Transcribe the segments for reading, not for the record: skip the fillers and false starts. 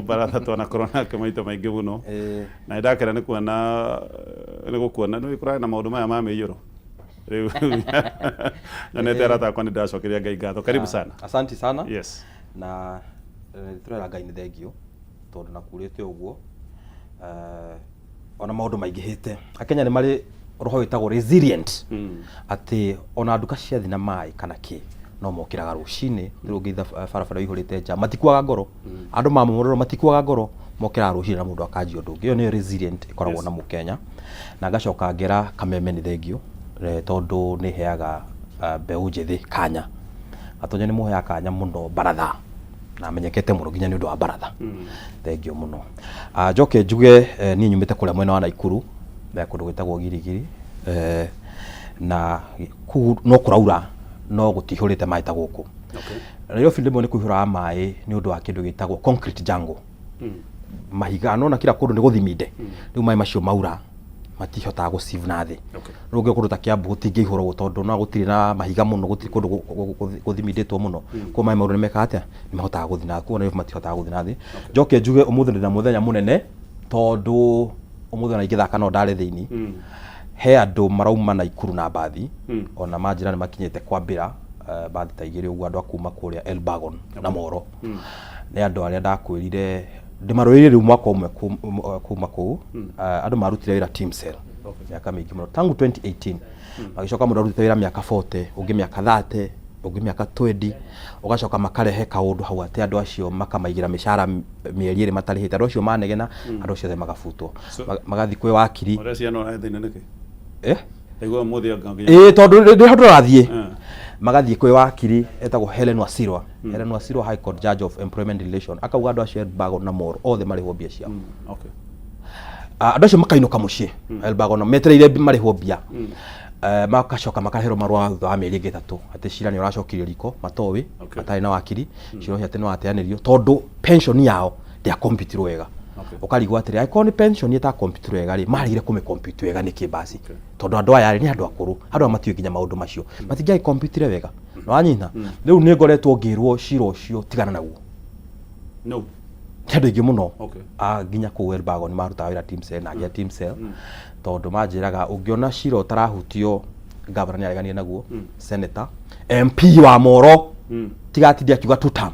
Mũbaratha twanakorwo nake maita maingĩ mũno. Na nĩ ndakena nĩ kuona nĩ gũkuona nĩ kũrarĩ na maũndũ maya ma mĩiyũro. Rĩu nyonete arata akwa nĩ ndacokeria Ngai ngatho. Karibu sana. Asante sana. Yes. Na tũrera Ngai nĩ thengio tondũ na kurĩte ũguo ona maũndũ maingĩhĩte. Akenya nĩ marĩ roho wĩtagwo resilient atĩ ona nduka ciathi na maĩ kana kĩ no mokĩraga rũcinĩ rĩu ũngĩitha barabara ĩihũrĩte nja matikuaga ngoro. Andũ mamomorerwo matikuaga ngoro, mokĩraga rũcinĩ na mũndũ akanjia ũndũ ũngĩ. Ĩyo nĩyo resilient ĩkoragwo na mũkenya. Na ngacoka ngera Kameme nĩ thengio tondũ nĩ ĩheaga mbeũ njĩthĩ kanya. Gatonyo nĩ mũheaga kanya mũno baratha na amenyekete mũno nginya nĩ ũndũ wa baratha. Thengio mũno. Njoke njuge niĩ nyumĩte kũrĩa mwena wa Naikuru kũndũ gwĩtagwo Girigiri na kũu no kũraura no gũtihũrĩte maĩ ta gũkũ. Nairobi rĩmwe nĩ kũihũraga maĩ nĩ ũndũ wa kĩndũ gĩtagwo concrete jungle. Mahiga nona kila kũndũ nĩ gũthiminde. Rĩu maĩ macio maura matihotaga gũ sieve na thĩ. Rĩu ũngĩ kũndũ ta Kiambu gũtingĩihũra ũguo tondũ no gũtirĩ na mahiga mũno, gũtirĩ kũndũ gũthimindĩtwo mũno. Koguo maĩ maura nĩ mekaga atĩa? Nĩ mahotaga gũthiĩ na koguo Nairobi matihotaga gũthiĩ na thĩ. Njoke njuge ũmũthĩ ndĩna mũthenya mũnene tondũ ũmũthĩ ona ingĩthaka no ndare thĩinĩ. He andũ marauma Naikuru na mbathi, ona manjĩra nĩ makinyĩte kwambĩra mbathi ta igĩrĩ ũguo andũ a kuma kũrĩa Elbagon na Moro. Nĩ andũ arĩa ndakwĩrire ndĩmarũĩrĩire rĩu mwaka ũmwe kuma kũu. Andũ marutire wĩra Teamcell mĩaka mĩingĩ mũno tangu 2018. Magĩcoka mũndũ arutĩte wĩra mĩaka 40, ũngĩ mĩaka 30, ũngĩ mĩaka 20, ũgacoka makarehe kaũndũ hau atĩ andũ acio makamaigĩra mĩcara mĩeri ĩrĩ matarĩhĩte. Andũ acio manegena, andũ acio othe magabutwo. Magathiĩ kwĩ wakiri. Ũreciria no ũrehe thĩna nĩkĩ? Eh? Ndaigua ũmũthĩ anga nginya. Ĩĩ tondũ ndĩ handũ ũrathiĩ. Magathiĩ kwĩ wakiri etagwo Helen Wasirwa. Helen Wasirwa High Court Judge of Employment Relation. Akauga andũ acio Elbagon na Moro othe marĩhwo mbia ciao. Andũ acio makainũka mũciĩ Elbagon metereire marĩhwo mbia. Makacoka makaherwo marũa thutha wa mĩeri ĩngĩ ĩtatũ atĩ cira nĩ ũracokirio riko matoĩ matarĩ na wakiri cira ũcio atĩ nĩ wateanĩrio tondũ pension yao ndĩa compute wega. Ũkarigwo atĩrĩ angĩkorwo nĩ pension ĩta compute wega rĩ maregire kũmĩ compute wega nĩkĩ basi? Tondũ andũ aya rĩ nĩ andũ akũrũ, andũ aya matiũĩ nginya maũndũ macio, matingĩagĩ compute wega. Nĩwanyita? Rĩu nĩ ngoretwo ngĩrwo cira ũcio tigana naguo. No. Nĩ andũ aingĩ mũno. Nginya kũu Elbagon marutaga wĩra Teamcell na angĩ a Teamcell tondũ manjĩraga ũngĩona cira ũtarahutio governor nĩ areganire naguo, senator, MP wa Moro tigatinde akiuga two term.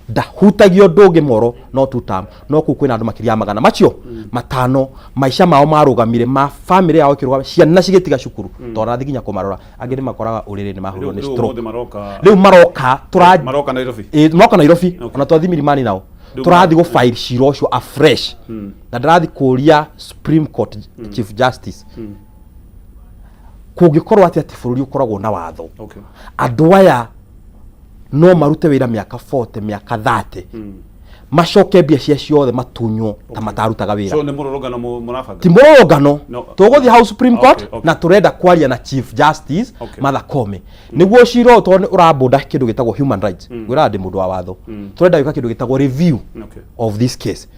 Ndahutagia ũndũ ũngĩ Moro no two term, no kũu kwĩna andũ makĩria ya magana macio matano maica mao marũgamire ma famĩlĩ yao ĩkĩrũgama ciana cigĩtiga cukuru tondũ arathiĩ nginya kũmarora angĩ nĩ makoraga ũrĩrĩ nĩ mahũrwo nĩ Rĩu stroke. ũmũthĩ maroka Rĩu maroka tũra maroka Nairobi. Ĩ, maroka Nairobi. Ona twathiĩ Milimani nao tũrathiĩ gũ file cira ũcio afresh na ndĩrathiĩ kũria Supreme Court Chief Justice kũngĩkorwo atĩ atĩ bũrũri ũkoragwo na watho andũ aya no marute wĩra mĩaka 40 mĩaka 30 macoke mbia cia ciothe matunywo ta matarutaga wĩra. So nĩ mũrũrũngano mũrabanga? Ti mũrũrũngano. No. Tũgũthiĩ hau Supreme Court na tũrenda kwaria na Chief Justice Martha Koome nĩguo cira ũyũ tondũ nĩ ũrabũnda kĩndũ gĩtagwo human rights. Ngwĩraga ndĩ mũndũ wa watho. Tũrenda gwĩka kĩndũ gĩtagwo review of this case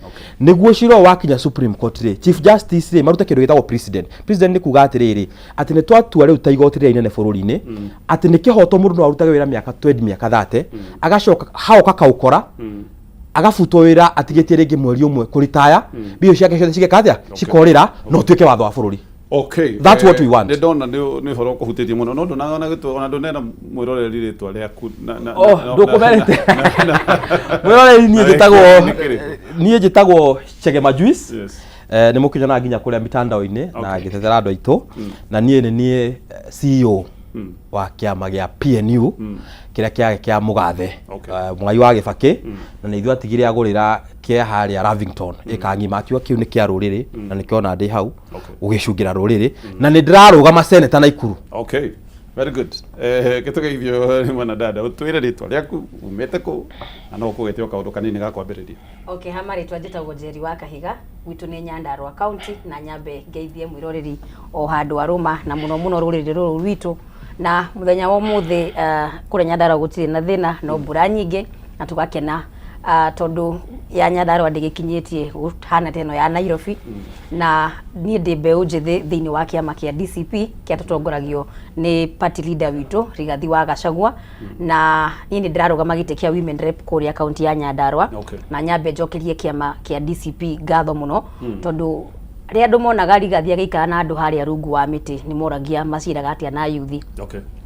nĩguo cira ũyũ wakinya Supreme Court rĩ, Chief Justice rĩ marute kĩndũ gĩtagwo precedent. Precedent nĩ kuga atĩrĩrĩ atĩ nĩ twatua rĩu ta igoti rĩrĩa inene bũrũri-inĩ atĩ nĩ kĩhoto mũndũ no arutage wĩra mĩaka 20 mĩaka 30 agacoka haoka kaũkora agabutwo wĩra atigĩtie rĩngĩ mweri ũmwe kũritaya mbia ciake ciothe cigeka atĩa cikorĩra no ũtuĩke watho wa bũrũri. That's what we want. Nĩ ndona nĩ nĩ ũhoro ũkũhutĩtie mũno no ndũnagona gĩtũ ona ndũnera mwĩroreri rĩtwa rĩaku na Oh, ndũkũmerĩte. Mwĩroreri niĩ na njĩtagwo nĩ kĩrĩkũ? Niĩ njĩtagwo Chege Majuice. Nĩ mũkĩnyonaga nginya kũrĩa mitandao-inĩ na ngĩtetera andũ aitũ na niĩ nĩ niĩ CEO wa kĩama gĩa PNU kĩrĩa kĩarĩ kĩa mũgathe Mwai wa Gĩbakĩ na nĩ ithuĩ atigire agũrĩra kĩa harĩa Lavington ĩka ng'ima akiuga kĩu nĩ kĩa rũrĩrĩ na nĩkĩo ona ndĩ hau gũgĩcungĩra rũrĩrĩ na nĩ ndĩrarũgama seneta Naikuru. Okay. Very good. Gĩtũgeithio nĩ mwana dada ũtwĩre rĩtwa rĩaku umĩte kũ na no ũkũgĩte o kaũndũ kanini ga kwambĩrĩria. Okay, ha marĩtwa njĩtagwo Njeri wa Kahiga, gwitũ nĩ Nyandarua County na nyambe ngeithie mwĩroreri o handũ arũma na mũno mũno rũrĩrĩ rũrũ rwitũ na mũthenya wa ũmũthĩ kũrĩa Nyandarua gũtirĩ na thĩna no mbura nyingĩ na tũgakena Tondũ ya Nyandarua ndĩgĩkinyĩtie gũhana ta ĩno ya Nairobi. Na niĩ ndĩ mbeũ njĩthĩ thĩinĩ wa kĩama kĩa DCP kĩrĩa tũtongoragio nĩ party leader witũ Rigathi wa Gachagua. Na niĩ nĩ ndĩrarũgama gĩtĩ kĩa women rep kũrĩa kaunti ya Nyandarua. Na nyambe njokerie kĩama kĩa DCP ngatho mũno, tondũ rĩrĩa andũ monaga Rigathi agĩikara na andũ harĩa rungu wa mĩtĩ, nĩ moragia maciraga atĩa na yuthi.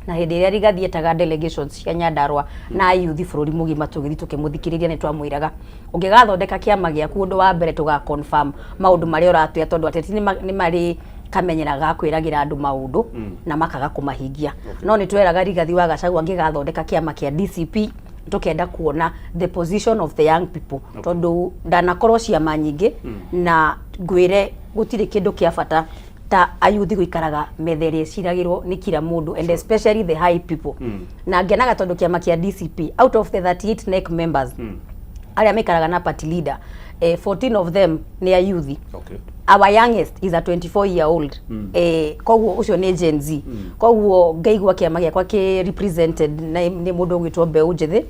Na hĩndĩ ĩrĩa Rigathi etaga delegations cia Nyandarua na yuthi bũrũri mũgima tũgĩthiĩ tũkĩmũthikĩrĩria, nĩ twamwĩraga ũngĩgathondeka kĩama gĩaku, ũndũ wa mbere tũga confirm maũndũ marĩa ũratwĩra, tondũ ateti nĩ marĩ kamenyera ga kwĩragĩra andũ maũndũ na makaga kũmahingia. No nĩ tweraga Rigathi wa Gachagua angĩgathondeka kĩama kĩa DCP, tũkenda kuona the position of the young people, tondũ ndanakorwo ciama nyingĩ na ngwĩre gũtirĩ kĩndũ kĩa bata ta ayuthi gũikaraga metha ĩrĩa ĩciragĩrwo nĩ kila mũndũ, and especially the high people. Na ngenaga tondũ kĩama kĩa DCP, out of the 38 NEC members arĩa maikaraga na party leader, 14 of them nĩ ayuthi. Our youngest is a 24 year old. Koguo ũcio nĩ Gen Z. Koguo ngaigua kĩama gĩakwa kĩ represented nĩ mũndũ ũgwĩtwo mbeũ njĩthĩ.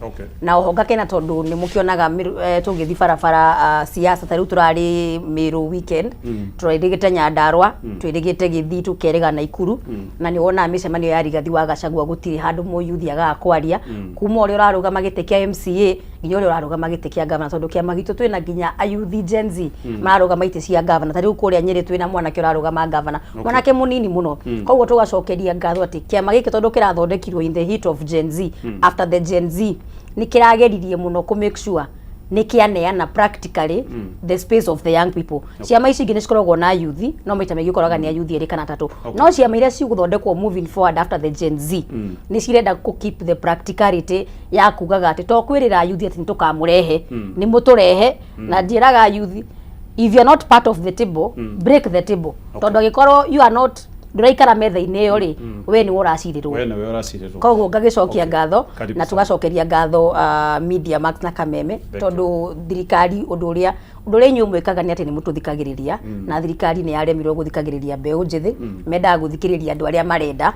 Na oho ngakena tondũ nĩ mũkĩonaga tũgĩthiĩ barabara, siasa ta rĩu tũrarĩ Meru weekend, tũrĩrĩgĩte Nyandarua, twĩrĩgĩte Gĩthii, tũkerĩga Naikuru, na nĩ wonaga mĩcemanio ya Rigathi wa Gachagua gũtirĩ handũ mũyuthi agaga kwaria, kuma ũrĩa ũrarũgama gĩtĩ kĩa MCA nginya ũrĩa ũrarũgama gĩtĩ kĩa gavana, tondũ kĩama gitũ twĩna nginya ayuthi Gen Z mararũgama itĩ cia gavana. Ta rĩu kũrĩa Nyĩrĩ twĩna mwanake ũrarũgama gavana, mwanake mũnini mũno. Koguo tũgacokeria ngatho atĩ kĩama gĩkĩ, tondũ kĩrathondekirwo in the heat of Gen Z, after the Gen Z, nĩ kĩrageririe mũno kũ make sure nĩ kĩaneana practically the space of the young people. Ciama ici ingĩ nĩ cikoragwo na yuthi, no maita maingĩ ũkoraga nĩ ayuthi erĩ kana atatũ. No ciama iria cigũthondekwo moving forward after the Gen Z nĩ cirenda kũ keep the practicality ya kugaga atĩ to kwĩrĩra ayuthi atĩ nĩ tũkamũrehe, nĩ mũtũrehe. Na njĩraga ayuthi, if you are not part of the table, break the table, tondũ angĩkorwo you are not, ndũraikara metha-inĩ ĩyo rĩ, we nĩwe ũracirĩrwo. We nĩwe ũracirĩrwo. Koguo ngagĩcokia ngatho Karibu na sana. Tũgacokeria ngatho Media Max na Kameme, Thank tondũ thirikari, ũndũ ũrĩa inyuĩ mwĩkaga nĩ atĩ nĩ mũtũthikagĩrĩria, na thirikari nĩ yaremirwo gũthikagĩrĩria mbeũ njĩthĩ. Mendaga gũthikĩrĩria andũ arĩa marenda.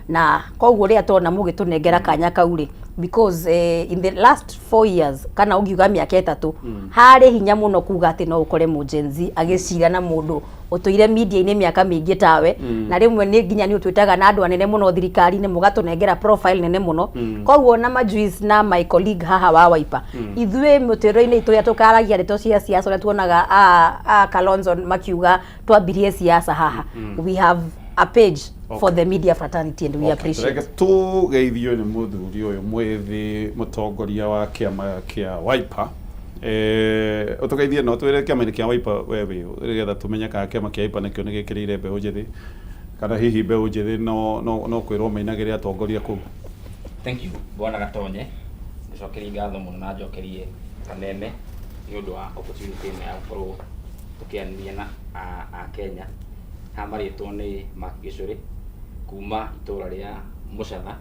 Na koguo rĩrĩa tuona mũgĩtũnengera kanya kau rĩ, because in the last 4 years, kana ũngiuga mĩaka 3, harĩ hinya mũno kuga atĩ no ũkore mũ Gen Z agĩcira na mũndũ ũtũire media-inĩ mĩaka mĩingĩ tawe. Na rĩmwe nĩ nginya nĩ ũtwĩtaga na andũ anene mũno thirikari-inĩ, mũgatũnengera profile nene mũno. Koguo na majuice na my colleague haha wa Wiper, ithuĩ mũtũrĩre-inĩ itũ ũrĩa tũkaragia ndeto cia siasa, ũrĩa tuonaga a Kalonzo makiuga twambirie siasa haha, we have a page for the media fraternity and we appreciate. Reke tũgeithio nĩ mũthuri ũyũ mwĩthĩ, mũtongoria wa kĩama kĩa Wiper. Ũtũgeithie no twĩre kĩama-inĩ kĩa Wiper we wĩ ũ, nĩgetha tũmenye kana kĩama kĩa Wiper nĩkĩo nĩ gĩkĩrĩire mbeũ njĩthĩ, kana hihi mbeũ njĩthĩ no kwĩrwo mainagĩre atongoria kũu. Thank you, Bwana Gatonye. Ngũcokerie ngatho mũno na njokerie Kameme nĩ ũndũ wa opportunity ĩno ya gũkorwo tũkĩaranĩria na a Kenya. Haha marĩtwo nĩ Mark Gĩcũrĩ kuma itũra rĩa Mũcatha.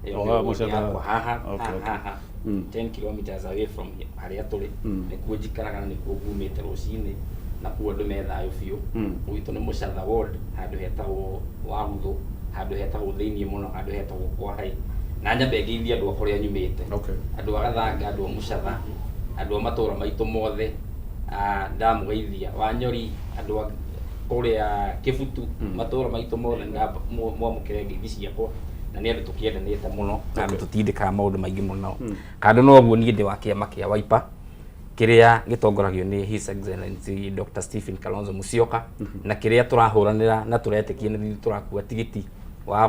Ĩyo Oh, nĩyo haha ward Mũcatha. yakwa haha. Haha 10 kilometers away from here, harĩa tũrĩ. Nĩkuo njikaraga na nĩkuo ngumĩte rũcinĩ, na kuo andũ me thayũ biũ. Gwitũ nĩ Mũcatha ward, handũ hetagwo Waguthũ, handũ hetagwo thĩiniĩ mũno, handũ hetagwo kwa Hai. Na nyambe ngeithie andũ a kũrĩa nyumĩte, andũ a Gathanga, andũ a Mũcatha, andũ a matũra maitũ mothe. Ndamũgeithia Wanyori, andũ a kũrĩa Kĩbutu, matũra maitũ mothe, mwamũkĩre ngeithi ciakwa. Na nĩ andũ tũkĩendanĩte mũno na andũ tũtindĩkaga maũndũ maingĩ mũno. Kando na ũguo, niĩ ndĩ wa kĩama kĩa Wiper kĩrĩa gĩtongoragio nĩ His Excellency Dr. Stephen Kalonzo Musyoka, na kĩrĩa tũrahũranĩra na tũretĩkia nĩ ithuĩ tũrakua tigiti wa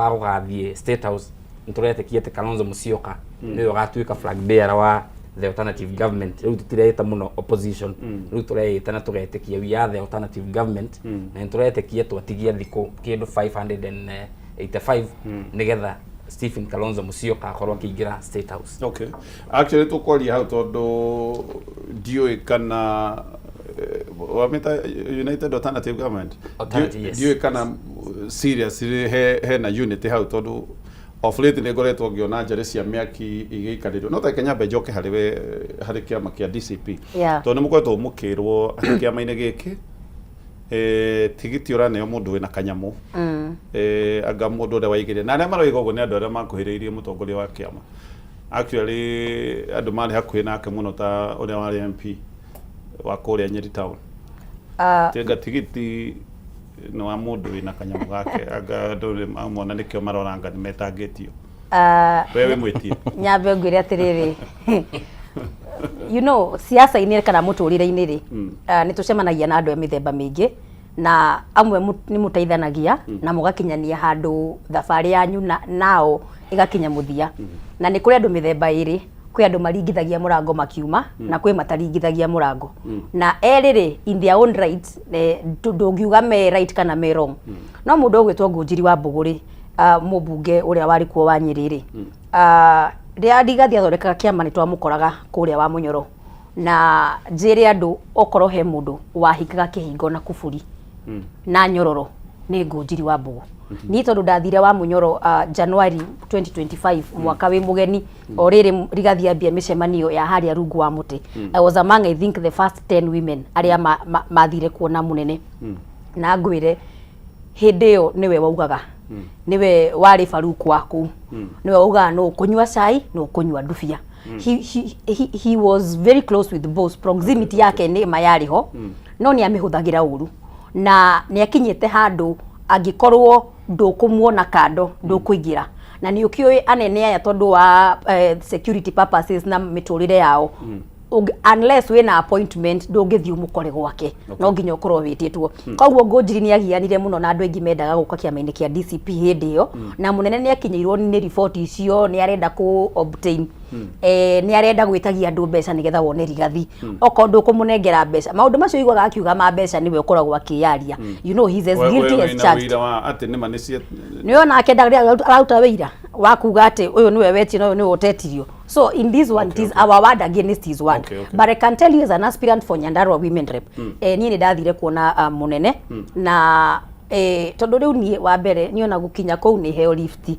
gũgathiĩ State House. Nĩ tũretĩkia atĩ Kalonzo Musyoka nĩwe ũgatuĩka flag bearer wa the alternative government. Rĩu tũtireĩta mũno opposition, rĩu tũreĩta na tũgetĩkia we are the alternative government. Na nĩ tũretĩkia twatigia thikũ kĩndũ 585 nĩgetha Stephen Kalonzo Musyoka akorwo akĩingĩra State House. Okay. Actually tũkwaria hau tondũ ndiũĩ kana wamĩta United Alternative Government. Alternative, yes. Ndiũĩ kana seriously hena unity hau, tondũ of late nĩ ngoretwo ngĩona njarĩ cia mĩaki igĩikarĩrwo. No reke nyambe njoke harĩ we, harĩ kĩama kĩa DCP, tondũ nĩ mũkoretwo mũkĩrwo atĩ kĩama-inĩ gĩkĩ tigiti ũraneo mũndũ wĩna kanyamũ, anga mũndũ ũrĩa waigĩrĩra, na arĩa maroiga ũguo nĩ andũ arĩa makuhĩrĩirie mũtongoria wa kĩama. Actually andũ marĩ hakuhĩ nake mũno ta ũrĩa warĩ MP wa kũrĩa Nyeri town. Tenga tigiti nĩ wa mũndũ wĩna kanyamũ gake, anga andũ mamona nĩkĩo maroranga nĩ metangĩtio. We wĩ mwĩtie? Nyambe ngwĩre atĩrĩrĩ, siasa-inĩ kana mũtũrĩre-inĩ rĩ, nĩ tũcemanagia na andũ a mĩthemba mĩingĩ, na amwe nĩ mũteithanagia na mũgakinyania handũ thabarĩ yanyu nao ĩgakinya mũthia. Na nĩ kũrĩ andũ mĩthemba ĩrĩ, kwĩ andũ maringithagia mũrango makiuma na kwĩ mataringithagia mũrango. Na erĩ rĩ, in their own right, ndũngiuga me right kana me wrong. No mũndũ ũgwĩtwo Ngũnjiri wa Mbũgũ rĩ, mũmbunge ũrĩa warĩ kuo wa Nyĩrĩ rĩ, rĩrĩa Rigathi athondekaga kĩama nĩ twamũkoraga kũrĩa wa Mũnyoro. Na njĩre andũ, okorwo he mũndũ wahingaga kĩhingo na kuburi na nyororo nĩ Ngũnjiri wa Mbũgũ. Niĩ tondũ ndathire wa Mũnyoro January 2025, mwaka wĩ mũgeni, o rĩrĩ Rigathi ambia mĩcemanio ya harĩa rungu wa mũtĩ, I was among, I think, the first 10 women arĩa mathire kuona mũnene. Na ngwĩre hĩndĩ ĩyo nĩwe waugaga, nĩwe warĩ baruku wa kũu, nĩwe waugaga nũ kũnyua cai, nũ kũnyua ndubia. He was very close with boss, proximity yake nĩ ma yarĩ ho, no nĩ amĩhũthagĩra ũru na nĩ akinyĩte handũ angĩkorwo ndũkũmuona kando ndũkũingĩra. Na nĩ ũkĩũĩ anene aya tondũ wa security purposes na mĩtũrĩre yao, unless wĩna appointment ndũngĩthiĩ ũmũkore gwake, no nginya ũkorwo wĩtĩtwo. Koguo Ngũnjiri nĩ agianire mũno na andũ aingĩ mendaga gũka kĩama-inĩ kĩa DCP hĩndĩ ĩyo, na mũnene nĩ akinyĩirwo nĩ riboti icio, nĩ arenda kũ obtain, nĩ arenda gwĩtagia andũ mbeca nĩgetha wone Rigathi, okorwo ndũkũmũnengera mbeca. Maũndũ macio ũiguaga akiuga ma mbeca nĩwe ũkoragwo akĩyaria. He's as guilty as charged. Wĩra wa atĩ nĩma nĩ cia Nĩ onake araruta wĩira wa kuga atĩ ũyũ nĩwe wetio na ũyũ nĩwe ũtetirio. So in this one, it is our word against his word. But I can tell you, as an aspirant for Nyandarua Women Rep, niĩ nĩ ndathire kuona mũnene na tondũ rĩu niĩ wa mbere niĩ ona gũkinya kũu nĩ heo lift,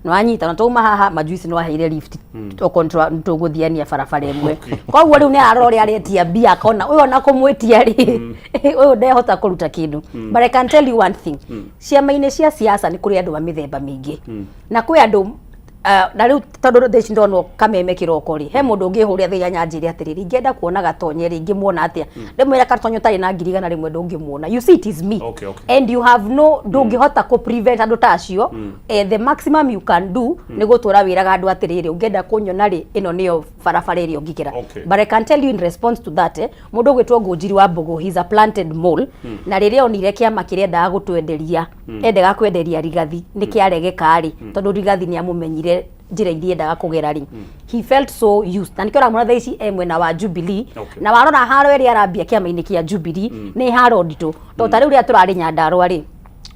nĩ wanyita, na twauma haha majuici nĩ waheire lift, okorwo nĩtũgũthiania barabara ĩmwe. Koguo rĩu nĩ ararora ũrĩa aretia mbia, akona ũyũ ona kũmwĩtia rĩ, ũyũ ndehota kũruta kĩndũ. But I can tell you one thing, ciama-inĩ cia siasa nĩ kũrĩ andũ a mĩthemba mĩingĩ, na kwĩ andũ na rĩu tondũ thaa ici ndonwo kameme kĩroko rĩ, he mũndũ ũngĩhũrĩa thaa inyanya anjĩre atĩrĩrĩ, ingĩenda kuona Gatonye rĩ, ingĩmuona atĩa? Ndĩmwĩre Gatonye ũtarĩ na 100,000 ndũngĩmuona. You see, it is me. And you have no, ndũngĩhota kũ prevent andũ ta acio. The maximum you can do nĩ gũtũra wĩraga andũ atĩrĩrĩ, ũngĩenda kũnyona rĩ, ĩno nĩyo barabara ĩrĩa ũngĩgera. But I can tell you in response to that, mũndũ ũgwĩtwo Ngũnjiri wa Mbũgũ, he's a planted mole. Na rĩrĩa onire kĩama kĩrĩa endaga gũtwenderia, endaga kwenderia Rigathi, nĩ kĩaregeka rĩ, tondũ Rigathi nĩ amũmenyire njĩra iria endaga kũgera rĩ, he felt so used, na nĩkĩo ũramwona thaa ici e mwena wa Jubilee. Na warora haro ĩrĩa arambia kĩama-inĩ kĩa Jubilee nĩ haro nditũ, tondũ ta rĩu rĩrĩa tũrarĩ Nyandarua rĩ,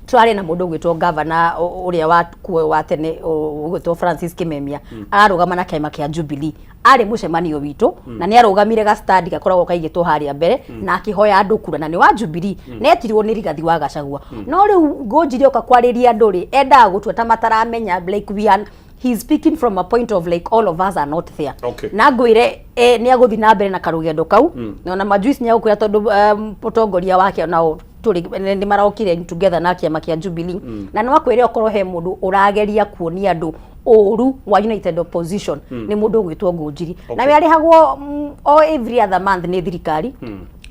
tũrarĩ na mũndũ ũgwĩtwo gavana ũrĩa wa kuo wa tene ũgwĩtwo Francis Kimemia, ararũgama na kĩama kĩa Jubilee. Arĩ mũcemanio witũ na nĩ arũgamire gastandi gakoragwo kaigĩtwo harĩa mbere na akĩhoya andũ kura, na nĩ wa Jubilee, na etirwo nĩ Rigathi wa Gachagua. No rĩu Ngũnjiri oka kwarĩria andũ rĩ, endaga gũtua ta mataramenya, like we are, he's speaking from a point of like all of us are not there. Na ngwĩre nĩ agũthiĩ na mbere na karũgendo kau, na ona majuice nĩ agũkwĩra tondũ mũtongoria wake nao tũrĩ nĩ marokire together na kĩama kĩa Jubilee, na no akwĩre okorwo he mũndũ ũrageria kuonia andũ ũru wa United Opposition nĩ mũndũ ũgwĩtwo Ngũnjiri. Na we arĩhagwo o every other month nĩ thirikari,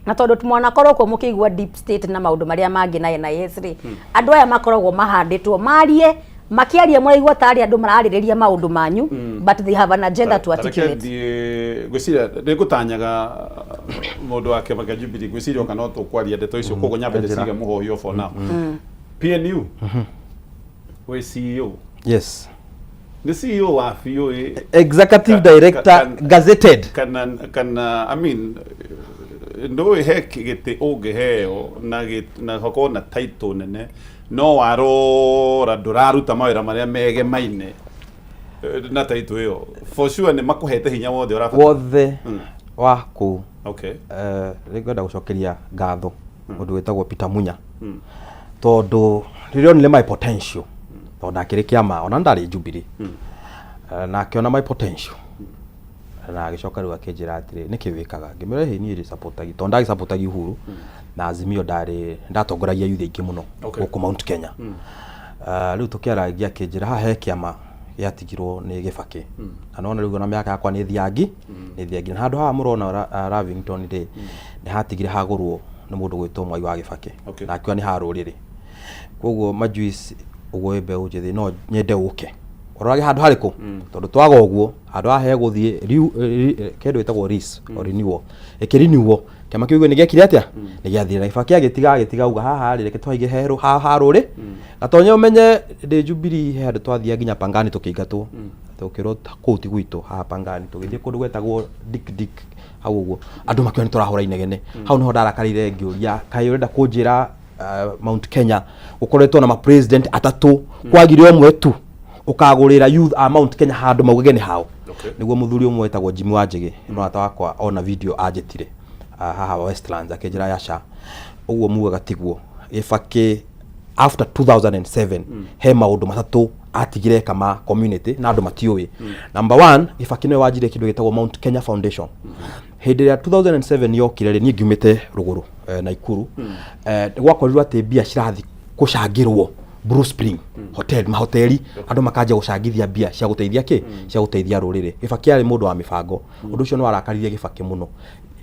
na tondũ mwanakorwo kuo mũkĩigua deep state na maũndũ marĩa mangĩ na NIS rĩ, andũ aya makoragwo mahandĩtwo marie, makĩaria mũraigua tarĩ andũ mararĩrĩria maũndũ manyu, but they have an agenda to articulate. Thiĩ ngwĩciria nĩ ngũtanyaga mũndũ wa kĩama kĩa Jubilee, ngwĩciria oka no tũkwaria ndeto icio, koguo nyambe ndĩcige mũhohio for now. PNU wĩ CEO? Yes. Nĩ CEO wa biũ ĩ? Executive director gazetted. Kana I mean, ndũĩ he gĩtĩ ũngĩheo na hakorwo na title nene, no warora ndũraruta mawĩra marĩa megemaine na title ĩyo, for sure nĩ makũhete hinya wothe ũrabatara? Wothe wa kũu. Nĩ ngwenda gũcokeria ngatho mũndũ wĩtagwo Peter Munya, tondũ rĩrĩa onire my potential, tondũ ndakĩrĩ kĩama ona ndarĩ Jubilee, na akĩona my potential na agĩcoka rĩu akĩnjĩra atĩrĩ, nĩkĩ wĩkaga? Ngĩmwĩra, hĩ, niĩ rĩ tondũ ndagĩsupportagi Uhuru na Azimio, ndarĩ ndatongoragia youth aingĩ mũno gũkũ Mount Kenya. Rĩu tũkĩarangia, akĩnjĩra haha he kĩama Gĩatigirwo nĩ Gĩbakĩ na nona rĩu ona mĩaka yakwa nĩ thiangi nĩ thiangi, na handũ haha mũrona Lavington rĩ, nĩ hatigire hagũrwo nĩ mũndũ gwĩtwo Mwai wa Gĩbakĩ. Na akiuga nĩ ha rũrĩrĩ, koguo majuice ũguo wĩ mbeũ njĩthĩ no nyende ũke ũrorage handũ harĩkũ, tondũ twaga ũguo handũ haha hegũthiĩ kĩndũ gĩtagwo lease or renewal, ĩkĩrinewwo kĩama kĩu nĩ gĩekire atĩa? Nĩ gĩathire na Gĩbakĩ agĩtiga auga haha rĩ, reke tũhaige herũ ha rũrĩ gatonye. Ũmenye ndĩ Jubilee he handũ twathiaga nginya Pangani tũkĩingatwo, tũkĩrwo kũu ti gwitũ haha Pangani, tũgĩthiĩ kũndũ gwetagwo Dik Dik hau ũguo, andũ makiuga nĩ tũrahũra inegene. Hau niho ndarakarire ngĩũria, kaĩ ũrenda kũnjĩra Mount Kenya gũkoretwo na ma president atatũ, kwagire ũmwe tu ũkagũrĩra youth a Mount Kenya handũ maugage nĩ hao? Nĩguo mũthuri ũmwe wetagwo Jimmy Wanjigi, mũrata wakwa, ona video anjĩtire haha Westlands akĩnjĩra yaca ũguo mugaga tiguo. Gĩbakĩ after 2007 he maũndũ matatũ atigire eka ma community na andũ matiũĩ. Number one, Gĩbakĩ nĩwe wanjirie kĩndũ gĩtagwo Mount Kenya Foundation. Hĩndĩ ĩrĩa 2007 yokire rĩ, niĩ ngiumĩte rũgũrũ Naikuru, gwakorirwo atĩ mbia cirathi gũcangĩrwo Blue Spring Hotel, mahoteli, andũ makanjia gũcangithia mbia cia gũteithia kĩ, cia gũteithia rũrĩrĩ. Gĩbakĩ arĩ mũndũ wa mĩbango. Ũndũ ũcio nĩ warakaririe Gĩbakĩ mũno.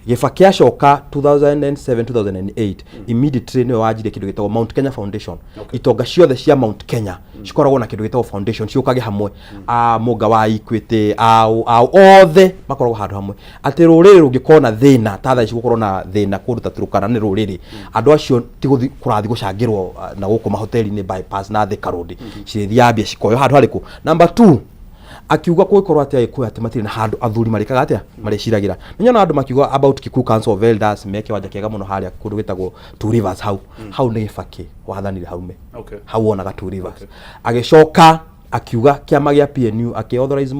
Gĩbakĩ acoka 2007 2008, immediately nĩwe wanjirie kĩndũ gĩtagwo Mount Kenya Foundation. Itonga ciothe cia Mount Kenya cikoragwo na kĩndũ gĩtagwo foundation, ciũkage hamwe, a Mũnga wa Equity, a othe makoragwo handũ hamwe, atĩ rũrĩrĩ rũngĩkorwo na thĩna ta thaa ici gũkorwo na thĩna kũndũ ta Turkana nĩ rũrĩrĩ, andũ acio ti gũthi kũrathi gũcangĩrwo na gũkũ mahoteli-inĩ bypass na Thika Road, cirĩthiaga mbia cikoywo handũ harĩkũ. Number two, akiuga kũngĩkorwo atĩ Agĩkũyũ atĩ matirĩ na handũ athuri marĩkaga atĩa marĩciragĩra. Nĩ nyona andũ makiuga about Kikuyu Council of Elders me kĩwanja kĩega mũno harĩa kũndũ gĩtagwo Two Rivers hau. Hau nĩ Gĩbakĩ wathanire haume. Hau wonaga Two Rivers. Agĩcoka akiuga kĩama gĩa PNU, akĩ authorize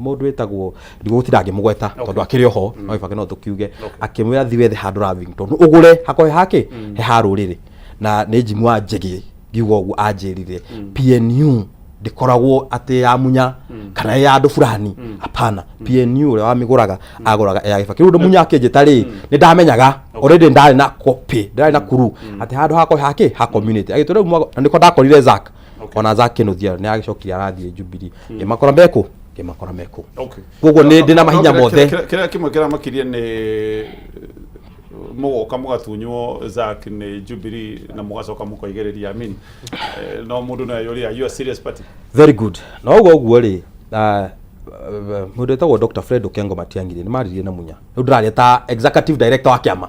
mũndũ wĩtagwo, ndigũgũtinda ngĩmũgweta tondũ akĩrĩ oho, no Gĩbakĩ no tũkiuge, akĩmwĩra thi wethe handũ Lavington ũgũre hakohe hake he ha rũrĩrĩ. Na nĩ Jimmy wa Njĩgĩ ngiuga ũguo anjĩrire PNU ndĩkoragwo atĩ ya Munya kana ya andũ fulani, hapana. PNU ũrĩa wamĩgũraga agũraga ya Gĩbakĩ. Rĩu ũndũ Munya akĩnjĩta rĩ, nĩ ndamenyaga already ndarĩ na copy, ndarĩ na kuru atĩ handũ hakwa hake ha community agĩtũra rĩu na nĩko ndakorire Zack. Ona Zack Kĩnuthia nĩ agĩcokire arathiĩ Jubilee, ngĩmakora mekũ, ngĩmakora mekũ. Koguo nĩ ndĩ na mahinya No, mothe. Kĩrĩa kĩmwe kĩramakirie nĩ mũgoka mũgatunywo Zack nĩ Jubilee na mũgacoka mũkoigĩrĩria Amin. No mũndũ no eyũrie, are you a serious party? Very good. Na ũguo ũguo rĩ, mũndũ wĩtagwo Dr. Fred Okengo Matiang'i rĩ, nĩ maririe na Munya. Rĩu ndĩraria ta executive director wa kĩama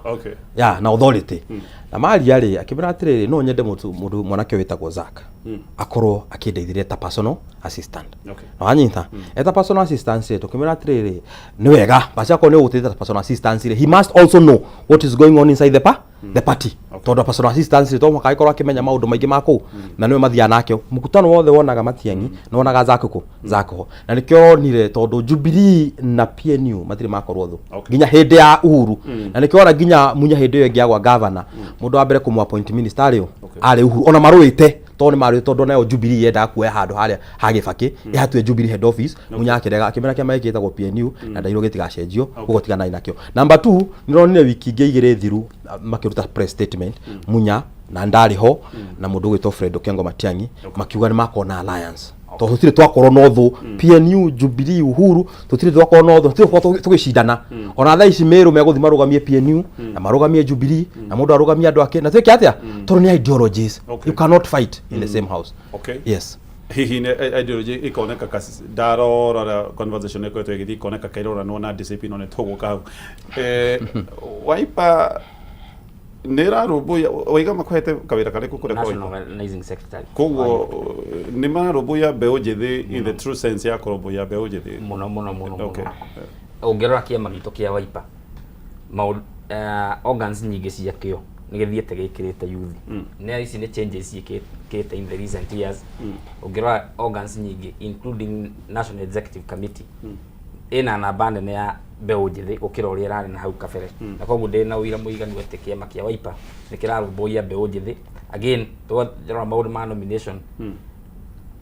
ya na authority, na maria rĩ, akĩmwĩra atĩrĩrĩ, no nyende mũndũ mwanake wĩtagwo Zack akorwo akĩndeithĩrĩria ta personal assistant. Na wanyita eta personal assistant rĩ, tũkĩmwĩra atĩrĩrĩ, nĩ wega basi akorwo nĩ ũgũteithia ta personal assistant rĩ, he must also know what is going on inside the party, tondũ personal assistant rĩ, to mũhaka agĩkorwo akĩmenya maũndũ maingĩ ma kũu, na nĩwe mathiaga nake mũkutano wothe. Wonaga Matiang'i nĩ wonaga Zack kũ Zack ho, na nĩkĩo onire tondũ Jubilee na PNU matirĩ makorwo thũ nginya hĩndĩ ya Uhuru, na nĩkĩo ona nginya Munya hĩndĩ ĩyo ĩngĩ agwa governor, mũndũ wa mbere kũmũ appoint minister arĩ ũ? Arĩ Uhuru. Ona marũĩte tondũ nĩ marũĩte, tondũ nayo Jubilee yendaga kuoya handũ harĩa ha Gĩbakĩ ĩhatue Jubilee head office. Munya akĩrega, akĩmera kĩama gĩkĩ gĩtagwo PNU na ndairwo gĩtigacenjio, koguo tiganai nakĩo. Number two, nĩronire wiki ingĩ 2 thiru makĩruta press statement, Munya na ndarĩ ho na mũndũ ũgwĩtwo Fred Okengo Matiang'i, makiuga nĩ makorwo na alliance, tondũ tũtirĩ twakorwo na ũthũ. PNU, Jubilee, Uhuru, tũtirĩ twakorwo na ũthũ, tũtirĩ twakorwo tũgĩcindana. Ona thaa ici Meru megũthiĩ marũgamie PNU na marũgamie Jubilee na mũndũ arũgamie andũ ake na twĩke atĩa, tondũ nĩ ideologies. You cannot fight in the same house. Yes. Hihi nĩ ideology ikoneka ndarorora conversation ĩkoretwo ĩgĩthiĩ ikoneka kairoranwo na DCP, no nĩ tũgũka hau. Wiper nĩ ĩrarũmbũiya waiga makũhete kawĩra karĩkũ kũrĩa kwa National Wiper? Organizing Secretary. Koguo nĩ mararũmbũiya mbeũ njĩthĩ in the true sense ya kũrũmbũiya mbeũ njĩthĩ? Mũno mũno mũno mũno. Ũngĩrora kĩama gitũ kĩa Wiper, maũndũ organs nyingĩ ciakĩo nĩ gĩthiĩte gĩkĩrĩte youth. Nĩ ici nĩ changes ciĩkĩte in the recent years. Ũngĩrora organs nyingĩ, including National Executive Committee, ĩna namba nene ya mbeũ njĩthĩ gũkĩra ũrĩa ĩrarĩ na hau kabere, na koguo ndĩ na ũira mũiganu atĩ kĩama kĩa Wiper nĩ kĩrarũmbũiya mbeũ njĩthĩ. Again, twarora maũndũ ma nomination,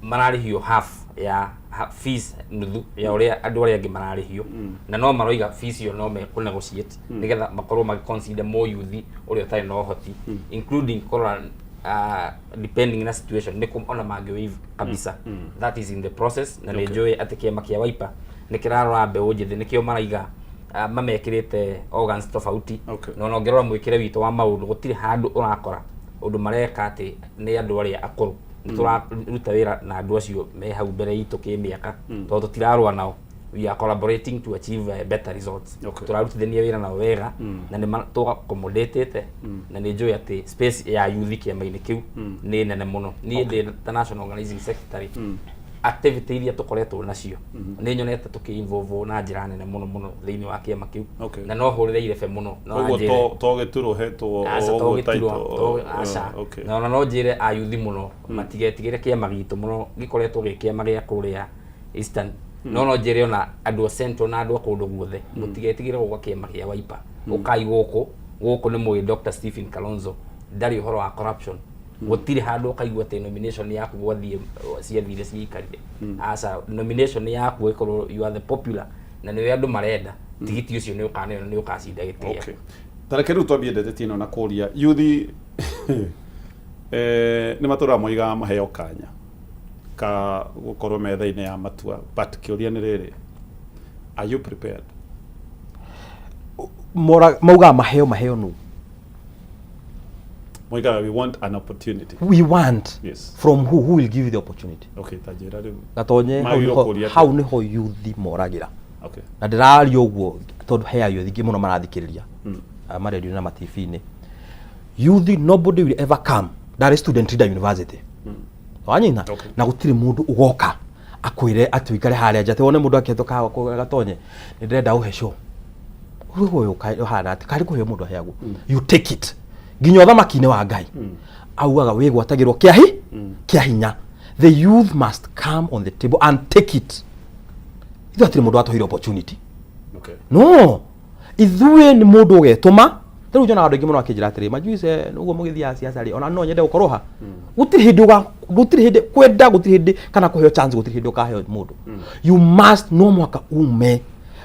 mararĩhio half ya fees, nuthu ya ũrĩa andũ arĩa angĩ mararĩhio, na no maroiga fees ĩyo no mekũ negotiate nĩgetha makorwo magĩ consider more youth ũrĩa ũtarĩ na ũhoti, including kũrora Depending na situation nĩ kũ ona mangĩ waive kabisa. That is in the process, na nĩ njũĩ atĩ kĩama kĩa Wiper nĩ kĩrarora mbeũ njĩthĩ, nĩkĩo maraiga mamekĩrĩte organs tofauti. Na ona ũngĩrora mwĩkĩre witũ wa maũndũ, gũtirĩ handũ ũrakora ũndũ mareka atĩ nĩ andũ arĩa akũrũ. Nĩ tũraruta wĩra na andũ acio me hau mbere itũ kĩmĩaka, tondũ tũtirarũa nao, we are collaborating to achieve better results. Tũrarutithania wĩra nao wega na nĩ tũaccommodate, na nĩ njũĩ atĩ space ya youth kĩama-inĩ kĩu nĩ nene mũno. Niĩ ndĩ ta national organizing secretary, activity iria tũkoretwo nacio nĩ nyonete tũkĩ-involve na njĩra nene mũno mũno thĩinĩ wa kĩama kĩu. Na no hũrĩre irebe mũno no Koguo anjĩre to gĩturwo hetwo aca o to ũguo gĩturwa title, aca. Na ona no njĩre ayuthi mũno matigetigĩre kĩama gitũ mũno, gĩkoretwo gĩ kĩama gĩa kũrĩa Eastern, no njĩre ona andũ a Central na andũ a kũndũ guothe mũtigetigĩre gũka kĩama kĩa Wiper. Ũkai gũkũ, gũkũ nĩ mũĩ Dr. Stephen Kalonzo ndarĩ ũhoro wa corruption. Gũtirĩ handũ ũkaigua atĩ nomination yaku gwathiĩ ciathire ciikarire. Aca, nomination yaku ĩkorwo you are the popular na nĩwe andũ marenda, tigiti ũcio nĩ ũkaneo na nĩ ũkacinda gĩtĩ gĩaku. Okay. Tareke rĩu twambie ndeteti ĩno na kũria yuthi nĩ matũraga moigaga maheo kanya ka gũkorwo metha-inĩ ya matua, but kĩũria nĩ rĩrĩ, are you prepared? Maugaga maheo nũ? Moigaga we want an opportunity. We want? Yes. From who? Who will give you the opportunity? Okay, ta njĩra rĩu. Gatonye, hau Magĩrĩirwo nĩho kũũria atĩa? Hau nĩho yuthi moragĩra. Na ndĩraria ũguo tondũ he ayuthi aingĩ mũno marathikĩrĩria maredio na matv-inĩ. Youth, nobody will ever come. Ndarĩ student leader university, wanyina? Okay. Na gũtirĩ mũndũ ũgoka akwĩre atĩ ũikare harĩa nja, atĩ wone mũndũ akĩhetũka gatonye, nĩ ndĩrenda ũhe show ũyũ ũhana atĩ karĩ kũheo mũndũ aheagwo, you take it. Nginya ũthamaki-inĩ wa Ngai augaga wĩgwatagĩrwo kĩa kĩa hinya. The youth must come on the table and take it. Ithuĩ hatirĩ mũndũ watũheire opportunity. No ithuĩ nĩ mũndũ ũgetũma. Rĩu njonaga andũ aingĩ mũno akĩnjĩra atĩrĩ, majuice ũguo mũgĩthiaga siasa rĩ, ona no nyende gũkorwo ha. Gũtirĩ hĩndĩ ũga, gũtirĩ hĩndĩ kwenda, gũtirĩ hĩndĩ kana kũheo chance, gũtirĩ hĩndĩ ũkaheo mũndũ. You must, no mũhaka ume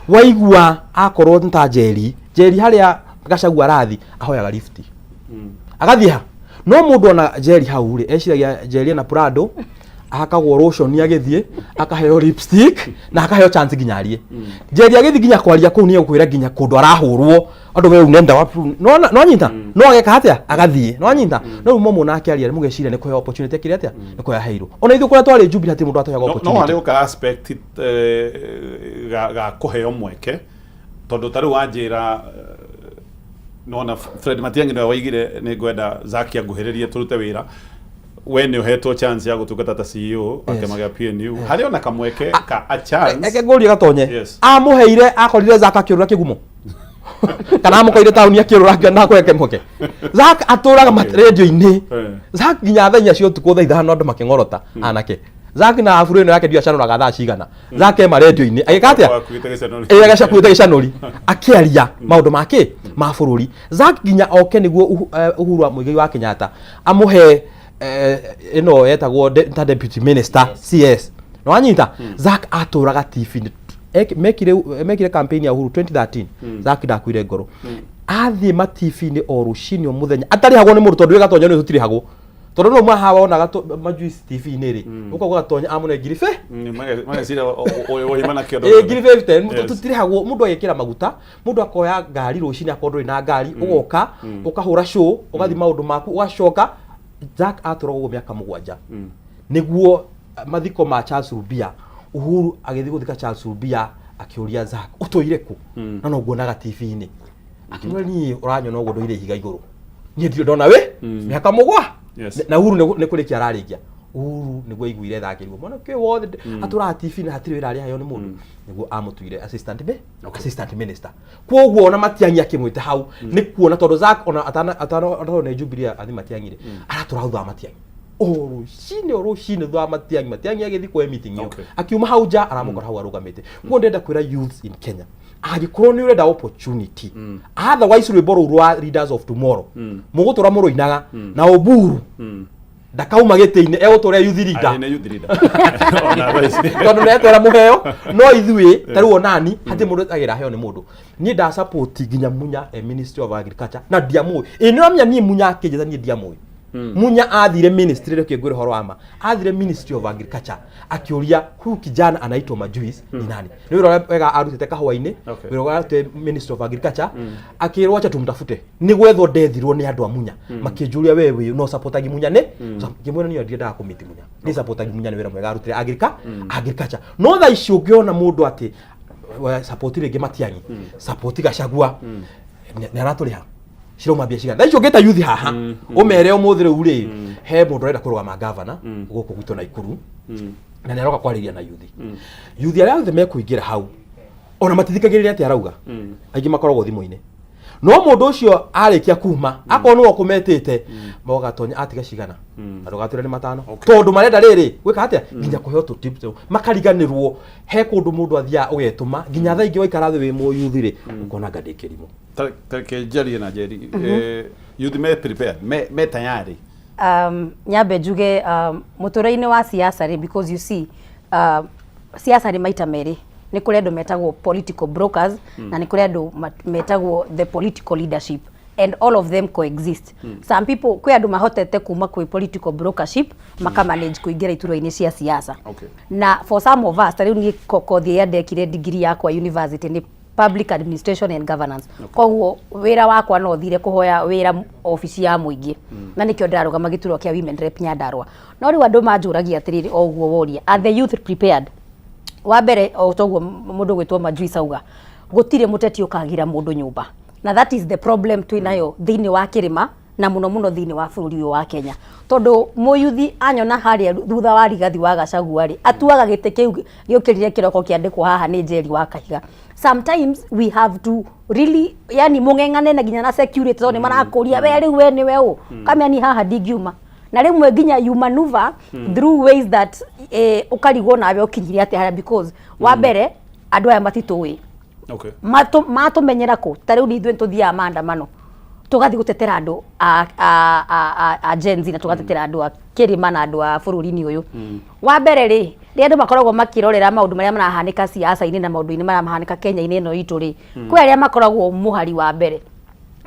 waigua akorwo nĩ ta Njeri, Njeri harĩa Gachagua arathi ahoyaga lift agathiĩ ha. No mũndũ ona Njeri hau rĩ, eciragia Njeri ena Prado, ahakagwo lotion agĩthiĩ, akaheo lipstick na akaheo chance nginya arie. Njeri agĩthiĩ nginya kwaria kũu nĩ egũkwĩra nginya kũndũ arahũrwo andũ, we unenda wapi? No nyita no ageka atĩa agathiĩ no anyita no rĩu mũmũona akĩaria mũgeciria nĩ kũheo opportunity akĩrĩ atĩa, nĩ kũheo aheirwo. Ona ithuĩ kũrĩa twarĩ Jubilee hatirĩ mũndũ atũheaga No opportunity. harĩ ka aspect ga kũheo mweke, tondũ ta rĩu wanjĩra nona Fred Matiang'i nĩwe waigire nĩ ngwenda Zaki anguhĩrĩrie tũrute wĩra. We nĩ ũhetwo chance ya gũtungata ta CEO wa kĩama gĩa PNU, harĩ ona kamweke ka a chance? Eke ngũrie Gatonye. Yes. Amũheire akorire Zaka akĩũrũra kĩgumo kana amũkorire taũni akĩũrũra akĩona kweke mweke? Zak atũraga radio-inĩ. Zak nginya thaa 4 cia ũtukũ, thaa 5, andũ makĩng'orota anake. Zak na afro ĩno yake ndiũ acanũraga thaa cigana. Zak ema radio-inĩ agĩka atĩa? Akuĩte gĩcanũri. Ĩ agacakuĩte gĩcanũri akĩaria maũndũ make ma bũrũri. Zak nginya oke nĩguo Uhuru wa Muigai wa Kenyatta amũhe ĩno yetagwo ta deputy minister, CS, nĩwanyita? Zak atũraga TV-inĩ. Mekire campaign ya Uhuru 2013, Zak ndakuire ngoro, athiĩ ma TV-inĩ o rũcinĩ o mũthenya atarĩhagwo nĩ mũndũ, tondũ wĩ Gatonya nĩ tũtirĩhagwo, tondũ no maha wonaga majuice TV-inĩ rĩ, ũkauga Gatonya amũne ngiri be Mageciria ũyũ na kĩondo. Ĩ ngiri 50. Tũtirĩhagwo. Mũndũ agĩkĩra maguta, mũndũ akoya ngari rũcinĩ, akorwo ndũrĩ na ngari, ũgoka ũkahũra show, ũgathiĩ maũndũ maku, ũgacoka. Jack atũraga ũguo mĩaka 7 nĩguo mathiko ma Charles Rubia. Uhuru agĩthiĩ gũthika Charles Rubia, akĩũria Zack, ũtũire kũ na no nguonaga TV-inĩ? Akĩmwĩra, niĩ ũranyona ũguo ndũire ihiga igũrũ, niĩ ndirĩ ndona wĩ mĩaka mũgwa. Na Uhuru nĩ kũrĩkia ararĩkia. Uhuru nĩguo aiguire thakĩrwo mwanake ũyũ wothe atũraga TV-inĩ, hatirĩ wĩra arĩheo nĩ mũndũ, nĩguo amũtuire assistant me assistant minister. Koguo ona Matiang'i akĩmwĩta hau nĩ kuona tondũ Zack ona atana nĩ Jubilee athi Matiang'i rĩ, aratũra thutha wa Matiang'i o rũcinĩ o rũcinĩ thutha wa Matiang'i. Matiang'i agĩthiĩ kuoya meeting ĩyo, akiuma hau nja aramũkora hau arũgamĩte. Koguo ndĩrenda kwĩra youths in Kenya, angĩkorwo nĩ ũrenda opportunity, otherwise rwĩmbo rũu rwa Leaders of Tomorrow mũgũtũra mũrũinaga na Oburu ndakauma gĩtĩ-inĩ, egũtũra youth leader. Arĩ nĩ youth leader. Ona thaa ici. Tondũ netwera mũheo no ithuĩ ta rĩu onani hatirĩ mũndũ etagĩra heo nĩ mũndũ. Niĩ nda support nginya Munya e Ministry of Agriculture na ndiamũĩ. Ĩ nĩ ũramenya niĩ Munya akĩnjĩta niĩ ndiamũĩ. Munya athire ministry, reke ngwĩre ũhoro wa ma, athire Ministry of Agriculture akĩũria, "Huyu kijana anaitwa Majuice ni nani?" Nĩ wĩra ũrĩa wega arutĩte kahũa-inĩ. Wĩra ũrĩa arutĩte Ministry of Agriculture, akĩrwo acha tumtafute. Nĩ gwethwo ndethirwo nĩ andũ a Munya, makĩnjũria, "We wĩ no supportagi Munya?" Nĩ ngĩmwĩra niĩ ndiendaga kũmiti Munya, nĩ supportagi Munya, nĩ wĩra mwega arutire agriculture. No thaa ici ũngĩona mũndũ atĩ we support rĩngĩ Matiang'i, support Gachagua, nĩ aratũrĩha, cirauma mbia cigana? Thaa ici ũngĩta youth haha ũmere ũmũthĩ rĩu rĩ, he mũndũ ũrenda kũrũgama gavana gũkũ gwitũ Naikuru na nĩ aroka kwarĩria na youth, youth arĩa othe mekũingĩra hau ona matithikagĩrĩria atĩ arauga, aingĩ makoragwo thimũ-inĩ. No mũndũ ũcio arĩkia kuma, akorwo nĩwe ũkũmetĩte, magatonya atiga cigana na ndũgatwĩre nĩ matano, tondũ marenda rĩrĩ gwĩka atĩa, nginya kũheo tũ tips makariganĩrwo. He kũndũ mũndũ athiaga ũgetũma nginya thaa ingĩ waikara thĩ wĩ mũyuthi rĩ, ũkona anga ndĩ kĩrimũ. Tareke njarie na Njeri. Youth me prepared, me tayari? Nyambe njuge mũtũrĩre-inĩ wa siasa rĩ, because you see, siasa nĩ maita merĩ. Nĩ kũrĩ andũ metagwo political brokers na nĩ kũrĩ andũ metagwo the political leadership, and all of them coexist. Some people, kwĩ andũ mahotete kuma kwĩ political brokership makamanage kũingĩra iturwa-inĩ cia siasa. Na for some of us, ta rĩu niĩ kothi ĩrĩa ndekire degree yakwa university nĩ public administration and governance. Koguo wĩra wakwa no thire kũhoya wĩra obici ya mũingĩ, na nĩkĩo ndĩrarũgama gĩturwa kĩa women rep Nyandarua. No rĩu andũ manjũragia atĩrĩrĩ, o ũguo woria, are the youth prepared? Wa mbere, o toguo mũndũ gwĩtwo Majuice auga, gũtirĩ mũteti ũkagira mũndũ nyũmba, na that is the problem twĩ nayo thĩinĩ wa kĩrĩma na mũno mũno thĩinĩ wa bũrũri ũyũ wa Kenya, tondũ mũyuthi anyona harĩa thutha wa Rigathi wa Gachagua rĩ, atuaga gĩtĩ kĩu gĩũkĩrire kĩroko kĩandĩkwo haha nĩ Njeri wa Kahiga. Sometimes we have to really, yani, mũng'eng'ane na nginya na security, tondũ nĩ marakũria, "We rĩu we nĩwe ũ?" Kamĩa ni haha ndingiuma. Na rĩmwe nginya you maneuver through ways that ũkarigwo nawe ũkinyire atĩa harĩa, because wa mbere andũ aya matitũĩ. Matũmenyera kũ? Ta rĩu ithuĩ tũthiaga maandamano, tũgathiĩ gũtetera andũ a Gen Z na tũgatetera andũ a kĩrĩma na andũ a bũrũri-inĩ ũyũ. Wa mbere rĩ, rĩrĩa andũ makoragwo makĩrorera maũndũ marĩa marahanĩka siasa-inĩ na maũndũ-inĩ marĩa mahanĩka Kenya-inĩ ĩno itũ rĩ, kwĩ arĩa makoragwo mũhari wa mbere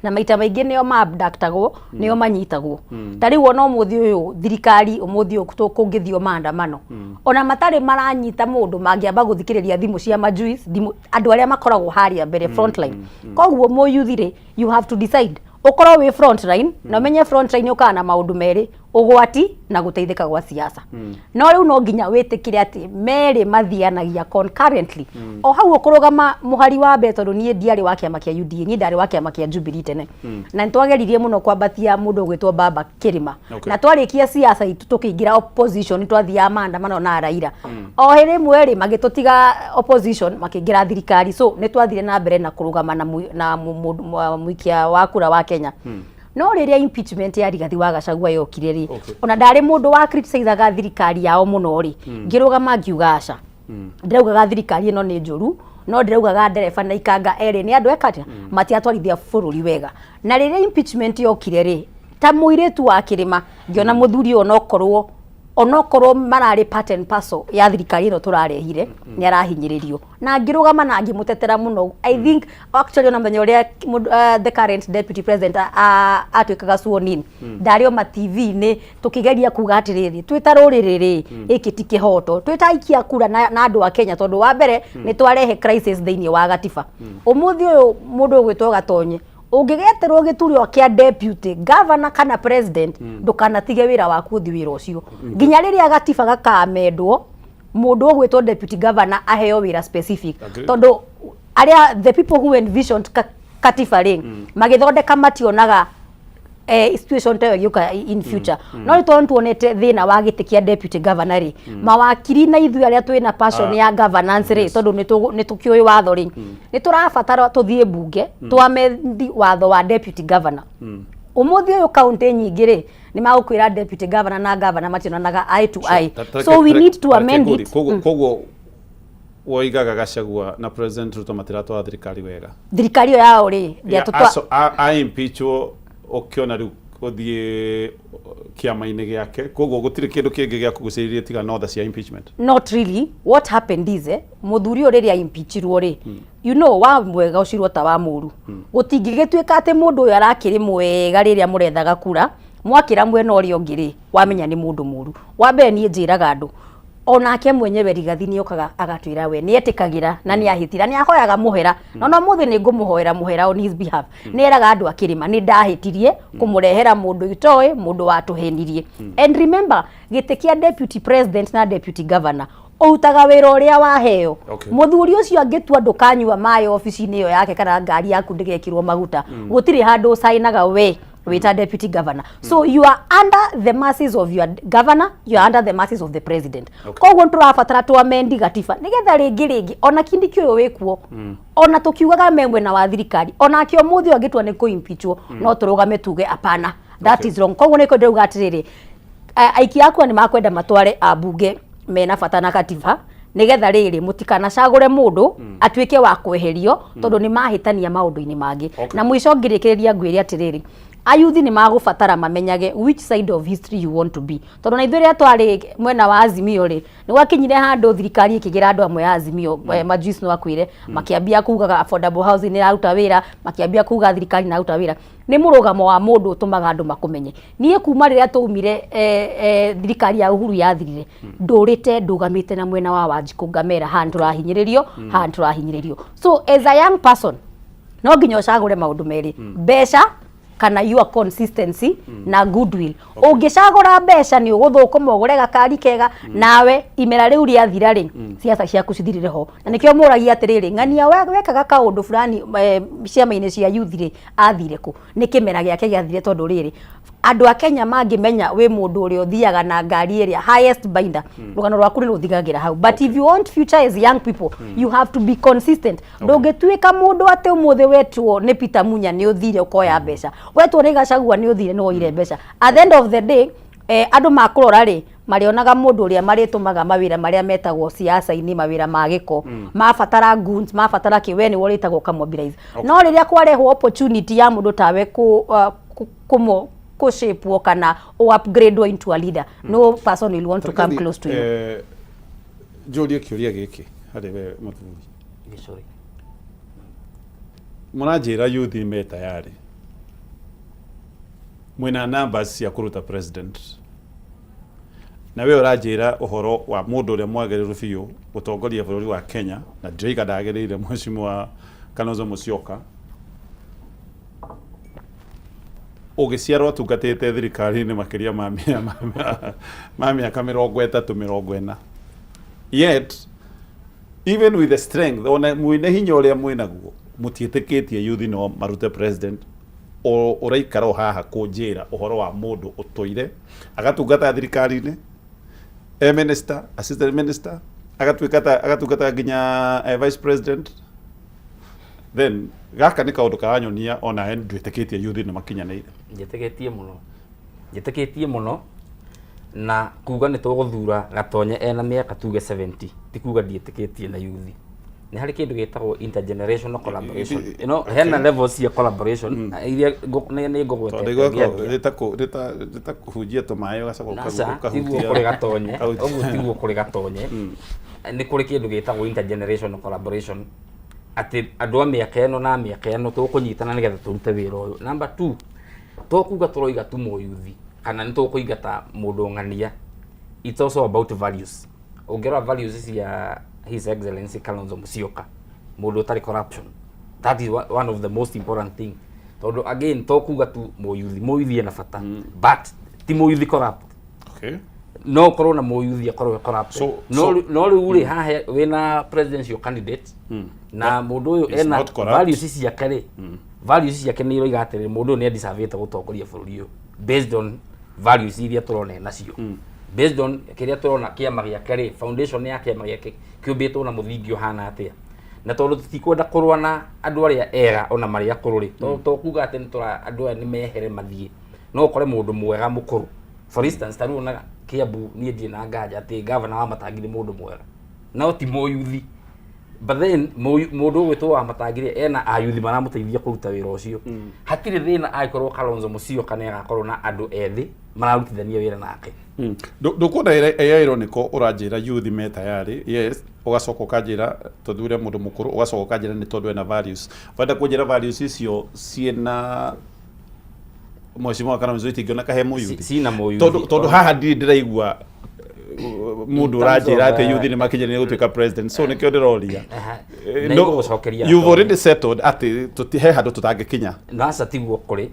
na maita maingĩ nĩo maabductagwo, nĩo manyitagwo. Ta rĩu ona ũmũthĩ ũyũ thirikari, ũmũthĩ ũyũ kũngĩthio maandamano, ona matarĩ maranyita mũndũ, mangĩamba gũthikĩrĩria thimũ cia Majuice, thimũ andũ arĩa makoragwo harĩa mbere, frontline. Koguo mũyuthi rĩ, you have to decide ũkorwo wĩ frontline, na ũmenye frontline ũkaga na maũndũ merĩ, ũgwati na gũteithĩka gwa siasa. No rĩu no nginya wĩtĩkĩre atĩ merĩ mathianagia concurrently. O hau ũkũrũgama mũhari wa mbere, tondũ niĩ ndiarĩ wa kĩama kĩa UDA, niĩ ndarĩ wa kĩama kĩa Jubilee tene, na nĩtwageririe mũno kwambatia mũndũ ũgwĩtwo Baba Kĩrĩma. Na twarĩkia siasa itũ tũkĩingĩra opposition, twathiaga maandamano na Raila. O rĩmwe rĩ, magĩtũtiga opposition, makĩingĩra thirikari. So nĩ twathire na mbere na kũrũgama na mũikia wa kura wa Kenya. No rĩrĩa impeachment ya Rigathi wa Gachagua yokire rĩ, ona ndarĩ mũndũ wa criticizaga thirikari yao mũno rĩ, ngĩrũgama ngiuga aca. Ndĩraugaga thirikari ĩno nĩ njũru, no ndĩraugaga ndereba na ikanga erĩ nĩ andũ eka atĩa, matiatwarithia bũrũri wega. Na rĩrĩa impeachment yokire rĩ, ta mũirĩtu wa kĩrĩma, ngĩona mũthuri ũyũ, onokorwo mararĩ part and parcel ya thirikari ĩno tũrarehire, nĩ arahinyĩrĩrio, na ngĩrũgama na ngĩmũtetera mũno. I think actually ona mũthenya ũrĩa the current deputy president atuĩkaga sworn in, ndarĩ o ma TV-inĩ tũkĩgeria kuga atĩrĩrĩ, twĩ ta rũrĩrĩ rĩ, gĩkĩ ti kĩhoto, twĩ ta aikia kura na andũ a Kenya, tondũ wa mbere nĩ twarehe crisis thĩinĩ wa gatiba. Ũmũthĩ ũyũ mũndũ ũgwĩtwo Gatonye, ũngĩgeterwo gĩturwa kĩa deputy governor kana president, ndũkanatige wĩra waku ũthi wĩra ũcio nginya rĩrĩa gatiba gakamendwo, mũndũ ũgwĩtwo deputy governor aheo wĩra specific. Tondũ arĩa, the people who envisioned katiba rĩ, magĩthondeka mationaga situation ta ĩyo ĩgĩũka in future. No rĩ, tondũ tuonete thĩna wa gĩtĩ kĩa deputy governor rĩ, mawakiri na ithuĩ arĩa twĩna passion ya governance rĩ, tondũ nĩ tũkĩũĩ watho rĩ, nĩ tũrabatara tũthiĩ mbunge twamendi watho wa deputy governor. Ũmũthĩ ũyũ kaunti nyingĩ rĩ, nĩ magũkwĩra deputy governor na governor mationanaga eye to eye, so we need to amend it. Koguo woigaga Gachagua na President Ruto matiratwara thirikari wega? Thirikari ĩyo yao rĩ, a impeachwo, ũkĩona rĩu ũthiĩ kĩama-inĩ gĩake, koguo gũtirĩ kĩndũ kĩngĩ gĩa kũgucĩrĩria tiga no tha cia impeachment? Not really. What happened is, mũthuri ũyũ rĩrĩa impeachirwo rĩ, you know, wa mwega ũcirwo ta wa mũru. Gũtingĩgĩtuĩka atĩ mũndũ ũyũ arakĩrĩ mwega rĩrĩa mũrethaga kura. Mwakĩra mwena ũrĩa ũngĩ rĩ, wamenya nĩ mũndũ mũru. Wa mbere niĩ njĩraga andũ, onake mwenyewe Rigathi nĩ okaga agatwĩra we nĩ etĩkagĩra na nĩ ahĩtira, nĩ ahoyaga mũhera, na ona ũmũthĩ nĩ ngũmũhoera mũhera on his behalf. Nĩ eraga andũ a kĩrĩma nĩ ndahĩtirie kũmũrehera mũndũ itoĩ, mũndũ watũhenirie. And remember, gĩtĩ kĩa deputy president na deputy governor ũrutaga wĩra ũrĩa waheo. Mũthuri ũcio angĩtua ndũkanyua maĩ obici-inĩ ĩyo yake kana ngari yaku ndĩgekĩrwo maguta, gũtirĩ handũ ũcainaga we wĩta deputy governor. So you are under the mercies of your governor, you are under the mercies of the president. Koguo nĩtũrabatara tũamendi gatiba nĩgetha rĩngĩ rĩngĩ ona Kindiki ũyũ wĩkuo, ona tũkiugaga me mwena wa thirikari, onake ũmũthĩ ũyũ angĩtua nĩ kũ-impeachwo, no tũrũgame tuge apana, that is wrong. Koguo nĩkĩo ndĩrauga atĩrĩrĩ, aikia akwa nĩ makwenda matware ambunge mena bata na katiba nigetha rĩrĩ mũtikanacagũre mũndũ atuĩke wa kweherio tondũ nĩ mahĩtania maũndũ-inĩ mangĩ. Na mũico ngĩrĩkĩrĩria ngwĩre atĩrĩrĩ, ayuthi nĩ magũbatara mamenyage which side of history you want to be, tondũ na ithuĩ rĩrĩa twarĩ mwena wa Azimio rĩ, nĩ gwakinyire handũ thirikari ĩkĩgĩra andũ amwe a Azimio, majuice no akwĩre, makĩambia kugaga affordable housing nĩ ĩraruta wĩra, makĩambia kuga thirikari nĩ ĩraruta wĩra. Nĩ mũrũgamo wa mũndũ ũtũmaga andũ makũmenye. Niĩ kuma rĩrĩa twaumire thirikari ya Uhuru yathirire, ndũrĩte ndũgamĩte na mwena wa Wanjikũ ngamera haha nĩtũrahinyĩrĩrio, haha nĩtũrahinyĩrĩrio. So as a young person no nginya ũcagũre maũndũ merĩ, mbeca kana your consistency na goodwill. Ũngĩcagũra mbeca nĩ ũgũthũkũma ũgũre gakari kega, nawe imera rĩu rĩathira rĩ, siasa ciaku cithirire ho. Na nĩkĩo mũragia atĩrĩrĩ, ng'ania wekaga kaũndũ fulani ciama-inĩ cia youth rĩ, athire kũ? Nĩ kĩmera gĩake gĩathire, tondũ rĩrĩ, andũ a Kenya mangĩmenya wĩ mũndũ ũrĩa ũthiaga na ngari ĩrĩa highest binder, rũgano rwaku nĩ rũthigagĩra hau. But if you want future as young people, you have to be consistent. Ndũngĩtuĩka mũndũ atĩ ũmũthĩ wetwo nĩ Peter Munya nĩ ũthire ũkoya mbeca, wetwo nĩ Gachagua nĩ ũthire nĩ woire mbeca. At the end of the day, andũ makũrora rĩ, marĩonaga mũndũ ũrĩa marĩtũmaga mawĩra marĩa metagwo siasa-inĩ, mawĩra ma gĩko, mabatara goons, mabatara kĩ, we nĩwe ũrĩtagwo ũkamobilize. No rĩrĩa kwarehwo opportunity ya mũndũ tawe kũ kũ-shape kana o upgrade into a leader, no person will want to come close to you. Njũrie kĩũria gĩkĩ harĩ we mũthuri. Gĩcũrĩ. Mũranjĩra youth me tayari, mwĩna numbers cia kũruta president, na we ũranjĩra ũhoro wa mũndũ ũrĩa mwagĩrĩru biũ gũtongoria bũrũri wa Kenya, na ndĩroiga ndagĩrĩire, Mheshimiwa Kalonzo Musyoka, ũgĩciarwo atungatĩte thirikari-inĩ makĩria ma mĩaka 30, 40, yet even with the strength ona mwĩna hinya ũrĩa mwĩnaguo, mũtiĩtĩkĩtie youth no marute president. Ũraikara o haha kũnjĩra ũhoro wa mũndũ ũtũire agatungata thirikari-inĩ e minister, assistant minister, agatuĩka ta agatungata nginya vice president, then gaka nĩ kaũndũ karanyonia ona ndwĩtĩkĩtie youth nĩ makinyanĩire. Njĩtĩkĩtie mũno, njĩtĩkĩtie mũno, na kuga nĩ tũgũthura Gatonye ena mĩaka tuge 70 ti kuga ndiĩtĩkĩtie na yuthi. Nĩ harĩ kĩndũ gĩtagwo intergenerational collaboration. Ĩno hena levels cia collaboration iria nĩ ngũgwetete ngĩambia. Rĩta kũhunjia tũmaĩ ũgacoka Aca, tiguo kũrĩ Gatonye, ũguo tiguo kũrĩ Gatonye. Nĩ kũrĩ kĩndũ gĩtagwo intergenerational collaboration, atĩ andũ a mĩaka ĩno na mĩaka ĩno tũkũnyitana nĩgetha tũrute wĩra ũyũ. Number two, to kuga tũroiga tu mũyuthi kana nĩ tũkũingata mũndũ ng'ania, it's also about values. Ũngĩrora values cia His Excellency Kalonzo Musyoka, mũndũ ũtarĩ corruption, that is one of the most important thing, tondũ again to kuga tu mũyuthi, mũyuthi ena bata, but ti mũyuthi corrupt. No ũkorwo na mũyuthi akorwo e corrupt. No rĩu rĩ, haha wĩna presidential candidate na mũndũ ũyũ Is ena not corrupt. Values ciake rĩ, values ciake nĩ iroiga atĩrĩrĩ, mũndũ ũyũ nĩ adeservĩte gũtongoria bũrũri ũyũ based on values iria tũrona enacio, based on kĩrĩa tũrona kĩama gĩake rĩ, foundation ya kĩama gĩake kĩũmbĩtwo na mũthingi ũhana atĩa. Na tondũ tũtikwenda kũrũa na andũ arĩa ega ona marĩ akũrũ rĩ, to kuga atĩ nĩtũra andũ aya nĩ mehere mathiĩ. No ũkore mũndũ mwega mũkũrũ, for instance, ta rĩu ona Kiambu, niĩ ndirĩ na nganja atĩ gavana wa Matangi nĩ mũndũ mwega, no ti mũyuthi. But then mũndũ ũgwĩtwo wa Matangi rĩ, ena ayuthi maramũteithia kũruta wĩra ũcio. Hatirĩ thĩna angĩkorwo Kalonzo Musyoka nĩ agakorwo na andũ ethĩ mararutithania wĩra nake. Ndũkuona ĩ ironical ũranjĩra youth me tayari, yes, ũgacoka ũkanjĩra tũthure mũndũ mũkũrũ, ũgacoka ũkanjĩra nĩ tondũ ena values. Wenda kũnjĩra values icio ciĩna Mheshimiwa Kalonzo itingĩoneka he mũyuthi? Cina mũyuthi. Tondũ haha ndirĩ ndĩraigua mũndũ In terms ũranjĩra of, atĩ yuthi nĩ makinyĩrĩire gũtuĩka president, so nĩkĩo ndĩroria. Na No, igũgũcokeria you've Gatonye. already settled atĩ he handũ tũtangĩkinya. Naca tiguo kũrĩ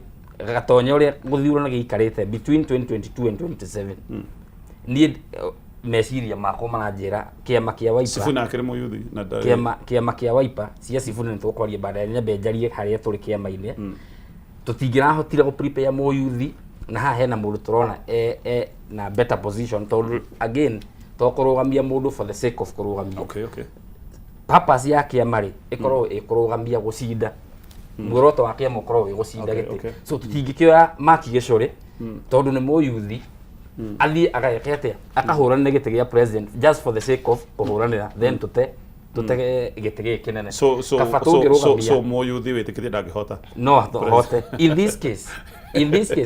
Gatonye, ũrĩa gũthurano gĩikarĩte between 2022 and 27, niĩ meciria makwa maranjĩra kĩama kĩa Wiper Sifuna akĩrĩ mũyuthi na kĩama kĩa Wiper cia Sifuna nĩ tũkwaria baadaye. Nyambe njarie harĩa tũrĩ kĩama-inĩ. Tũtingĩrahotire gũ prepare mũyuthi, na haha hena mũndũ tũrona e na better position, tondũ again to kũrũgamia mũndũ for the sake of kũrũgamia. Purpose ya kĩama rĩ, ĩkorwo ĩkũrũgamia gũcinda, muoroto wa kĩama ũkorwo wĩ gũcinda gĩtĩ. So tũtingĩkĩoya Maki Gĩcũrĩ tondũ nĩ mũyuthi athiĩ ageke atĩa, akahũranĩre gĩtĩ gĩa president just for the sake of kũhũranĩra, then tũte gĩtĩ gĩkĩ kĩnene. So Kaba so tũngĩrũgamia so mũyuthi wĩtĩkĩtie ndangĩhota? No ahote in this case,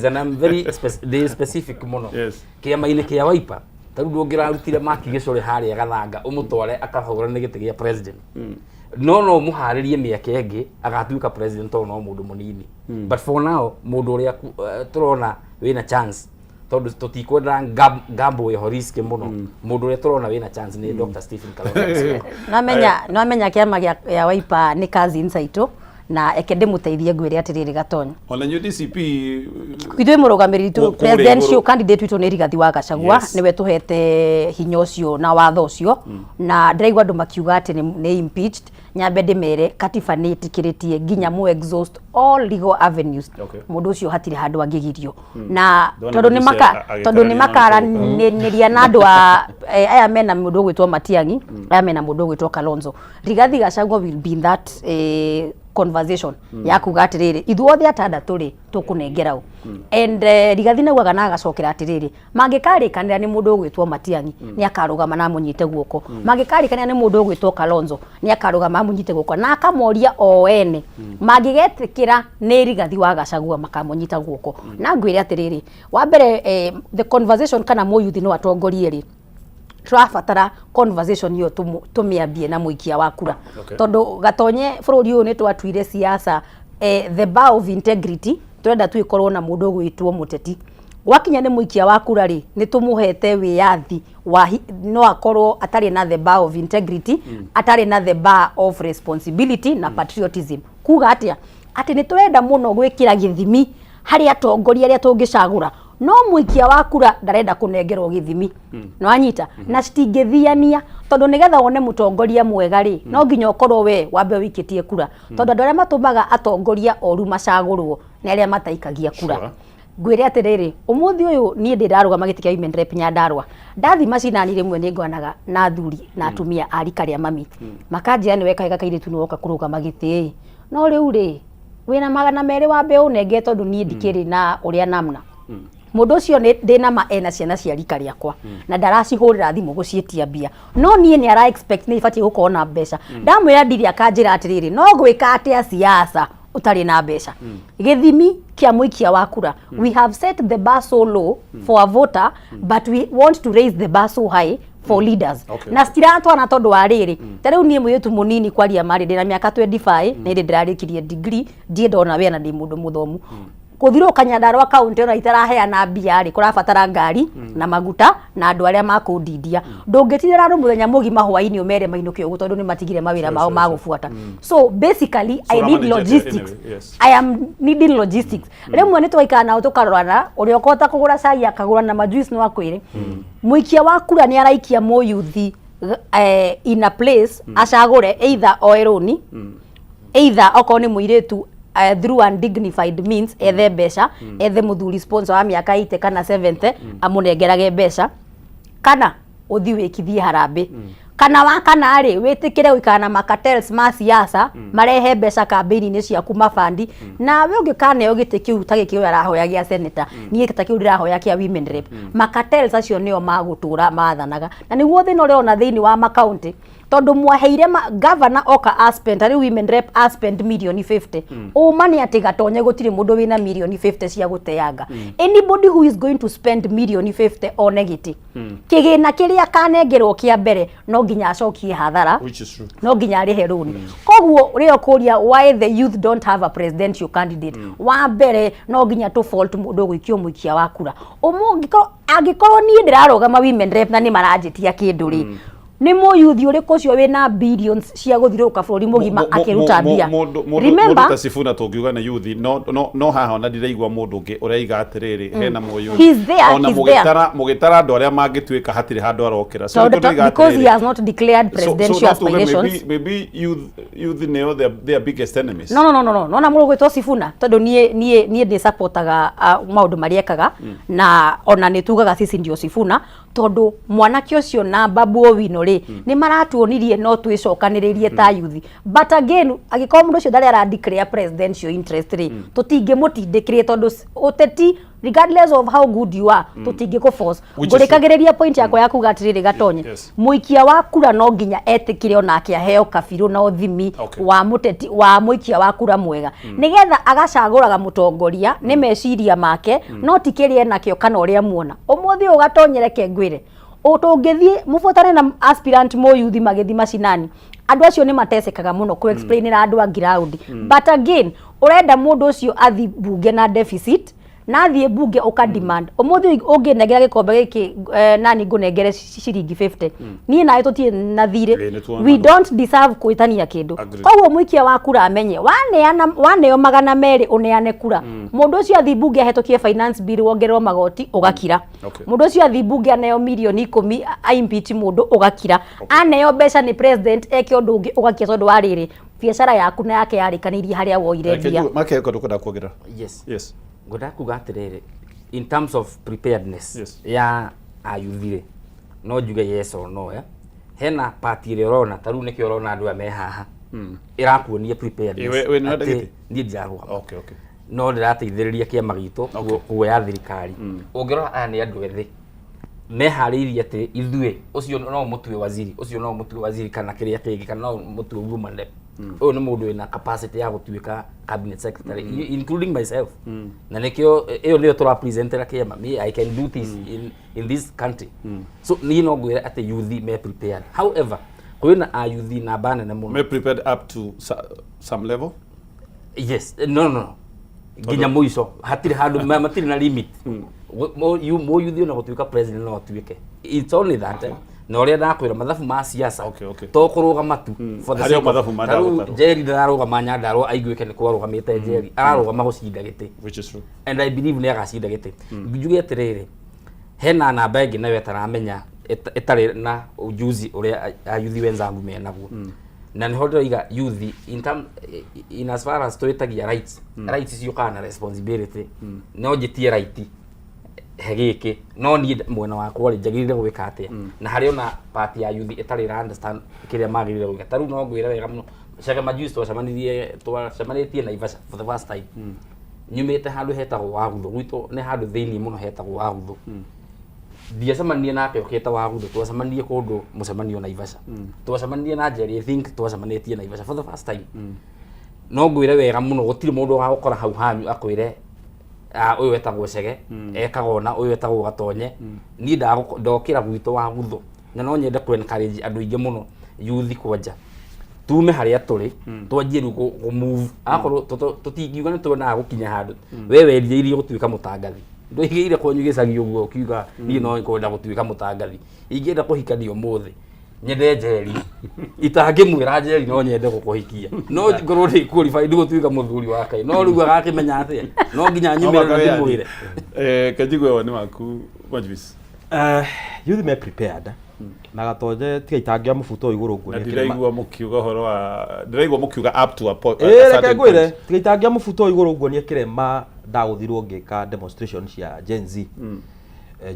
and I'm very specific mũno. Kĩama-inĩ kĩa Wiper, ta rĩu ndũngĩrarutire Maki Gĩcũrĩ harĩa Gathanga ũmũtware akahũrane gĩtĩ gĩa president, no ũmũharĩrie mĩaka ĩngĩ agatuĩka president, tondũ no mũndũ mũnini. But for now, mũndũ ũrĩa tũrona wĩna chance, tondũ tũtikwenda gamble ĩho risk mũno, mũndũ ũrĩa tũrona wĩna chance nĩ Dr. Stephen Kalonzo Musyoka. Nwamenya kĩama gĩa Wiper nĩ cousins aitũ, na eke ndĩmũteithie ngwĩre atĩrĩrĩ, Gatonyo. Ona inyuĩ DCP? Ithuĩ mũrũgamĩrĩri Kũrĩa presidential igũrũ. candidate witũ nĩ Rigathi wa Gachagua. Nĩwe tũhete hinya ũcio na watho ũcio, na ndĩraigua andũ makiuga atĩ nĩ impeached. Nyambe ndĩmere katiba nĩ ĩtĩkĩrĩtie nginya mu exhaust all legal avenues. Mũndũ ũcio hatirĩ handũ angĩgirio na Ndona tondũ nĩ mũndũ maka ũcio tondũ nĩ agĩkarania na makaranĩria na andũ a aya mena mũndũ ũgwĩtwo Matiang'i, aya mena mũndũ ũgwĩtwo Kalonzo. Rigathi Gachagua will be in that conversation ya kuga atĩrĩrĩ, ithuothe atandatũ rĩ, tũkũnengera ũ? And Rigathi naugaga na agacokera atĩrĩrĩ, mangĩkarĩkanĩra nĩ mũndũ ũgwĩtwo Matiang'i, nĩ akarũgama na amũnyite guoko. Mangĩkarĩkanĩra nĩ mũndũ ũgwĩtwo Kalonzo, nĩ akarũgama amũnyite guoko, na akamoria o ene mangĩgetĩkĩra nĩ Rigathi wa Gachagua makamũnyita guoko. Na ngwĩre atĩrĩrĩ, wa mbere, the conversation kana mũyuthi no atongorie rĩ, tũrabatara conversation ĩyo tũmĩambie na mũikia wa kura. Tondũ Gatonye, bũrũri ũyũ nĩ twatuire siasa, the bar of integrity tũrenda tu ĩkorwo na mũndũ ũgwĩtwo mũteti. Gwakinya nĩ mũikia wa kura rĩ, nĩ tũmũhete wĩyathi wa no akorwo atarĩ na the bar of integrity, atarĩ na the bar of responsibility na patriotism. Kuga atĩa? Atĩ nĩ tũrenda mũno gwĩkĩra gĩthimi harĩ atongoria arĩa tũngĩcagũra, no mũikia wa kura ndarenda kũnengerwo gĩthimi. Nĩwanyita? Na citingĩthiania, tondũ nĩgetha wone mũtongoria mwega rĩ, no nginya ũkorwo we wambe wĩikĩtie kura, tondũ andũ arĩa matũmaga atongoria oru macagũrwo nĩ arĩa mataikagia kura. Ngwĩre atĩrĩrĩ, ũmũthĩ ũyũ niĩ ndĩrarũgama gĩtĩ kĩa women rep Nyandarua. Ndathi macinani rĩmwe nĩ ngwanaga na athuri na atumia a rika rĩa mami, makanjĩra, "Nĩ weka wega kairĩtu, nĩ woka kũrũgama gĩtĩ ĩ, no rĩu rĩ, wĩna 200 wambe ũnenge, tondũ niĩ ndikĩrĩ na ũrĩa namna." Mũndũ ũcio nĩ ndĩna ma ena ciana cia rika rĩakwa na ndaracihũrĩra thimũ gũciĩtia mbia, no niĩ nĩ ara expect nĩ ibatiĩ gũkorwo na mbeca. Ndamwĩra ndirĩ, akanjĩra atĩrĩrĩ, "No gwĩka atĩa siasa ũtarĩ na mbeca?" Gĩthimi kĩa mũikia wa kura, we have set the bar so low for a voter, but we want to raise the bar so high for leaders. Na citiratwana, tondũ wa rĩrĩ, ta rĩu niĩ mũirĩtu mũnini, kwaria marĩ, ndĩna mĩaka 25, nĩ hĩndĩ ndĩrarĩkirie degree, ndirĩ ndona wĩra na ndĩ mũndũ mũthomu. Kũthirũka Nyandarua kaunti ona itaraheana mbia rĩ, kũrabatara ngari na maguta na andũ arĩa makũndindia. Ndũngĩtinda andũ mũthenya mũgima, hwainĩ ũmere mainũke ũguo, tondũ nĩ matigire mawĩra mao ma gũbuata. So basically So I need ũramanage atĩa logistics. Anyway, yes. I am needing logistics. Rĩmwe nĩ twaikara nao tũkarorana, ũrĩa ũkũhota kũgũra cai akagũra na majuice. No akwĩre mũikia wa kura nĩ araikia mũyuthi in a place acagũre, either oe rũni, either okorwo nĩ mũirĩtu, through undignified means, ethe mbeca, ethe mũthuri sponsor wa mĩaka 80 kana 70 amũnengerage mbeca, kana ũthi wĩkithie harambĩ, kana wa kana rĩ, wĩtĩkĩre gũikara na macartels ma siasa marehe mbeca kambĩini-inĩ ciaku mabandi. Nawe ũngĩkaneo gĩtĩ kĩu ta gĩkĩ ũyũ arahoya gĩa senator, niĩ ta kĩu ndĩrahoya kĩa women rep, macartels acio nĩo magũtũra mathanaga, na nĩguo thĩna ũrĩa ũrona thĩinĩ wa makaunti. Tondũ mwaheire governor oka a spend, rĩu women rep a spend mirioni 50. Ũma nĩ atĩ Gatonye gũtirĩ mũndũ wĩna mirioni 50 cia gũteanga. Anybody who is going to spend mirioni 50 one gĩtĩ, kĩgĩna kĩrĩa kanengerwo kĩa mbere no nginya acokie hathara. Which is true. No nginya arĩhe rũni. Koguo rĩo kũria why the youth don't have a presidential candidate, wa mbere no nginya tũ fault mũndũ ũgũikio mũikia wa kura. Ũmũngĩkorwo angĩkorwo niĩ ndĩrarũgama women rep na nĩ maranjĩtia kĩndũ rĩ, nĩ mũyuthi ũrĩkũ ũcio wĩna billions cia gũthiũrũrũka bũrũri mũgima akĩruta mbia? Mũndũ Remember, ta Sifuna tũngiuga nĩ yuthi, no haha ona ndiraigua mũndũ ũngĩ ũraiga atĩrĩrĩ hena mũyuthi. He's there, ona he's there. Mũgĩtara andũ arĩa mangĩtuĩka hatirĩ handũ arokĩra. So Tondũ nĩkĩo ndĩroiga because he atĩrĩrĩ, has not declared presidential no tuge aspirations. Maybe youth nĩo their biggest enemies. No, nona mũndũ gwĩtwo Sifuna, tondũ niĩ nĩ supportaga maũndũ marĩa ekaga, na ona nĩ tugaga sisi ndio Sifuna, tondũ mwanake ũcio na Babu Owino rĩ, nĩ maratuonirie no twĩcokanĩrĩrie ta youth. But again, angĩkorwo mũndũ ũcio ndarĩ ara declare presidential interest rĩ, tũtingĩmũtindĩkĩrĩria, tondũ ũteti, regardless of how good you are, tũtingĩkũ force. Which is true. Ngũrĩkagĩrĩria point yakwa ya kuga atĩrĩrĩ, Gatonye, mũikia wa kura no nginya etĩkĩre onake aheo kabirũ na ũthimi wa mũteti wa mũikia wa kura mwega, nĩgetha agacagũraga mũtongoria nĩ meciria make, no ti kĩrĩa enakĩo kana ũrĩa muona ũmũthĩ ũyũ. Gatonye, reke ngwĩre, tũngĩthiĩ mũbuatane na aspirant mũyuthi magĩthiĩ macinani, andũ acio nĩ matecekaga mũno kũ explainĩra andũ a ground. But again, ũrenda mũndũ ũcio athi bunge na deficit, na athiĩ bunge ũka demand. Ũmũthĩ ũngĩnengera gĩkombe gĩkĩ, nani ngũnengere ciringi 50, niĩ nawe tũtirĩ na thirĩ. Ĩĩ, nĩ tuona We andũ. don't deserve kwĩtania kĩndũ. Agreed. Koguo mũikia wa kura amenye waneana, waneo 200 ũneane kura, mũndũ ũcio athi bunge ahetũkie finance bill wongererwo magoti, ũgakira. Mũndũ ũcio athi bunge aneo mirioni 10 a impeach mũndũ, ũgakira. Aneo mbeca nĩ president eke ũndũ ũngĩ, ũgakira, tondũ wa rĩrĩ biacara yaku na yake yarĩkanĩirie harĩa woire mbia. Make kũndũ kwenda kuongerera. Yes. Yes. Ngwendaga kuga atĩrĩrĩ, in terms of preparedness ya ayuthi rĩ, no njuge yes or no, eh? Hena party ĩrĩa ũrona ta rĩu nĩkĩo ũrona andũ aya me haha ĩrakuonia preparedness. We nĩ ũrenda Atĩ gĩtĩ? Niĩ ndirarũgama, no ndĩrateithĩrĩria kĩama gitũ kuoya thirikari. Ũngĩrora aya nĩ andũ ethĩ meharĩirie atĩ ithuĩ ũcio no mũtue waziri, ũcio no mũtue waziri kana kĩrĩa kĩngĩ, kana no mũtue woman rep. Ũyũ nĩ mũndũ wĩna capacity ya gũtuĩka cabinet secretary, including myself, na nĩkĩo ĩyo nĩyo tũrapresentera kĩama. Me, I can do this in this country. So niĩ no ngwĩre atĩ youth me prepared. However, kwĩna ayuthi namba nene mũno Me prepared up to some level. Yes, no, nginya mũico hatirĩ handũ matirĩ na limit. Mũyuthi ona gũtuĩka president no atuĩke. It's only that na ũrĩa ndakwĩra mathabu ma siasa to kũrũgama tu for the Harĩ o sake of- mathabu ma ta rĩu ndagũtarwo. Njeri ndararũgama Nyandarua aiguĩke nĩ kwarũgamĩte Njeri, ararũgama gũcinda gĩtĩ. Which is true. And I believe nĩ agacinda gĩtĩ. Njuge atĩrĩrĩ, hena namba ĩngĩ nayo ĩtaramenya, ĩtarĩ na ujuzi ũrĩa ayuthi wenzangu menaguo, na nĩho ndĩroiga youth in as far as twĩtagia rights, rights ciũkaga na responsibility. No njĩtie right he gĩkĩ, no niĩ mwena wakwa rĩ, njagĩrĩire gwĩka atĩa? Na harĩ ona part ya youth ĩtarĩ ĩra understand kĩrĩa magĩrĩire gwĩka. Ta rĩu no ngwĩre wega mũno, Chege majuzi twacemanĩtie Naivasha for the first time. Nyumĩte handũ hetagwo Wagutho, gwitũ nĩ handũ thĩiniĩ mũno hetagwo Wagutho. Ndiacemanirie nake okĩte Wagutho, twacemanirie kũndũ mũcemanio Naivasha. Twacemanirie na Njeri, I think twacemanĩtie Naivasha for the first time. No ngwĩre wega mũno, gũtirĩ mũndũ ũgagũkora hau hanyu akwĩre, "Ah, ũyũ etagwo Cege, ekaga ũna, ũyũ etagwo Gatonye." Niĩ ndokĩra gwitũ Wagutho, na no nyende kũ encourage andũ aingĩ mũno, youth kwanja tume harĩa tũrĩ, twanjie rĩu kũ move. Akorwo tũtingiuga nĩ twendaga gũkinya handũ we werirĩirie gũtuĩka mũtangathi, ndũigĩire kwanyu gĩcagi ũguo ũkiuga niĩ no kwenda gũtuĩka mũtangathi, ingĩenda kũhikania ũmũthĩ nyende Njeri, itangĩmwĩra Njeri no nyende gũkũhikia, no ngorwo ndĩ qualified gũtuĩka mũthuri wake, no rĩu agakĩmenya atĩa? No nginya nyumĩre na ndĩmwĩre. Kanjigue woni waku, Majlis. Youth me prepared na Gatonye tiga itangĩa mũbuto ũyũ igũrũ Na nguonie. ndiraigua mũkiuga ũhoro wa, ndiraigua mũkiuga up to a point. Ĩĩ, reke ngwĩre, tiga itangĩa mũbuto ũyũ igũrũ nguonie kĩrema ndagũthirwo ngĩka demonstration cia Gen Z,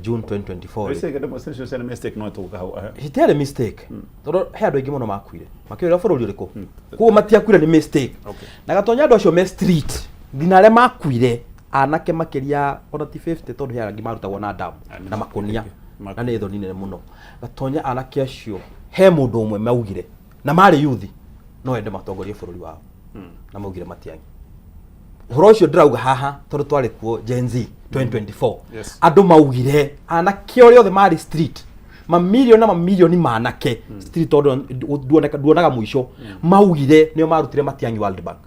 June 2024 rĩ. Demonstration cia mistake no tũka hau. Itiarĩ mistake, tondũ he andũ aingĩ mũno makuire makĩũrĩra bũrũri ũrĩkũ, koguo matiakuire nĩ mistake. Na Gatonya, andũ acio me street nginya arĩa makuire anake makĩria ona ti 50, tondũ he angĩ marutagwo na ndamu na makonia, na nĩ thoni nene mũno. Gatonya, anake acio He mũndũ ũmwe maugire na marĩ yuthi no ende matongorie bũrũri wao, na maugire Matiang'i. Ũhoro ũcio ndĩrauga haha tondũ twarĩ kuo Gen Z 2024. Andũ maugire anake ũrĩa othe marĩ street, mamirioni na mamirioni ma anake street, tondũ nduonaga mũico, maugire nĩo marutire Matiang'i World Bank.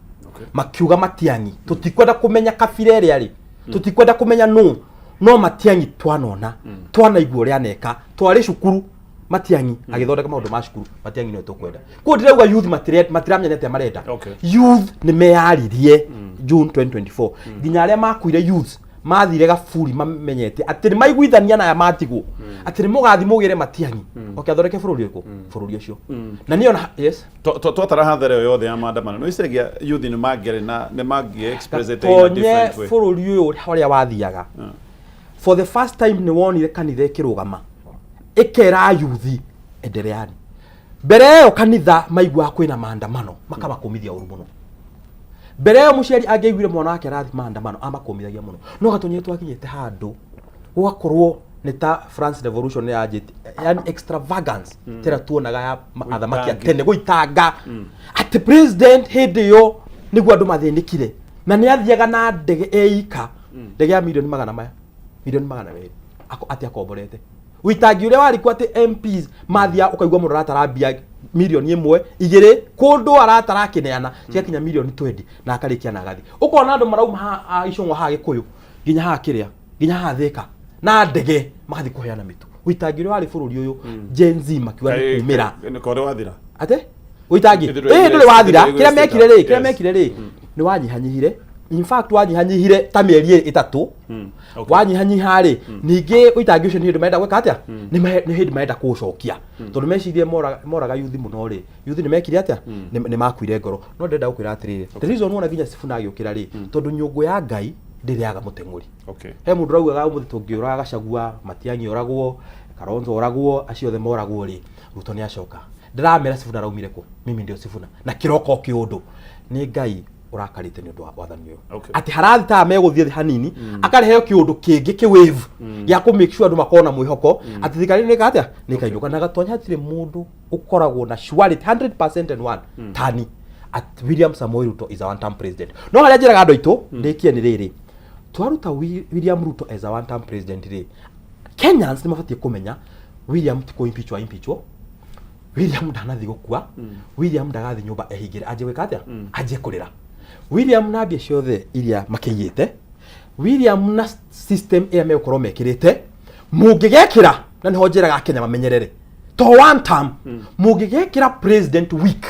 Makiuga Matiang'i tũtikwenda kũmenya kabira ĩrĩa rĩ, tũtikwenda kũmenya nũ, no Matiang'i twanona, twanaigua ũrĩa aneka, twarĩ cukuru Matiang'i agĩthondeka maũndũ ma cukuru, Matiang'i nĩwe tũkwenda. Koguo ndĩrauga youth matiramenya nĩ atĩa marenda. Youth nĩ meyaririe June 2024, nginya arĩa makuire youths mathire gaburi mamenyete atĩ nĩ maiguithania na aya matigwo atĩ nĩ mũgathi mũgĩre Matiang'i oke athondeke bũrũri ũrĩkũ, bũrũri ũcio na niĩ ona yes. Twatara hathara ĩyo yothe ya maandamano, nĩ wĩciragia youth nĩ mangĩarĩ na nĩ mangĩ express it in a Gatonye different way? Bũrũri ũyũ ũrĩa wathiaga, for the first time nĩ wonire kanitha ĩkĩrũgama ĩkera yuthi endereani. Mbere ĩyo kanitha maiguaga kwĩna maandamano makamakũmithia ũru mũno. Mbere ĩyo mũciari angĩaiguire mwana wake arathiĩ maandamano amakũmithagia mũno, no Gatonye twakinyĩte handũ gũgakorwo nĩ ta France Revolution yanjĩtie, yani extravagance tera tuonaga ya athamaki a Gũitanga. tene gũitanga, atĩ president hĩndĩ ĩyo nĩguo andũ mathĩnĩkire na nĩ athiaga na ndege eika, ndege ya milioni magana maya, milioni 200, atĩ akomborete. Ũitangi ũrĩa warĩ kuo atĩ MPs mathiaga ũkaigua mũndũ aratara mbia milioni 1, 2 kũndũ aratara akĩneana cigakinya milioni 20 na akarĩkia na agathiĩ. Ũkona andũ marauma haha Icũng'wa, haha Gĩkũyũ, nginya haha kĩrĩa, nginya haha Thĩka na ndege magathiĩ kũheana mĩtu. Ũitangi ũrĩa warĩ bũrũri ũyũ, Gen Z makiuga nĩ kumĩra. Nĩ kore wathira. Atĩ ũitangi Ĩndĩ ĩ ndũrĩ wathira. ndũrĩ Kĩrĩa mekire rĩ, kĩrĩa mekire rĩ, nĩ wanyihanyihire, in fact wanyihanyihire ta mĩeri ĩrĩ ĩtatũ. Wanyihanyiha rĩ, ningĩ ũitangi ũcio nĩ hĩndĩ marenda gwĩka atĩa? Nĩ hĩndĩ marenda kũũcokia, tondũ mecirie moraga yuthi mũno rĩ, yuthi nĩ mekire atĩa? Nĩ makuire ngoro. No ndĩrenda gũkwĩra atĩrĩrĩ, the reason wona nginya Sifuna agĩũkĩra rĩ, tondũ nyũngũ ya Ngai ndĩrĩaga mũteng'ũri. He mũndũ ũraugaga ũmũthĩ tũngĩũraga Gachagua, Matiang'i oragwo, Kalonzo oragwo, acio othe moragwo rĩ, Ruto nĩ acoka. Ndĩramera Sifuna araumire kũ? Mimi ndio Sifuna na kĩroko kĩũndũ nĩ Ngai ũrakarĩte nĩ ũndũ wa wathani ũyũ. Atĩ harathi ta megũthiĩ thĩ hanini, akareheo kĩũndũ kĩngĩ kĩwave gĩa kũ make sure andũ makorwo na mwĩhoko atĩ thirikari ĩno nĩka atĩa, nĩkainũka. Na Gatonya hatirĩ mũndũ ũkoragwo na surety 100% and one tani at William Samoei Ruto is a one term president. No harĩa njĩraga andũ aitũ ndĩkie nĩ rĩrĩ, twaruta William Ruto as a one term president rĩ, Kenyans nĩ mabatiĩ kũmenya William ti kũ impeachwo, impeachwo William ndanathiĩ gũkua, William ndagathiĩ nyũmba ehingĩre anjie gwĩka atĩa, anjie kũrĩra. William na mbia ciothe iria makĩiyĩte, William na system ĩrĩa megũkorwo mekĩrĩte, mũngĩgekĩra, na nĩho njĩraga Kenya mamenyerere to one term, mũngĩgekĩra president week,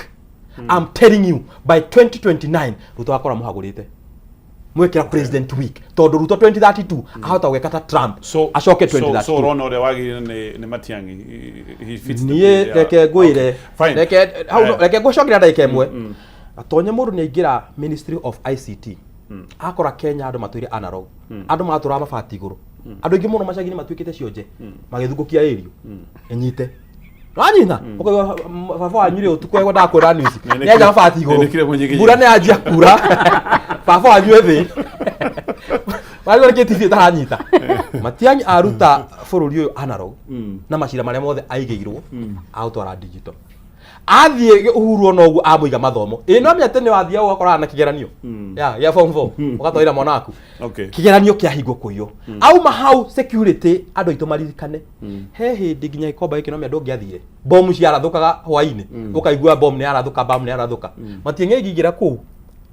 I'm telling you, by 2029 Ruto akora mũhagũrĩte. Mwekĩra president week, tondũ Ruto 2032 ahota gwĩka ta Trump, acoke 2032. So ũrona ũrĩa wagĩrĩire nĩ Matiang'i, he fits the Niĩ bill, yeah. reke ngwĩre. Okay, fine. Reke hau reke ngũcokera ndagĩka ĩmwe. Gatonye mũndũ nĩ aingĩra Ministry of ICT, akora Kenya andũ matũire analog, andũ matũraga mabati igũrũ, andũ aingĩ mũno macagi-inĩ matuĩkĩte cionje magĩthungũkia ĩrio ĩnyite wanyita ũkaigua baba wanyu rĩ ũtukũ egwendaga kwĩra news Nĩ nĩ anja mabati igũrũ. Nĩ nĩkire mũnyiginyigi. Mbura nĩ yanjia kura, baba wanyu ĩ thĩ warigwo nĩkĩ TV ĩtaranyita. Matiang'i aruta bũrũri ũyũ analog na macira marĩa mothe aigĩirwo aũtwara digital. Athiĩ Uhuru ona ũguo amũiga mathomo ĩ no menya tene wathiaga ũgakoraga na kĩgeranio ya gĩa form 4 ũgatwarĩra mwana waku. Kĩgeranio kĩahingwo kũiywo. Auma hau security, andũ aitũ maririkane he hĩndĩ nginya gĩkomba gĩkĩ no menya ndũngĩathire, bomu ciarathũkaga hwainĩ, ũkaigua bomu nĩ yarathũka, bomu nĩ yarathũka. Matiang'i aingĩingĩra kũu,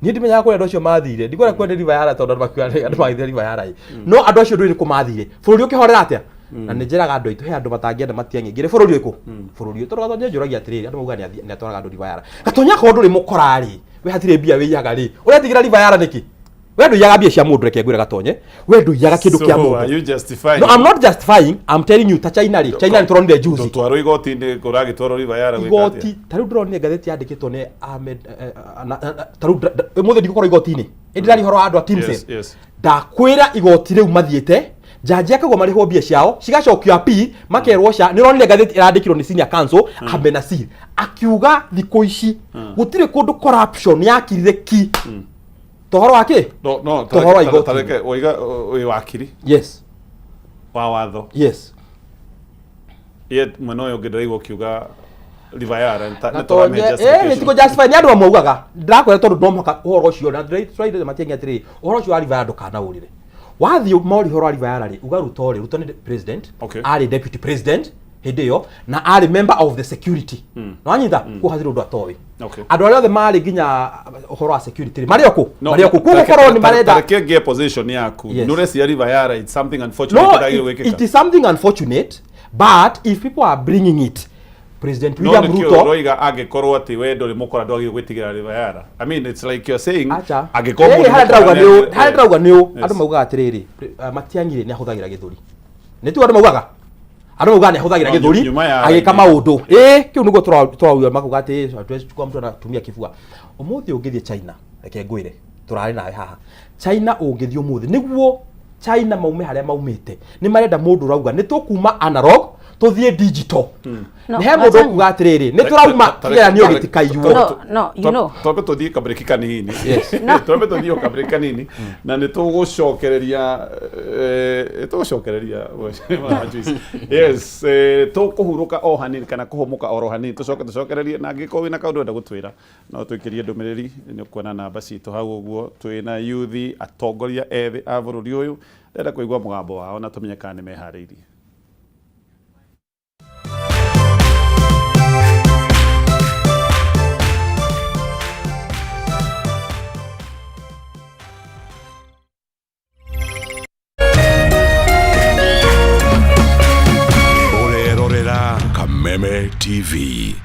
niĩ ndimenyaga kũrĩa andũ acio mathire, ndikwenda kwenda riba yara tondũ andũ makiuga andũ magĩthire riba yara ĩ, no andũ acio ndũĩ nĩ kũ mathire, bũrũri ũkĩhorera atĩa. Na nĩ njĩraga andũ aitũ he andũ matangĩenda Matiang'i aingĩre bũrũri ũrĩkũ, bũrũri ũyũ, tondũ Gatonye njũragia atĩrĩrĩ, andũ maugaga nĩ atwaraga andũ riba yara. Gatonye akorwo ndũrĩ mũkora rĩ, we hatirĩ mbia wĩiyaga rĩ, ũretigĩra riba yara nĩkĩ? We ndũiyaga mbia cia mũndũ, reke ngwĩre Gatonye, we ndũiyaga kĩndũ kĩa So, mũndũ. are you justifying? No, I'm not justifying, I'm telling you, ta China rĩ, China nĩ tũronire juzi. Tũtwarwo igoti-inĩ, kũragĩtwarwo riba yara gwĩka Igoti atĩa? ta rĩu ndĩronire ngathĩti yandĩkĩtwo nĩ Ahmed, ta rĩu ũmũthĩ ndigũkorwo igoti-inĩ, ĩndĩ ndĩraria ũhoro wa andũ a Timsen. Ndakwĩra igoti rĩu mathiĩte, jaji akauga marĩhwo mbia ciao cigacokio appeal, makerwo ca nĩ ũronire ngathĩti ĩrandĩkirwo nĩ senior counsel Ahmed Nasir akiuga thikũ ici gũtirĩ kũndũ corruption yakirire ki tohoro wa kĩ. No, Tohoro wa igoti. Tareke waiga wĩ wakiri wa watho. Yet mwena ũyũ ũngĩ ndĩraigua ũkiuga River Yara Na nĩ tũramĩhe tonye justification. ĩ tiko justify nĩ andũ amwe maugaga ndĩrakwĩra tondũ no mũhaka ũhoro ũcio na tũraire Matiang'i atĩrĩrĩ ũhoro ũcio wa River Yara ndũkanaũrĩre wathiĩ mori ũhoro wa River Yara rĩ uga Ruto rĩ Ruto nĩ president Okay. arĩ deputy president hĩndĩ ĩyo na arĩ member of the security nĩwanyita kuo hatirĩ ũndũ atoĩ Okay. andũ arĩa othe marĩ nginya ũhoro wa security rĩ marĩ o kũ No, marĩ o kũ kuo tareke- gũkorwo nĩ marenda tareke ngĩe position yaku Yes. nĩ ũrecia River Yara it's something unfortunate no kĩragĩrĩirwo it, gwĩkĩka. it is something unfortunate but if people are bringing it President no William nĩkĩo Ruto ũroiga angĩkorwo atĩ we ndũrĩ mũkora ndwagĩrĩirwo gwĩtigĩra River Yara I mean it's like you're saying acha angĩkorwo Ĩĩ, mũndũ harĩa mũkora ndĩrauga nĩ ũ nĩ- harĩa ndĩrauga nĩ ũ Yes. andũ maugaga atĩrĩrĩ Matiang'i rĩ nĩ ahũthagĩra gĩthũri nĩ tu andũ maugaga andũ maugaga nĩ ahũthagĩra No, gĩthũri nyuma ya agĩka raini. maũndũ ĩĩ kĩu nĩguo tũrauga makauga atĩ hatuwezi chukua mtu anatumia kifua ũmũthĩ ũngĩthiĩ China reke ngwĩre tũrarĩ nawe haha China ũngĩthiĩ ũmũthĩ nĩguo China maume harĩa maumĩte nĩ marenda mũndũ ũrauga nĩ tũkuma analog tũthiĩ digital No, nĩ he mũndũ Matiang'i. ũkuga atĩrĩrĩ nĩ tũrauma kĩgeranio gĩtikaiywo No, no, you know. Twambe tũthiĩ kabreki kanini Yes. twambe tũthiĩ o kabreki kanini na nĩ tũgũcokereria tũgũcokereria Joyce. Yes, tũkũhurũka o hanini kana kũhũmũka oro hanini tũcoke tũcokererie na angĩkorwo wĩna kaũndũ ũrenda gũtwĩra no twĩkĩrie ndũmĩrĩri nĩ ũkuona namba citũ hau ũguo twĩna yuthi atongoria ethĩ a bũrũri ũyũ ndĩrenda kũigua mũgambo wao na tũmenye kana nĩ meharĩirie. Ũrerorera Kameme TV.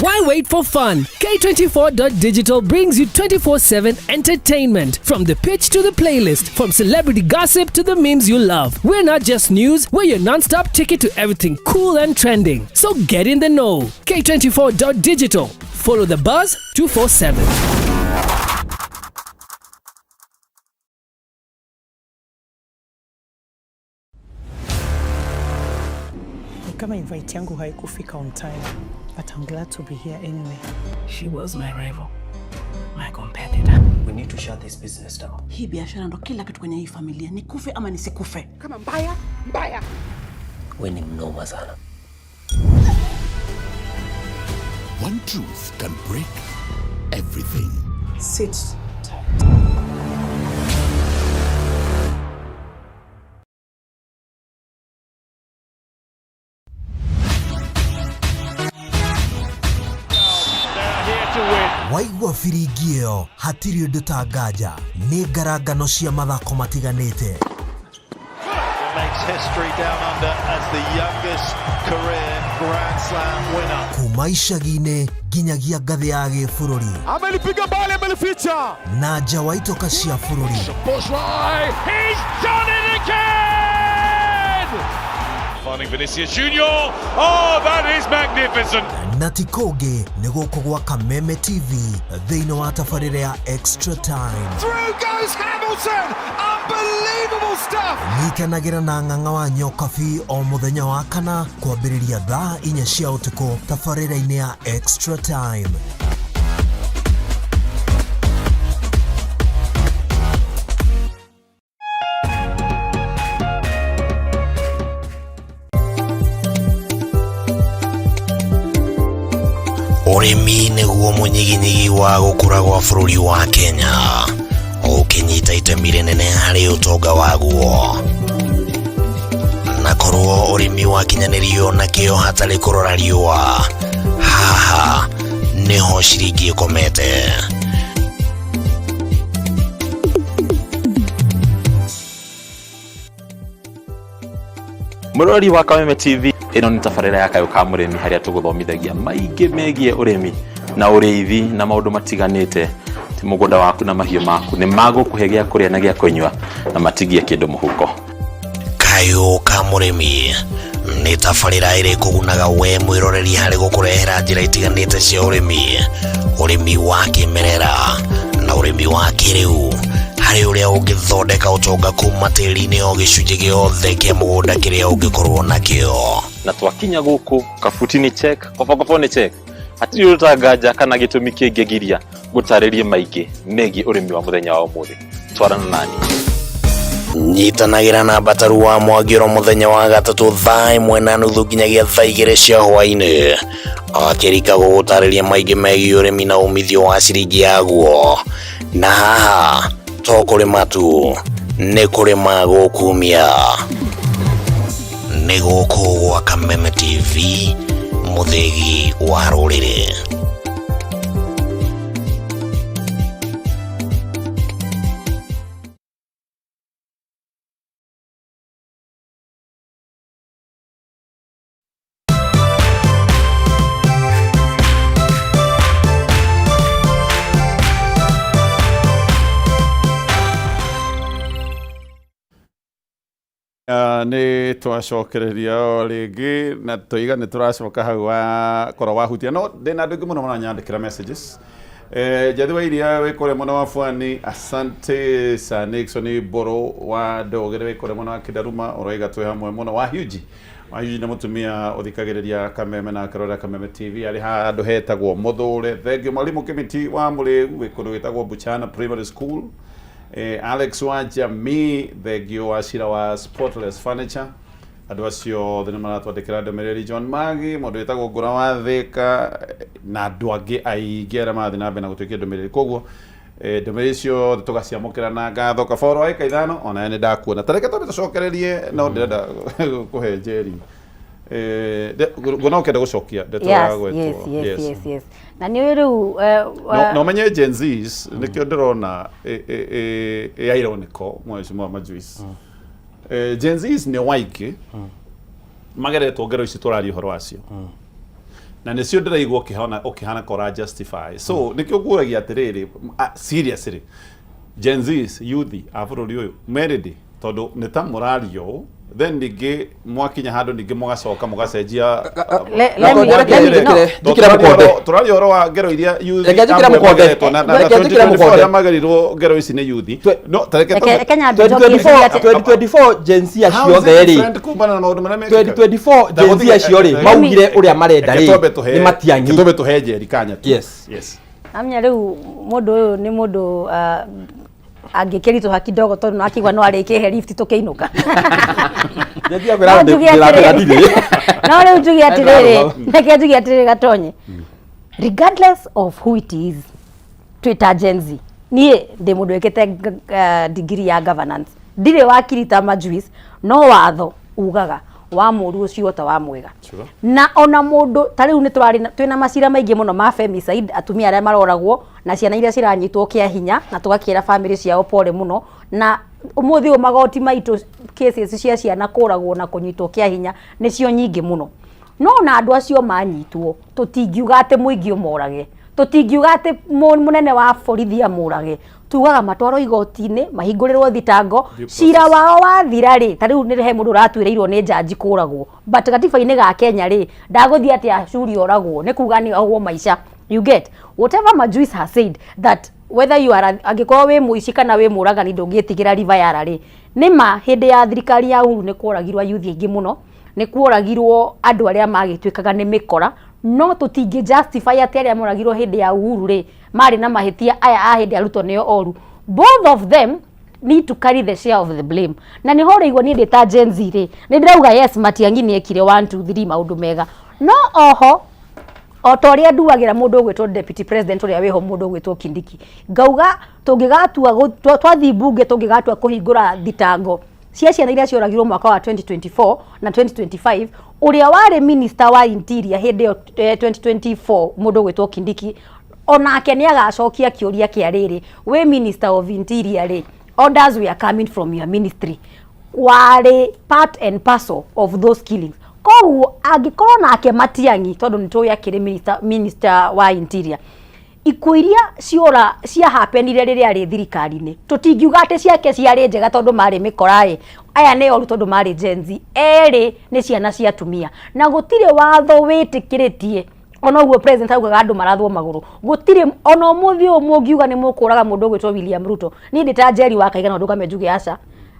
Why wait for fun? K24.digital brings you 24/7 entertainment. From the pitch to the playlist, from celebrity gossip to the memes you love. We're not just news, we're your non stop ticket to everything cool and trending. So get in the know. K24.digital. Follow the buzz 247. Ni kama invite yangu haikufika on time, but I'm glad to be here anyway. She was my rival, my competitor. We need to shut this business down. Hii biashara ndo kila kitu kwenye hii familia, nikufe ama nisikufe. Kama mbaya mbaya. We ni mnoma sana. One truth can break everything. Sit tight. Waigua biringi ĩyo hatirĩ ũndũ ta nganja nĩ ngarangano cia mathako matiganĩte Makes history down under as the youngest career Grand Slam winner. Kuma icagi-inĩ nginyagia ngathĩ ya gĩbũrũri. Amelipiga mbali, amelificha. Na nja wa itoka cia bũrũri. He's done it again! Finding Vinicius Junior. Oh, that is magnificent. Na ti kũngĩ nĩ gũkũ gwa Kameme TV thĩinĩ wa tabarĩra ya Extra Time. Through goes Hamilton. Unbelievable stuff. Nyitanagĩra na ng'ang'a wa Nyokabi o mũthenya wa kana kwambĩrĩria thaa 4 cia ũtukũ tabarĩra-inĩ ya Extra Time. Ũrĩmi nĩguo mũnyiginyigi wa gũkũra gwa bũrũri wa Kenya, ũkĩnyita itemi rĩnene harĩ ũtonga waguo. Na korwo ũrĩmi wakinyanĩrio na kĩo hatarĩ kũrora riũa, haha nĩho ciringi ĩkomete. Mũrori wa Kameme TV ĩno nĩ tabarĩra ya kayũ ka mũrĩmi harĩa tũgũthomithagia maingĩ megiĩ ũrĩmi na ũrĩithi na maũndũ matiganĩte ti mũgũnda waku na mahiũ maku nĩ magũkũhe gĩa kũrĩa na gĩa kũnyua na matigie kĩndũ mũhuko. Kayũ ka mũrĩmi nĩ tabarĩra ĩrĩ kũgunaga we mwĩroreri harĩ gũkũrehera njĩra itiganĩte cia ũrĩmi, ũrĩmi wa kĩmerera na ũrĩmi wa kĩrĩu harĩ ũrĩa ũngĩthondeka ũtonga kuma tĩri-inĩ o gĩcunjĩ gĩothe kĩa mũgũnda kĩrĩa ũngĩkorwo nakĩo. Na twakinya gũkũ kabuti nĩ check kobokobo nĩ check hatirĩ ũndũ ta nganja kana gĩtũmi kĩngĩgiria ngũtarĩrie maingĩ megiĩ ũrĩmi wa mũthenya wa ũmũthĩ twarana nani. Nyitanagĩra na Mbataru wa Mwangĩro mũthenya wa gatatũ thaa ĩmwe na nuthu nginyagia thaa igĩrĩ cia hwaĩ-inĩ akĩrika gũgũtarĩria maingĩ megiĩ ũrĩmi na umithio wa ciringi yaguo na haha to kũrĩma tu nĩ kũrĩma gũkumia nĩ gũkũ gwa Kameme TV mũthĩgi wa rũrĩrĩ. Nä twacokereria o rĩngĩ na tũiga nĩ tũracoka hau wakorwo wahutia no ndĩ na andũ aingĩ mũno maranyandĩkĩra messages. Njathi wa iria wĩ kũrĩa mwena wa Bwani, asante. Sir Nixon Mbũrũ wa Ndũgĩrĩ wĩ kũrĩa mwena wa Kĩndaruma ũroiga twĩ hamwe mũno. Wa Huji wa Huji nĩ mũtumia ũthikagĩrĩria Kameme na akerorera Kameme TV arĩ handũ hetagwo Mũthũre. Thengiũ Mwarimũ Kĩmiti wa Mũrĩu wĩ kũndũ gwĩtagwo Buchana Primary School. Alex wa Jamii, thengio wa cira wa Spotless Furniture. Andũ acio othe nĩ maratwandĩkĩra ndũmĩrĩri. John Magi, mũndũ wĩtagwo Ngũra wa Thĩka, na andũ angĩ aingĩ arĩa marathiĩ na mbere na gũtuĩkia ndũmĩrĩri. Koguo ndũmĩrĩri icio tũgaciamũkĩra na ngatho. Kaboro wa ĩka ithano, onawe nĩ ndakuona. Ta reke twambe tũcokererie, no ndĩrenda kũhe Njeri. Nguona ũkĩenda gũcokia ndeto ya gwetwo. Yes. Na nĩ rĩu No menye Gen Zs nĩkĩo ndĩrona ĩ ironical mheshimiwa Majuice. Gen Zs nĩ waingĩ mageretwo ngero ici tũraria ũhoro wacio na nĩcio ndĩraigua ũkĩhana ũkĩhana ka ũra justify, so nĩkĩo ngũragia atĩrĩrĩ, seriously, Gen Zs, youth a bũrũri ũyũ merĩndĩ, tondũ nĩ ta mũraria ũũ, then ningĩ mwakinya handũ ningĩ mũgacoka mũgacenjia. Let me, no. Njĩkĩre mũkonde. Tũraria ũhoro wa ngero iria youth Reke njĩkĩre amwe mũkonde. mageretwo na Reke njĩkĩre 2024 mũkonde. arĩa magerirwo ngero ici nĩ youth, no ta reke Reke nyambe njokie 2024 2024 Gen Z acio othe rĩ, kumana na maũndũ marĩa mekĩkaga. 2024 Gen Z acio rĩ, maugire ũrĩa marenda rĩ nĩ Matiang'i. Twambe tũhe Njeri kanya tu. Yes. Yes. Amenya rĩu mũndũ ũyũ nĩ mũndũ angĩkĩritũha kidogo tondũ no akĩigua no arĩkĩhe lift tũkĩinũka. Gen Z akwĩra No njuge ndĩrakwĩra atĩrĩrĩ. ndirĩ. No rĩu njuge atĩrĩrĩ, Ndĩrarũgama. reke njuge atĩrĩrĩ gatonye, regardless of who it is, twĩ ta Gen Z, niĩ ndĩ mũndũ wĩkĩte degree ya governance, ndirĩ wakiri ta Majuice, no watho ugaga wa mũru ũcio ta wa mwega. Na ona mũndũ ta rĩu nĩ tũrarĩ twĩna macira maingĩ mũno ma femicide, atumia arĩa maroragwo na ciana iria ciranyitwo kĩa hinya, na tũgakĩra famĩlĩ ciao pole mũno. Na ũmũthĩ ũyũ magoti maitũ, cases cia ciana kũragwo na kũnyitwo kĩa hinya nĩcio nyingĩ mũno. No ona andũ acio manyitwo, tũtingiuga atĩ mũingĩ ũmorage, tũtingiuga atĩ mũnene wa borithi amũrage. Tugaga matwarwo igoti-inĩ, mahingũrĩrwo thitango, cira wao wathira rĩ, ta rĩu nĩ he mũndũ ũratuĩrĩirwo nĩ njanji kũragwo, but gatiba-inĩ ga Kenya rĩ, ndagũthiĩ atĩ acuri oragwo nĩ kuga nĩ ohwo maica. You get whatever Majuice has said, that whether you are angĩkorwo wĩ mũici kana wĩ mũragani ndũngĩtigĩra riba yara rĩ, nĩ ma hĩndĩ ya thirikari ya Uhuru nĩ kworagirwo ayuthi aingĩ mũno, nĩ kworagirwo andũ arĩa magĩtuĩkaga nĩ mĩkora, no tũtingĩ justify atĩ arĩa moragirwo hĩndĩ ya Uhuru rĩ marĩ na mahĩtia, aya a hĩndĩ ya Ruto nĩo oru. Both of them need to carry the share of the blame. Na nĩho ũraigua niĩ ndĩ ta Gen Z rĩ, nĩ ndĩrauga yes, Matiang'i nĩ ekire 1 2 3 maũndũ mega, no oho o ta ũrĩa nduagĩra mũndũ ũgwĩtwo deputy president ũrĩa wĩho, mũndũ ũgwĩtwo Kindiki, ngauga tũngĩgatua twathiĩ mbunge, tũngĩgatua kũhingũra thitango cia ciana iria cioragirwo mwaka wa 2024 na 2025, ũrĩa warĩ minister wa interior hĩndĩ ĩyo, 2024, mũndũ ũgwĩtwo Kindiki, onake nĩ agacokia kĩũria kĩa rĩrĩ: wĩ minister of interior rĩ, orders were coming from your ministry, warĩ part and parcel of those killings. Koguo angĩkorwo nake Matiang'i, tondũ nĩ tũĩ akĩrĩ minister wa interior, ikuũ iria ciora ciahapenire rĩrĩa arĩ thirikari-inĩ, tũtingiuga atĩ ciake ciarĩ njega tondũ marĩ mĩkora ĩ, aya nĩ oru tondũ marĩ Gen Z. Erĩ nĩ ciana cia atumia, na gũtirĩ watho wĩtĩkĩrĩtie. Ona ũguo president augaga andũ marathwo magũrũ, gũtirĩ. Ona ũmũthĩ ũyũ mũngiuga nĩ mũkũraga mũndũ ũgwĩtwo William Ruto, niĩ ndĩ ta Njeri wa Kaiga no ndũgame njuge aca,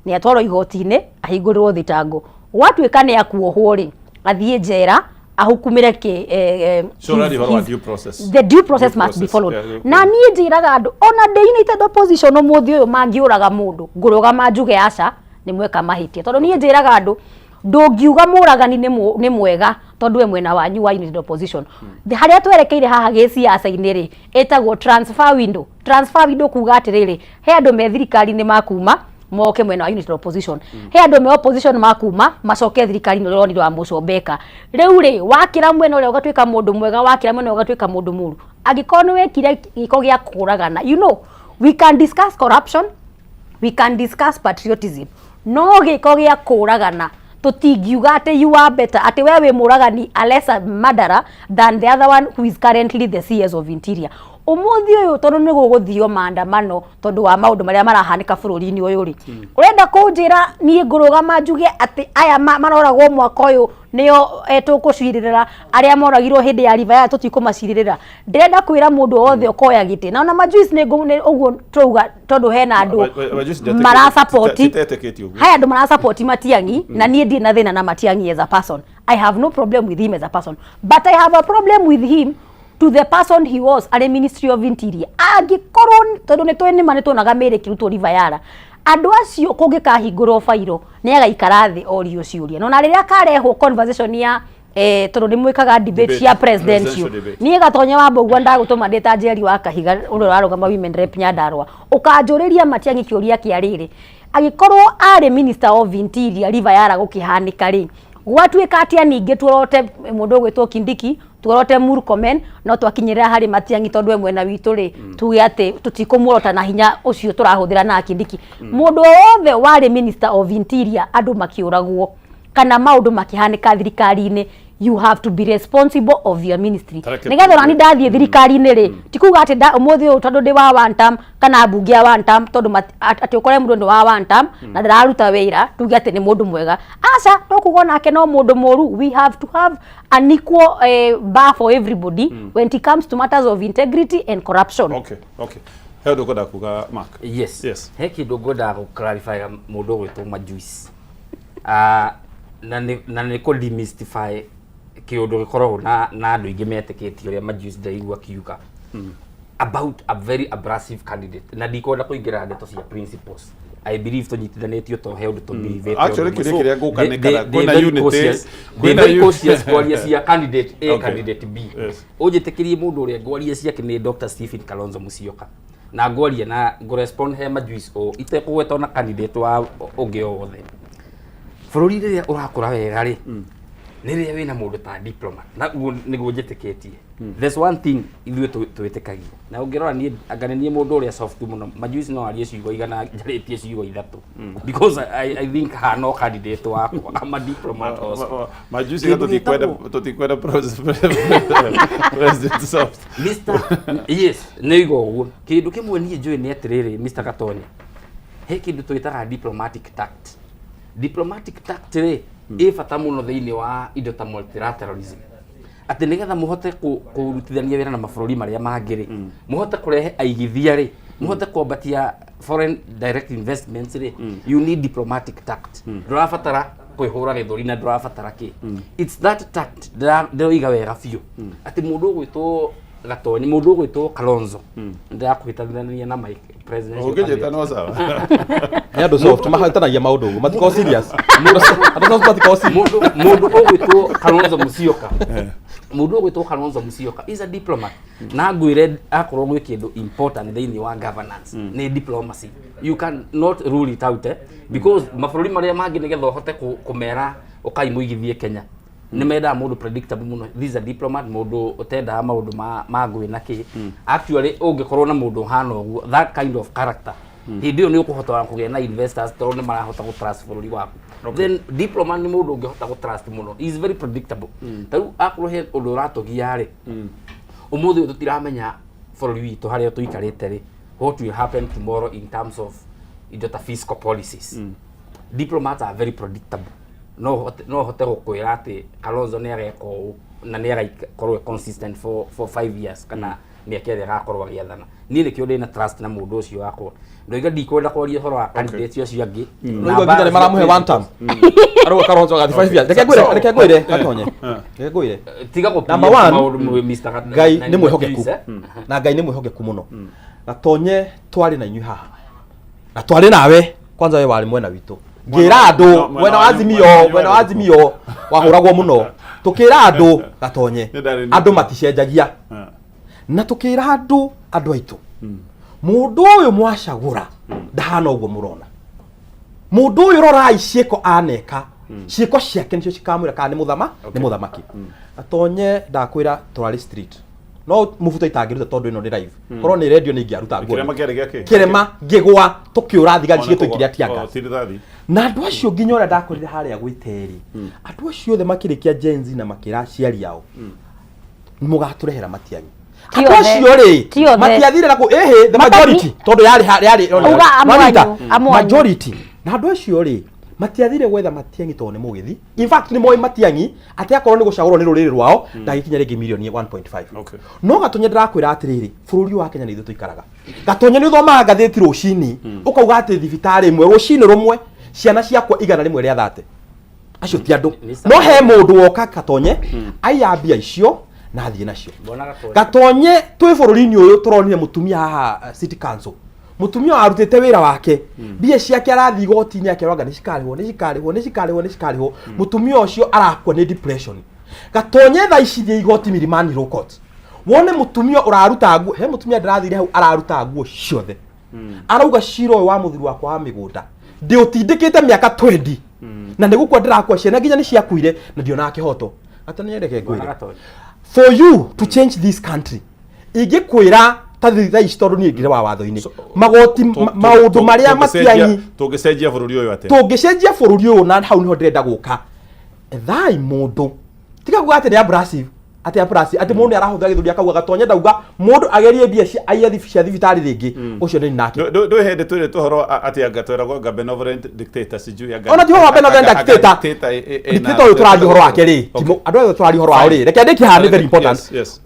nĩ atwarwo igoti-inĩ, ahingũrĩrwo thitango, gwatuĩka nĩ akuohwo rĩ, athiĩ njera ahukumĩre kĩ So ũraria ũhoro wa due process. The due process Due must be process, followed. Na niĩ njĩraga andũ, ona ndĩ united opposition, ũmũthĩ ũyũ mangĩũraga mũndũ, ngũrũgama njuge aca. Nĩ mweka mahĩtia, tondũ niĩ njĩraga andũ, ndũngiuga mũragani nĩ mwega tondũ we mwena wanyu wa United Opposition. Harĩa twerekeire haha gĩciaca-inĩ rĩ, ĩtagwo transfer window. Transfer window kuga atĩrĩrĩ, he andũ me thirikari-inĩ makuma moke mwena wa United Opposition, he andũ me opposition makuma macoke thirikari-inĩ. Ũrĩa ũronire wa Mũcombeka rĩu rĩ, wakĩra mwena ũrĩa ũgatuĩka mũndũ mwega, wakĩra mwena ũrĩa ũgatuĩka mũndũ mũru. Angĩkorwo nĩ wekire gĩko gĩa kũragana, we can discuss corruption, we can discuss patriotism, no gĩko gĩa kũragana tũtingiuga atĩ you are better, atĩ we wĩ mũragani, a lesser murderer than the other one who is currently the CS of Interior ũmũthĩ ũyũ. Tondũ nĩ gũgũthio maandamano tondũ wa maũndũ marĩa marahanĩka bũrũri-inĩ ũyũ rĩ, ũrenda kũnjĩra niĩ ngũrũgama njuge atĩ aya maroragwo mwaka ũyũ nĩo tũkũcirĩrĩra, arĩa moragirwo hĩndĩ ya River tũtikũmacirĩrĩra? Ndĩrenda kwĩra mũndũ wothe ũkoya gĩtĩ na ona majuice nĩ ũguo tũrauga, tondũ hena andũ marasupport, Citetĩkĩtie ũguo. Haya, andũ marasupport Matiang'i, na niĩ ndirĩ na thĩna na Matiang'i as a person. I have no problem with him as a person, but I have a problem with him to the person he was arĩ Ministry of Interior. Angĩkorwo tondũ nĩ tũĩ nĩma nĩ tuonaga mĩrĩ ĩkĩrutwo River Yara, andũ acio kũngĩkahingũrwo bairo nĩ agaikara thĩ orio ciũria. No na rĩrĩa akarehwo conversation ya tondũ nĩ mwĩkaga debate Debate, cia presidential, presidential debate. Niĩ Gatonye wa Mbũgua ndagũtũma ndĩ ta Njeri wa Kahiga ũrĩa ũrarũgama women rep Nyandarua, ũkanjũrĩria Matiang'i kĩũria kĩa rĩrĩ: angĩkorwo arĩ Minister of Interior River Yara gũkĩhanĩka rĩ, gwatuĩka atĩa? Ningĩ tuorote mũndũ ũgwĩtwo Kindiki, tuorote Murkomen, no twakinyĩrĩra harĩ Matiang'i tondũ we mwena witũ rĩ, tuge atĩ tũtikũmuorota na hinya ũcio tũrahũthĩra na Kindiki. Mũndũ o wothe warĩ Minister of Interior andũ makĩũragwo kana maũndũ makĩhanĩka thirikari-inĩ, you have to be responsible of your ministry. Tareke Nĩgetha onani ndathiĩ thirikari-inĩ rĩ, ti kuga atĩ ũmũthĩ ũyũ tondũ ndĩ wa one term kana mbunge ya one term, tondũ atĩ ũkore mũndũ nĩ wa one term na ndararuta wĩra, tuge atĩ nĩ mũndũ mwega. Aca, tũkuga onake no mũndũ mũru. We have to have an equal bar for everybody when it comes to matters of integrity and corruption. Okay, he ũndũ ũkwenda kuga, Mark? Yes. Yes. He kĩndũ ngwendaga gũ clarify mũndũ ũgwĩtwo Majuice. Ah, na nĩ kũ demystify kĩũndũ gĩkoragwo na andũ aingĩ metĩkĩtie ũrĩa Majuice ndaigua akiuga about a very abrasive candidate, na ndikwenda kũingĩra ndeto cia principles. I believe tũnyitithanĩtio to he ũndũ tũbelieve. Actually, kĩũria kĩrĩa ngũka nĩ kana kwĩna unity, kwĩna very cautious kwaria cia candidate A, candidate B. Ũnjĩtĩkĩrie, mũndũ ũrĩa ngwaria ciake nĩ Dr. Stephen Kalonzo Musyoka, na ngwaria na ngũrespond he Majuice o itekũgweta ona candidate wa ũngĩ o wothe. Bũrũri rĩrĩa ũrakũra wega rĩ, nĩ rĩrĩa wĩna mũndũ ta diplomat, na ũguo nĩguo njĩtĩkĩtie. There's one thing ithuĩ twĩtĩkagia, na ũngĩrora niĩ anga nĩ niĩ mũndũ ũrĩa soft mũno. Majuice no arie ciugo 100, njarĩtie ciugo ithatũ, because I think ha no candidate wakwa, I'm a diplomat also. Majuice Kĩndũ tũtikwenda gĩtagwo- tũtikwenda president soft. Mr. Yes, nĩ iga ũguo. Kĩndũ kĩmwe niĩ njũĩ nĩ atĩrĩrĩ, Mr. Gatonye, he kĩndũ twĩtaga diplomatic tact. Diplomatic tact rĩ, ĩ bata mũno thĩinĩ wa indo ta multilateralism, atĩ nĩgetha mũhote kũrutithania wĩra na mabũrũri marĩa mangĩ rĩ, mũhote kũrehe aigithia rĩ, mũhote kwambatia foreign direct investments rĩ, you need diplomatic tact. Ndũrabatara kwĩhũra gĩthũri na ndũrabatara kĩ. It's that tact ndĩroiga wega biũ atĩ mũndũ ũgwĩtwo Gatonyi, mũndũ ũgwĩtwo Kalonzo, ndĩrakũhĩtanithania na Mike presidential Ũngĩnjĩta candidate. no sawa. Nĩ andũ soft mahĩtanagia maũndũ ũguo, matikoragwo serious. Andũ soft matikoragwo serious. Mũndũ ũgwĩtwo Kalonzo Musyoka, mũndũ ũgwĩtwo Kalonzo Musyoka is a diplomat, na ngwĩre akorwo gwĩ kĩndũ important thĩinĩ wa governance nĩ diplomacy. You can not rule it out, because mabũrũri marĩa mangĩ nĩgetha ũhote kũmera ũkai mũigithie Kenya, nĩ mendaga mũndũ predictable mũno. This is a diplomat, mũndũ ũtendaga maũndũ ma ngũĩ na kĩ. Actually, ũngĩkorwo na mũndũ ũhana ũguo, that kind of character, hĩndĩ ĩyo nĩ ũkũhota kũgĩa na investors tondũ nĩ marahota gũ trust bũrũri waku. Then diplomat nĩ mũndũ ũngĩhota gũ trust mũno. He is very predictable. Ta rĩu akorwo he ũndũ ũratũgia rĩ, ũmũthĩ ũyũ tũtiramenya bũrũri witũ harĩa tũikarĩte rĩ, what will happen tomorrow in terms of indo ta fiscal policies. Diplomats are very predictable. No ũhote gũkwĩra atĩ Kalonzo nĩ ageka ũũ na nĩ agakorwo e consistent for 5 years kana mĩaka ĩrĩa agakorwo agĩathana. Niĩ nĩkĩo ndĩ na trust na mũndũ ũcio wakwa. Ndoiga ndikwenda kwaria ũhoro wa candidate acio angĩ. No igua nginya nĩ maramũhe one term. Arauga Kalonzo agathi 5 years. Reke ngwĩre Gatonye. Reke ngwĩre. Tiga Number one, maũndũ Mr. Ngai nĩ mwĩhokeku. Na Ngai nĩ mwĩhokeku mũno. Gatonye, twarĩ na inyuĩ haha. Na twarĩ nawe, kwanza we warĩ mwena witũ. Ngĩra andũ mwena wa Azimio, mwena wa Azimio wahũragwo mũno. Tũkĩra andũ Gatonye, andũ maticenjagia. Na tũkĩra andũ, andũ aitũ, mũndũ ũyũ mwacagũra ndahana ũguo mũrona. Mũndũ ũyũ rorai ciĩko aneka, ciĩko ciake nĩcio cikamwĩra kana nĩ mũthama, nĩ mũthamaki. Gatonye ndakwĩra tũrarĩ street. No mũbuto itangĩruta tondũ ĩno nĩ live. Korwo nĩ radio nĩ ingĩaruta nguo. Kĩrema kĩarĩ gĩa kĩ? Kĩrema ngĩgwa tũkĩũra thigari cigĩtũikiria tear Oh, gas. ti rithathi. Na andũ acio nginya ũrĩa ndakorire harĩa gwĩteri, andũ acio othe makĩrĩkia Gen Z na makĩra aciari ao, mũgatũrehera Matiang'i. Ti Andũ othe. acio rĩ, Ti othe. matiathire na kũ ĩhĩ, the Mataki- majority, tondũ yarĩ yarĩ Uga amwe Wanita, anyu, amwe anyu. majority. Na andũ acio rĩ, matiathire gwetha Matiang'i tondũ nĩ mũgĩthi. In fact nĩ moĩ Matiang'i atĩ akorwo nĩ gũcagũrwo nĩ rũrĩrĩ rwao ndagĩkinya rĩngĩ mirioni 1.5. No Gatonye ndĩrakwĩra atĩrĩrĩ, bũrũri ũyũ wa Kenya nĩ ithuĩ tũikaraga. Gatonye nĩ ũthomaga ngathĩti rũcinĩ, ũkauga atĩ thibitarĩ ĩmwe rũcinĩ rũmwe ciana ciakwa 130. Acio ti andũ. No he mũndũ woka Gatonye aiya mbia icio na athiĩ nacio. Gatonye twĩ bũrũri-inĩ ũyũ tũronire mũtumia haha City Council. Mũtumia warutĩte wĩra wake, mbia ciake arathiĩ igoti-inĩ akerwo anga nĩ cikarĩhwo, nĩ cikarĩhwo, nĩ cikarĩhwo, nĩ cikarĩhwo. Mũtumia ũcio arakua nĩ depression. Gatonye thaa ici thiĩ igoti Milimani Law Court. Wone mũtumia ũraruta nguo, he mũtumia ndĩrathire hau araruta nguo ciothe. Arauga cira ũyũ wa mũthuri wakwa wa mĩgũnda ndĩũtindĩkĩte mĩaka 20 na nĩ gũkua ndĩrakua, ciana nginya nĩ ciakuire na ndionaga kĩhoto. Gatonye reke ngwĩre, for you to change this country ingĩkwĩra ta thaa ici tondũ niĩ ngĩrĩ wa watho-inĩ magoti maũndũ marĩa Matiang'i Tũngĩcenjia bũrũri ũyũ atĩa? Tũngĩcenjia bũrũri ũyũ, na hau nĩho ndĩrenda gũka, ethai mũndũ tiga kuga atĩ nĩ abrasive, atĩ abrasive, atĩ mũndũ nĩ arahũthĩra gĩthũri akauga Gatonye ndauga mũndũ agerie mbia cia aiye cia thibitarĩ rĩngĩ, ũcio nĩ nake. Ndwĩ hĩndĩ twĩrĩtwo ũhoro atĩ anga tweragwo anga benevolent dictator sijui anga Ona ti ũhoro wa benevolent anga dictator. dictator Dictator ũyũ tũraria ũhoro wake rĩ, ti andũ othe tũraria ũhoro wao rĩ, reke ndĩkie haha, nĩ very important. Yes, yes.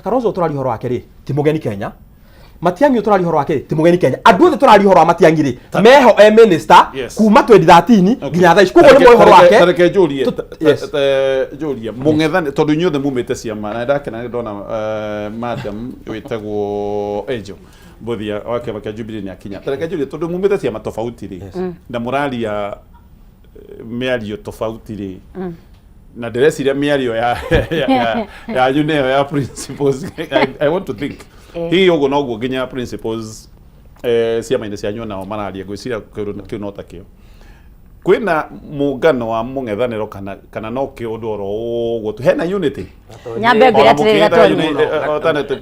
Kalonzo tũraria ũhoro wake rĩ, ti mũgeni Kenya. Matiang'i ũyũ tũraria ũhoro wake rĩ, ti mũgeni Kenya. Andũ othe tũraria ũhoro wa Matiang'i rĩ, meho e minister kuma 2013 nginya thaa ici, koguo nĩ moĩ ũhoro wake. Tareke njũrie, Yes. njũrie mũng'ethane tondũ inyuothe mumĩte ciama na ndakena nĩ ndona madam wĩtagwo Angel Mbuthia wa kĩama kĩa Jubilee nĩ akinya. Tareke njũrie tondũ mumĩte ciama tofauti rĩ, na mũraria mĩario tofauti rĩ, na ndĩreciria mĩario ya yanyu nĩyo ya principles. I want to think hihi ũguo noguo nginya principles ciama-inĩ cianyu nao mararia, ngwĩciria kĩu no ta kĩo kwĩna mũngano wa mũng'ethanĩro kana kana no kĩũndũ oro ũguo tu hena unity. Nyambe ngwĩre Ona atĩrĩrĩ, mũkĩenda Gatonye.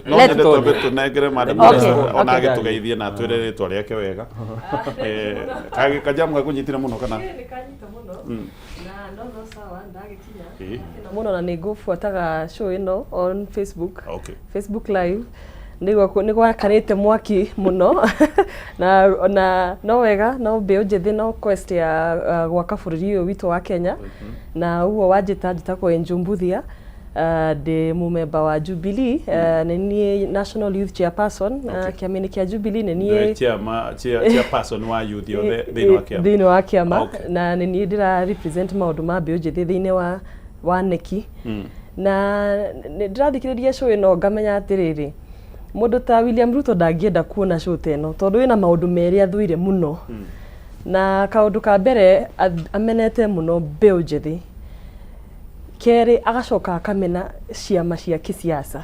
no Let- nyende twambe tũnengere madam Okay, Minister, ona okay. agĩtũgeithie na atwĩre rĩtwa rĩake wega. Kajamu gakũnyitire mũno kana? Nĩ kanyita mũno. Na no no sawa ndagĩkinya. Mũno na nĩ ngũbuataga show ĩno on Facebook. Facebook live. Nĩ gwakanĩte mwaki mũno na na no wega no mbeũ njĩthĩ no quest ya gwaka bũrũri ũyũ witũ wa Kenya, na ũguo wanjĩta njĩtagwo Angel Mbuthia, ndĩ mũmemba wa Jubilee, nĩ niĩ National Youth Chairperson kĩama-inĩ kĩa Jubilee, nĩ niĩ Chairperson wa youth yothe thĩinĩ wa kĩama. Thĩinĩ wa kĩama. Na nĩ niĩ ndĩra represent maũndũ ma mbeũ njĩthĩ thĩinĩ wa NEC. Na nĩ ndĩrathikĩrĩria show ĩno ngamenya atĩrĩrĩ, mũndũ ta William Ruto ndangĩenda kuona show ta ĩno tondũ ĩna maũndũ merĩ athũire mũno. Na kaũndũ ka mbere amenete mũno mbeũ njĩthĩ, kerĩ agacoka akamena ciama cia kĩsiasa.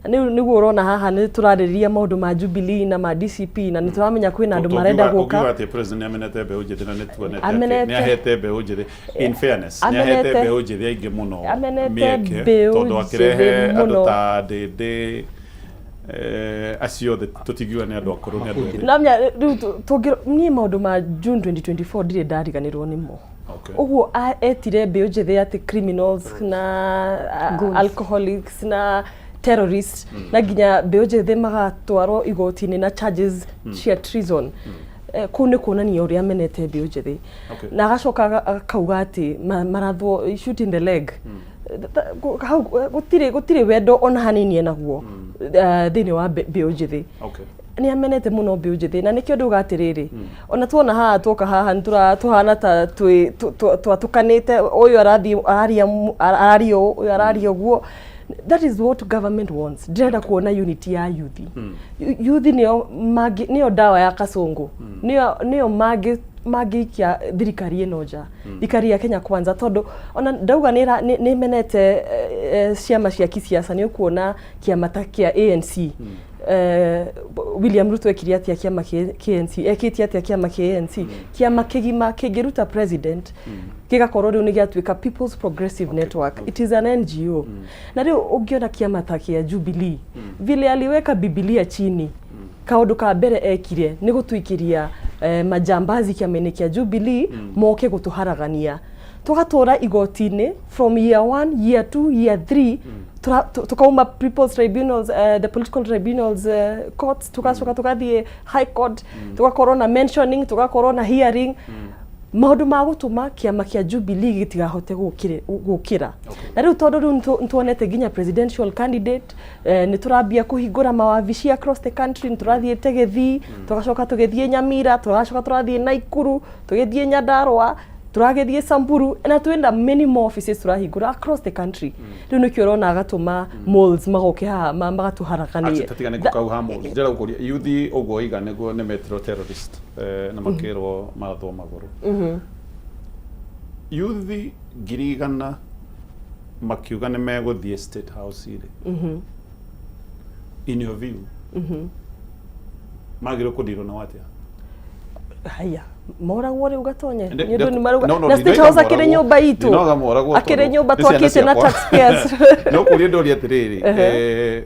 Rĩu nĩguo ũrona haha nĩ tũrarĩrĩria maũndũ ma Jubilee na ma DCP na nĩ tũramenya kwĩna andũ marenda gũka. Ũngiuga atĩ president nĩ amenete mbeũ njĩthĩ na nĩ tuonete atĩ nĩ ahete mbeũ njĩthĩ, in fairness, nĩ ahete mbeũ njĩthĩ aingĩ mũno Amenete mĩeke mbeũ tondũ akĩrehe njĩthĩ andũ mũno. ta Ndĩndĩ, acio othe tũtingiuga nĩ andũ akũrũ, nĩ andũ ethĩ. Namenya rĩu tũngĩ niĩ maũndũ ma June 2024 ndirĩ ndariganĩrwo nĩmo. Ũguo etire mbeũ njĩthĩ atĩ criminals na Goons. Alcoholics na terrorists, na nginya mbeũ njĩthĩ magatwarwo igoti-inĩ na charges cia treason. Kũu nĩ kuonania ũrĩa amenete mbeũ njĩthĩ. Na agacoka akauga atĩ marathwo shoot in the leg. Hau gũtirĩ wendo ona hanini enaguo thĩinĩ wa mbeũ njĩthĩ. Nĩ amenete mũno mbeũ njĩthĩ na nĩkĩo ndauga atĩrĩrĩ, ona tuona haha tuoka haha nĩ tũhana ta twĩ twatũkanĩte, ũyũ arathiĩ araria araria ũũ, ũyũ araria ũguo. That is what government wants. Ndĩrenda kuona unity ya youth. Youth nĩo mangĩ, nĩo ndawa ya kasongo, nĩo mangĩ Mangĩikia thirikari ĩno nja, thirikari ya Kenya Kwanza, tondũ ona ndauga nĩ ĩmenete ciama cia kisiasa. Nĩ ũkuona kĩama ta kĩa ANC, William Ruto ekire atĩa kĩama kĩa ANC? Ekĩte atĩa kĩama kĩa ANC? Kĩama kĩgima kĩngĩruta president gĩgakorwo rĩu nĩ gĩatuĩka People's Progressive Network. It is an NGO. Na rĩu ũngĩona kĩama ta kĩa Jubilee, vile aliweka Bibilia chini, kaũndũ ka mbere ekire nĩ gũtuikĩria majambazi kĩama-inĩ kĩa Jubilee moke gũtũharagania, tũgatũra igoti-inĩ from year one, year two, year three, tukauma people's tribunals, the political tribunals, courts, tugacoka tugathiĩ high court, tugakorwo na mentioning, tugakorwo na hearing, maũndũ ma gũtũma kĩama kĩa Jubilee gĩtigahote gũkĩra. Na rĩu tondũ rĩu nĩtuonete nginya presidential candidate, nĩ tũrambia kũhingũra mawabici across the country. Nĩ tũrathiĩte Gĩthii, tũgacoka tũgĩthiĩ Nyamira, tũgacoka tũrathiĩ Naikuru, tũgĩthiĩ Nyandarua, tũragĩthiĩ Samburu, na twĩna many more offices tũrahingũra across the country. Rĩu nĩkĩo ũrona agatũma moles magoke haha magatũharaganie. Tatigane kau ha moles, ndĩrenda gũkũria yuthi ũguo iga nĩguo nĩ metirwo terrorist, na makĩrwo mathwo magũrũ. Yuthi 100,000 makiuga nĩ megũthiĩ State House rĩ, in your view, magĩrĩirwo kũndirwo nao atĩa? Haya, moragwo rĩu gatonye nĩ ũndũ nĩ marauga No, no, na State ndinoiga House akĩrĩ moragwo. nyũmba itũ. Ndinoiga moragwo akĩrĩ tondũ nyũmba nĩ ciana twakĩte na ciakwa. taxpayers. No kũria ndoria atĩrĩrĩ,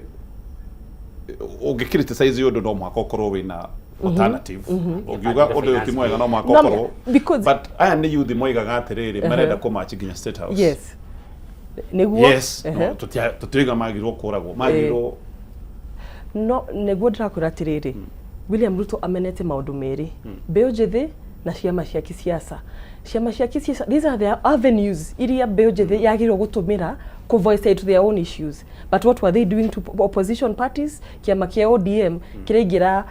ũngĩ criticize ũndũ no mũhaka ũkorwo wĩna alternative. Ũngiuga ũndũ ũyũ ti mwega, no mũhaka No, ũkorwo because but aya nĩ youth moigaga atĩrĩrĩ, marenda kũmachi nginya State House. Yes, nĩguo. Yes, no, tũtioiga magĩrĩirwo kũragwo, magĩrĩirwo No nĩguo ndĩrakwĩra atĩrĩrĩ, William Ruto amenete maũndũ merĩ, mbeũ njĩthĩ na ciama cia kisiasa. Ciama cia kisiasa, these are the avenues iria mbeũ njĩthĩ yagĩrĩirwo gũtũmĩra kũ voice out their own issues. But what were they doing to opposition parties? Kĩama kĩa ODM kĩraingĩra,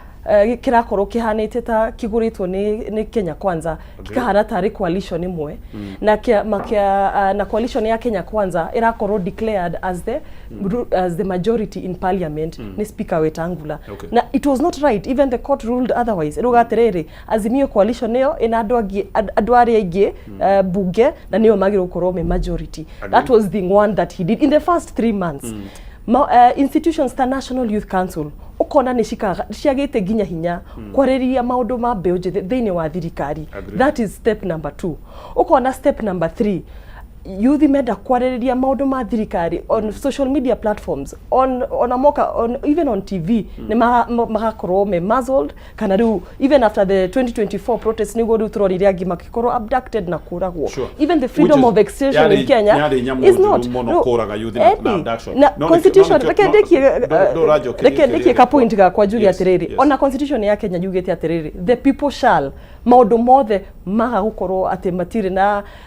kĩrakorwo kĩhanĩte ta kĩgũrĩtwo nĩ Kenya Kwanza, kĩkahana tarĩ coalition ĩmwe na kĩama kĩa na coalition ya Kenya Kwanza ĩrakorwo declared as the majority in parliament nĩ Speaker Wetangula. Na it was not right. Even the court ruled otherwise. Rĩu atĩrĩrĩ, Azimio coalition nĩyo ĩna andũ angĩ, andũ arĩa aingĩ bunge, na nĩyo magĩrĩirwo gũkorwo me majority. That was the one that he did in the first 3 months. Institutions ta National Youth Council, ũkona nĩ ciagĩte nginya hinya kwarĩrĩria maũndũ ma mbeũ njĩthĩ thĩinĩ wa thirikari. That is step number two. Ũkona step number three, youth menda kwarĩrĩria maũndũ ma thirikari on social media platforms, on ona moka on, even on TV, nĩ magakorwo me muzzled. Kana rĩu even after the 2024 protest, nĩguo rĩu tũronire angĩ makĩkorwo abducted na kũragwo. Even the freedom Which of expression in Kenya yarĩ nyamũ is not njũru mũno Rĩu, kũraga youth na Eddie, abduction. na No, constitution no, reke ndĩkie ndũranjokeria reke ndĩkie kĩũria ka point gakwa njuge atĩrĩrĩ, ona constitution ya Kenya yugĩte atĩrĩrĩ, the people shall, maũndũ mothe maga gũkorwo atĩ matirĩ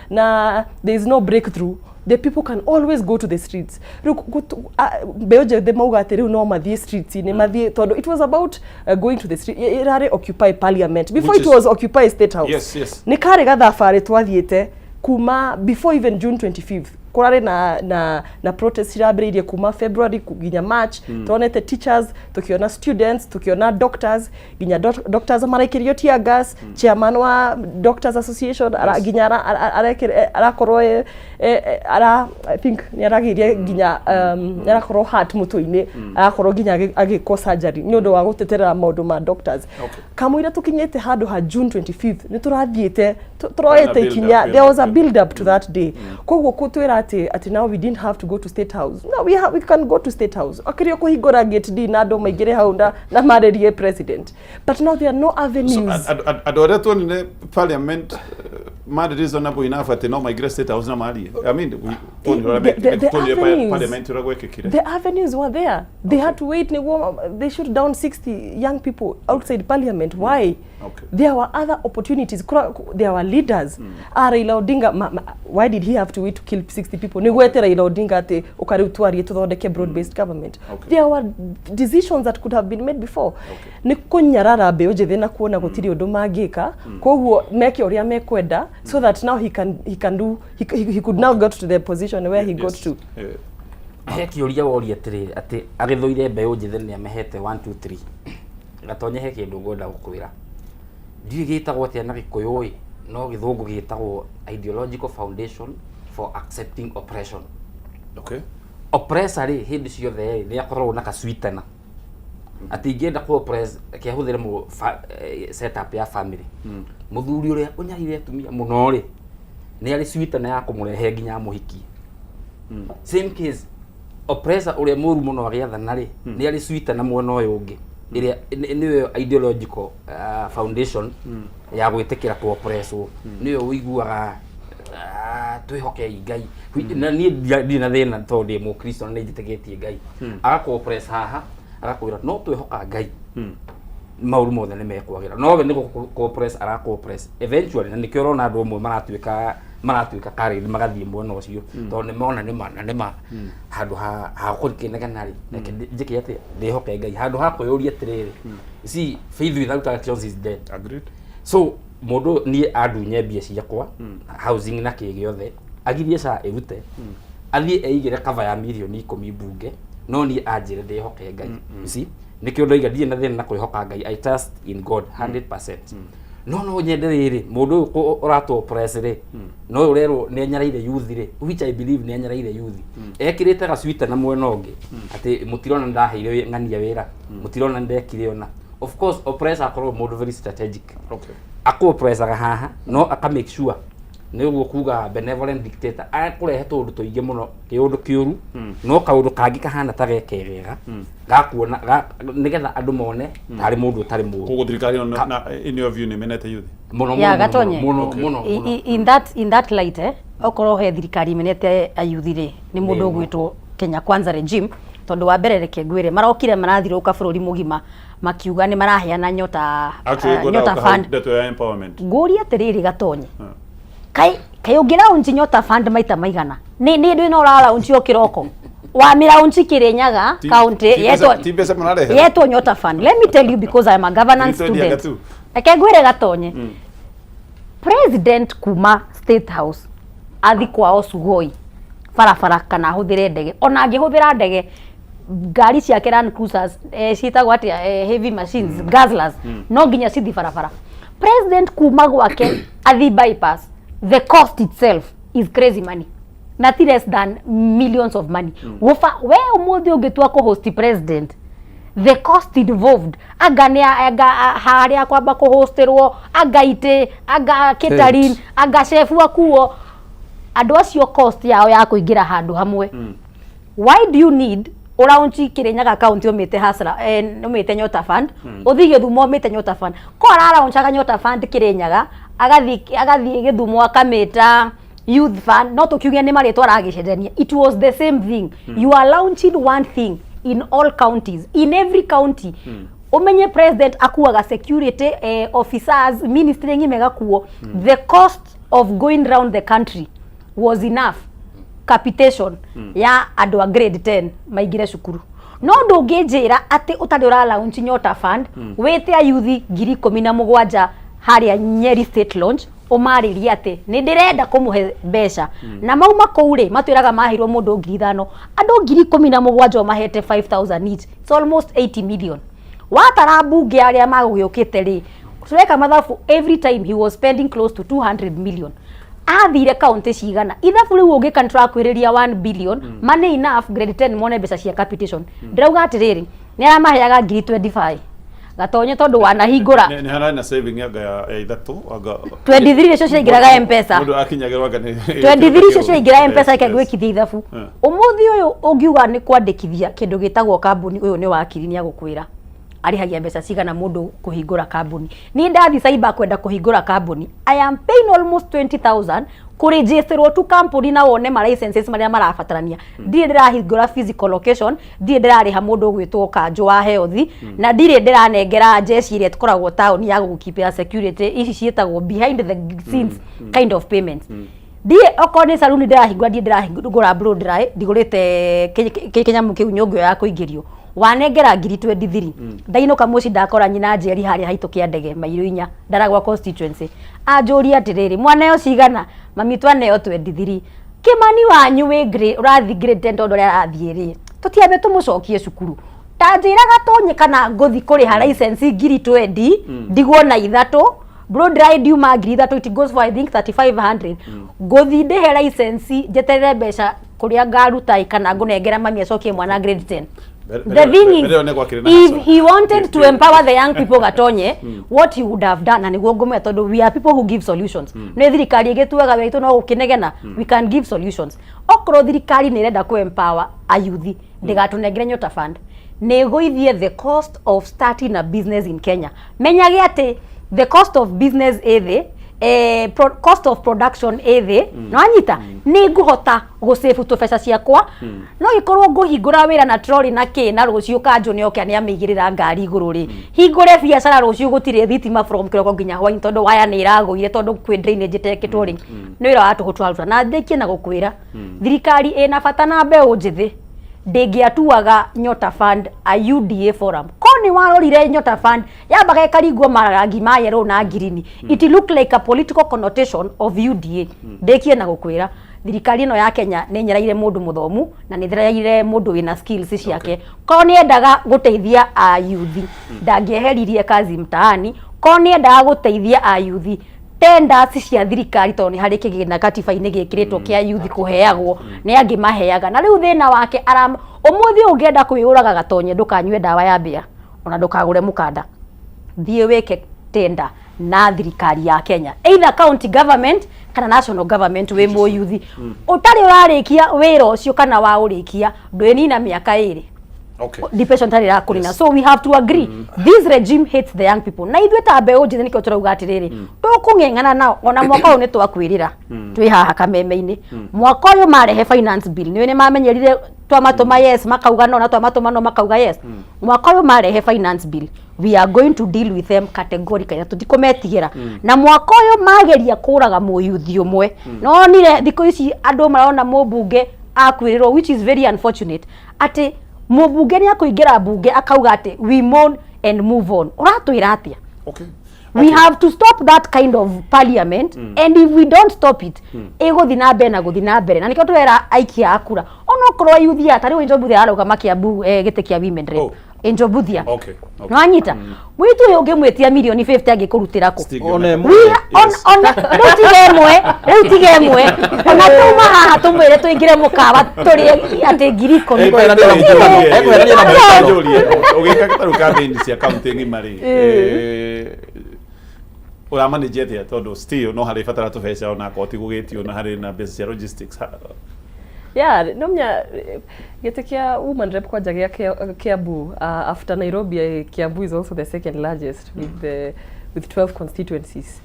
na there is no breakthrough, the people can always go to the streets. Rĩu mbeũ njĩthĩ mauga atĩ rĩu no mathiĩ streets-inĩ, mathiĩ, tondũ it was about going to the street. Ĩrarĩ occupy parliament before Which it was occupy State House. Nĩ karĩ gathabarĩ twathiĩte kuma before even June 25th. Kũrarĩ na protest irambĩrĩirie kuma February nginya March. Tuonete teachers, tukiona students, tukiona doctors, nginya doctors maraikĩrio tear gas. Chairman wa Doctors Association nginya arakorwo ara I think nĩ aragĩire nginya nĩ arakorwo hurt mũtwe-inĩ, arakorwo nginya agĩkwo surgery nĩ ũndũ wa gũtetera maũndũ ma doctors. Kamũira tũkinyĩte handũ ha June 25th, nĩ tũrathiĩte tũroete build up, ikinya. build There up, was a build build up to that day. Koguo kũtwĩra atĩ now we didn't have to go to State House, no, we can go to State House akĩrĩ kũhingũra gate D na andũ maingĩre hau na marĩrie president, but now there are no avenues. So, andũ arĩa tuonire parliament marĩ reasonable enough atĩ no maingĩre State House na marie. I mean, tuonire ũrĩa The tuonire avenues. parliament ũrĩa gwekĩkire. The avenues were there. They had to wait nĩguo they shoot down 60 young people outside parliament. Why? There were other opportunities. There were leaders. Ah, Raila Odinga, why did he have to wait to kill 60 people nĩguo ete Raila Odinga atĩ ũka rĩu twarie tũthondeke broad based government? There were decisions that could have been made before. Nĩ kũnyarara mbeũ njĩthĩ na kuona gũtirĩ ũndũ mangĩka, koguo meke ũrĩa mekwenda, so that now he can do he could now get to the position where he got to. He kĩũria woria atĩrĩrĩ, atĩ agĩthũire mbeũ njĩthĩ nĩ amehete 1 2 3. Gatonye, he kĩndũ ngwenda gũkwĩra. Ndiũĩ gĩtagwo atĩa na Gĩkũyũ ĩ, no Gĩthũngũ gĩtagwo ideological foundation for accepting oppression. Oppressor rĩ, hĩndĩ ciothe rĩ, nĩ akoragwo na ka sweetener. Atĩ ingĩenda kũ oppress, reke hũthĩre setup ya family. Mũthuri ũrĩa ũnyarire atumia mũno rĩ, nĩ arĩ sweetener ya kũmũrehe nginya amũhikie. Same case, oppressor ũrĩa mũru mũno agĩathana rĩ, nĩ arĩ sweetener mwena ũyũ ũngĩ, ĩrĩa nĩyo ideological foundation ya gwĩtĩkĩra kũ oppresswo. Nĩyo ũiguaga twĩhokei Ngai. Na niĩ ndirĩ na thĩna tondũ ndĩ mũkristo na nĩ njĩtĩkĩtie Ngai. Agakũ oppress haha, agakwĩra no twĩhoka Ngai, maũru mothe nĩ mekwagĩra, no we nĩ gũkũ oppress arakũ oppress eventually. Na nĩkĩo ũrona andũ amwe maratuĩka carried magathiĩ mwena ũcio, tondũ nĩ mona nĩma na nĩma handũ ha gũkĩnegena rĩ, reke njĩke atĩa, ndĩhoke Ngai, handũ ha kwĩyũria atĩrĩrĩ, you see, faith without actions is dead. Agreed. So mũndũ niĩ andunye mbia ciakwa, housing na kĩ gĩothe, agirie SHA ĩrute, athiĩ eigĩre cover ya mirioni 10 mbunge, no niĩ anjĩre ndĩhoke Ngai. You see, nĩkĩo ndoiga ndirĩ na thĩna na kwĩhoka Ngai. I trust in God 100%. No nyende rĩrĩ, mũndũ ũyũ ũratũ oppress rĩ, no ũyũ ũrerwo nĩ anyareire youth rĩ, which I believe nĩ anyareire youth, ekĩrĩte gacwita na mwena ũngĩ atĩ mũtirona ndaheire ng'ania wĩra, mũtirona ndekire ona. Of course oppressor akorwo mũndũ very strategic. Akũ oppressaga haha, no aka make sure nĩ ũguo kuga benevolent dictator, akũrehe tũũndũ tũingĩ mũno, kĩũndũ kĩũru, no kaũndũ kangĩ kahana ta gekegega gakuona nĩgetha andũ mone tarĩ mũndũ ũtarĩ mũũru. Koguo thirikari ĩno in your view nĩ menete youth? Mũno. Ya Mũno. Gatonye. Mũno mũno. Mũno. In that light, okorwo he thirikari imenete ayuthi rĩ, nĩ mũndũ Nĩ. ũgwĩtwo Kenya Kwanza regime, tondũ wa mbere, reke ngwĩre, marokire marathirũka bũrũri mũgima makiuga nĩ maraheana Nyota Actually, ngwenda Nyota gũka hau Fund. ndeto ya empowerment. Ngũrie atĩrĩrĩ, Gatonye, kaĩ ũngĩ launch Nyota Fund maita maigana? Nĩ ndĩ no ũra launch o kĩroko wa mĩlaunch Kĩrĩnyaga county yetwo Ti mbeca mũrarehe. yetwo Nyota Fund. Let me tell you, because I am a governance Nĩ twendiaga student. tu. Reke ngwĩre, Gatonye, president kuma State House athi kwao Sugoi barabara kana ahũthĩre ndege, ona angĩhũthĩra ndege, ngari ciake Land Cruisers, ciĩtagwo atĩa, heavy machines, guzzlers, no nginya cithi barabara. President kuma gwake athi bypass, the cost itself is crazy money, na ti less than millions of money. Gũba we ũmũthĩ ũngĩtua kũ-host president, the cost involved, anga nĩ anga harĩa kwamba kũhostirwo, anga itĩ, anga catering, anga chef akuo, andũ acio cost yao ya kũingĩra handũ hamwe. Why do you need ũraunchi Kirinyaga county ũmĩte hasra, ũmĩte Nyota Fund, ũthiĩ Gĩthumo ũmĩte Nyota Fund? Ko araraunchaga Nyota Fund Kirinyaga, agathiĩ Gĩthumo akamĩta Youth Fund, no tũkiuge nĩ marĩtwa aragĩcenjania. It was the same thing. You are launching one thing in all counties, in every county. Umenye president akuaga security officers, ministry ng'ima ĩgakuo. The cost of going round the country was enough capitation ya andũ a grade 10 maingĩre cukuru. No ndũngĩnjĩra atĩ ũtarĩ ũra launch Nyota Fund, wĩte ayuthi 17,000 harĩa Nyeri State Launch, ũmarĩrie atĩ nĩ ndĩrenda kũmũhe mbeca, na mauma kũu rĩ, matwĩraga maheirwo mũndũ 5,000, andũ 17,000 ũmahete 5000 each, it's almost 80 million. Watara mbunge arĩa magũgĩũkĩte rĩ, tureka mathabu, every time he was spending close to 200 million. Athire kaunti cigana? Ithabu rĩu ũngĩka nĩ tũrakwĩrĩria 1 billion, money enough grade 10 mone mbeca cia capitation. Ndĩrauga atĩrĩrĩ, nĩ aramaheaga ngiri 25, Gatonye, tondũ wanahingũra Nĩ hararĩ na saving anga ya ithatũ anga 23 icio ciaingĩraga M-Pesa. Mũndũ akinyagĩrwo anga nĩ 23 icio ciaingĩra M-Pesa. Yes, Reke yes. ngwĩkithie ithabu. Ũmũthĩ ũyũ ũngiuga nĩ kwandĩkithia kĩndũ gĩtagwo kambuni, ũyũ nĩ wakiri nĩ agũkwĩra arĩhagia mbeca cigana mũndũ kũhingũra kambuni. Niĩ ndathi cyber kwenda kũhingũra kambuni, I am paying almost 20,000 kũregisterwo tu kambuni, na wone ma licenses marĩa marabatarania. Ndirĩ ndĩrahingũra physical location, ndirĩ ndĩrarĩha mũndũ ũgwĩtwo kanjũ wa health, na ndirĩ ndĩranengera jeshi ĩrĩa tũkoragwo taũni ya gũgũkeepĩra security. Ici ciĩtagwo behind the scenes kind of payments. Ndiĩ okorwo nĩ saluni ndĩrahingũra, ndiĩ ndĩrahingũra blow dry, ndigũrĩte kĩnyamũ kĩu, nyũngũ ĩyo ya kũingĩrio. Wanengera ngiri 23, ndainũka mũciĩ ndakora nyina njeri harĩa haitũ kĩa ndege mairo 4 Ndaragwa constituency, anjũria atĩrĩrĩ, mwaneo cigana? Mami, twaneo 23. Kĩmani wanyu wĩ grade, ũrathiĩ grade 10, tondũ ũrĩa arathiĩ rĩ, tũtiambe tũmũcokie cukuru. Ta njĩra, Gatonye, kana ngũthi kũrĩha license ngiri 20 ndigwo na ithatũ. Blow dry ndiuma 3000, it goes for I think 3500. Ngũthi ndĩhe license, njeterere mbeca kũrĩa ngaruta ĩ, kana ngũnengera mami acokie mwana grade 10. The thing is, Mbere ĩyo nĩ gwakĩrĩ na if hassle. he wanted to empower the young people, Gatonye, what he would have done, na nĩguo ngũmwĩra tondũ we are people who give solutions, nĩ thirikari ĩgĩtuaga wĩra itũ no gũkĩnegena, we can give solutions. Okorwo thirikari nĩ ĩrenda kũ empower ayuthi, ndĩgatũnengere Nyota Fund, nĩ ĩgũithie the cost of starting a business in Kenya. Menyage atĩ the cost of business ĩ thĩ, cost of production ĩ thĩ, nĩwanyita, nĩ ngũhota gũsave tũbeca ciakwa. No gĩkorwo ngũhingũra wĩra na trolley na kĩ, na rũciũ kanjũ nĩ oke nĩ amĩigĩrĩra ngari igũrũ rĩ, hingũre biacara rũciũ gũtirĩ thitima from kĩroko nginya hwainĩ tondũ waya nĩ ĩragũire, tondũ kwĩ drainage ĩtekĩtwo rĩ, nĩ wĩra wa tũhũ twaruta. Na ndĩkie na gũkwĩra, thirikari ĩna bata na mbeũ njĩthĩ ndĩngĩatuaga Nyota Fund a UDA forum. Ko nĩ warorire Nyota Fund yambaga ĩkaringwo marangi ma yellow na ngirini, it look like a political connotation of UDA. Ndĩkie na gũkwĩra, thirikari ĩno ya Kenya nĩ nyereire mũndũ mũthomu na nĩ nyereire mũndũ wĩna skills ciake. Korwo nĩ endaga gũteithia ayuthi, ndangĩeheririe Kazi Mtaani. Korwo nĩ endaga gũteithia ayuthi, tenders cia thirikari, tondũ nĩ harĩ kĩgĩna katiba-inĩ gĩkĩrĩtwo kĩa youth kũheagwo, nĩ angĩ maheaga. Na rĩu thĩna wake aram ũmũthĩ ũngĩenda kwĩyũraga, Gatonye, ndũkanyue ndawa ya mbĩa ona ndũkagũre mũkanda. Thiĩ wĩke tender na thirikari ya Kenya, either county government kana national government, wĩ mũyuthi ũtarĩ ũrarĩkia wĩra ũcio kana waũrĩkia, ndwĩnina mĩaka 2. Depression tarĩ ĩrakũnina. So we have to agree, this regime hates the young people, na ithuĩ ta mbeũ njĩthĩ nĩkĩo tũrauga atĩrĩrĩ, tũkũng'eng'ana nao. Ona mwaka ũyũ nĩ twakwĩrĩra twĩ haha kameme-inĩ, mwaka ũyũ marehe finance bill, nĩ mamenyerire twamatũma yes makauga no, na twamatũma no makauga yes. Mwaka ũyũ marehe finance bill, we are going to deal with them categorically, na tũtikũmetigĩra. Na mwaka ũyũ mageria kũraga mũyuthi ũmwe, nonire thikũ ici andũ marona mũmbunge akuĩrĩrwo, which is very unfortunate, atĩ mũmbunge nĩ akũingĩra mbunge akauga atĩ we mourn and move on. Ũratwĩra atĩa? We have to stop that kind of parliament, and if we don't stop it, ĩgũthiĩ na mbere na gũthiĩ na mbere. Na nĩkĩo tũrera aikia a kura, onokorwo ayuthi aya, ta rĩu Angel Mbuthia ararũgama Kiambu, gĩtĩ kĩa women rep. Angel Mbuthia. Nĩwanyita, mũirĩtu ũyũ ũngĩmwĩtia mirioni 50 angĩkũrutĩra kũ? Ona ĩmwe. Ona rĩu tiga ĩmwe, rĩu tiga ĩmwe, ona tuma haha tũmwĩre tũingĩre mũkawa tũrĩe atĩ 10,000. Ekweherania na mũikaro. Ũgĩka tarĩu campaign cia kaunti ng'ima rĩ, ũramanage atĩa, tondũ still no harĩ batara tũbeca ona akorwo ti gũgĩtio na harĩ na mbeca cia logistics? Yeah, no menya gĩtĩ kĩa woman rep kwanja gĩa Kiambu, after Nairobi, Kiambu is also the second largest with 12 constituencies.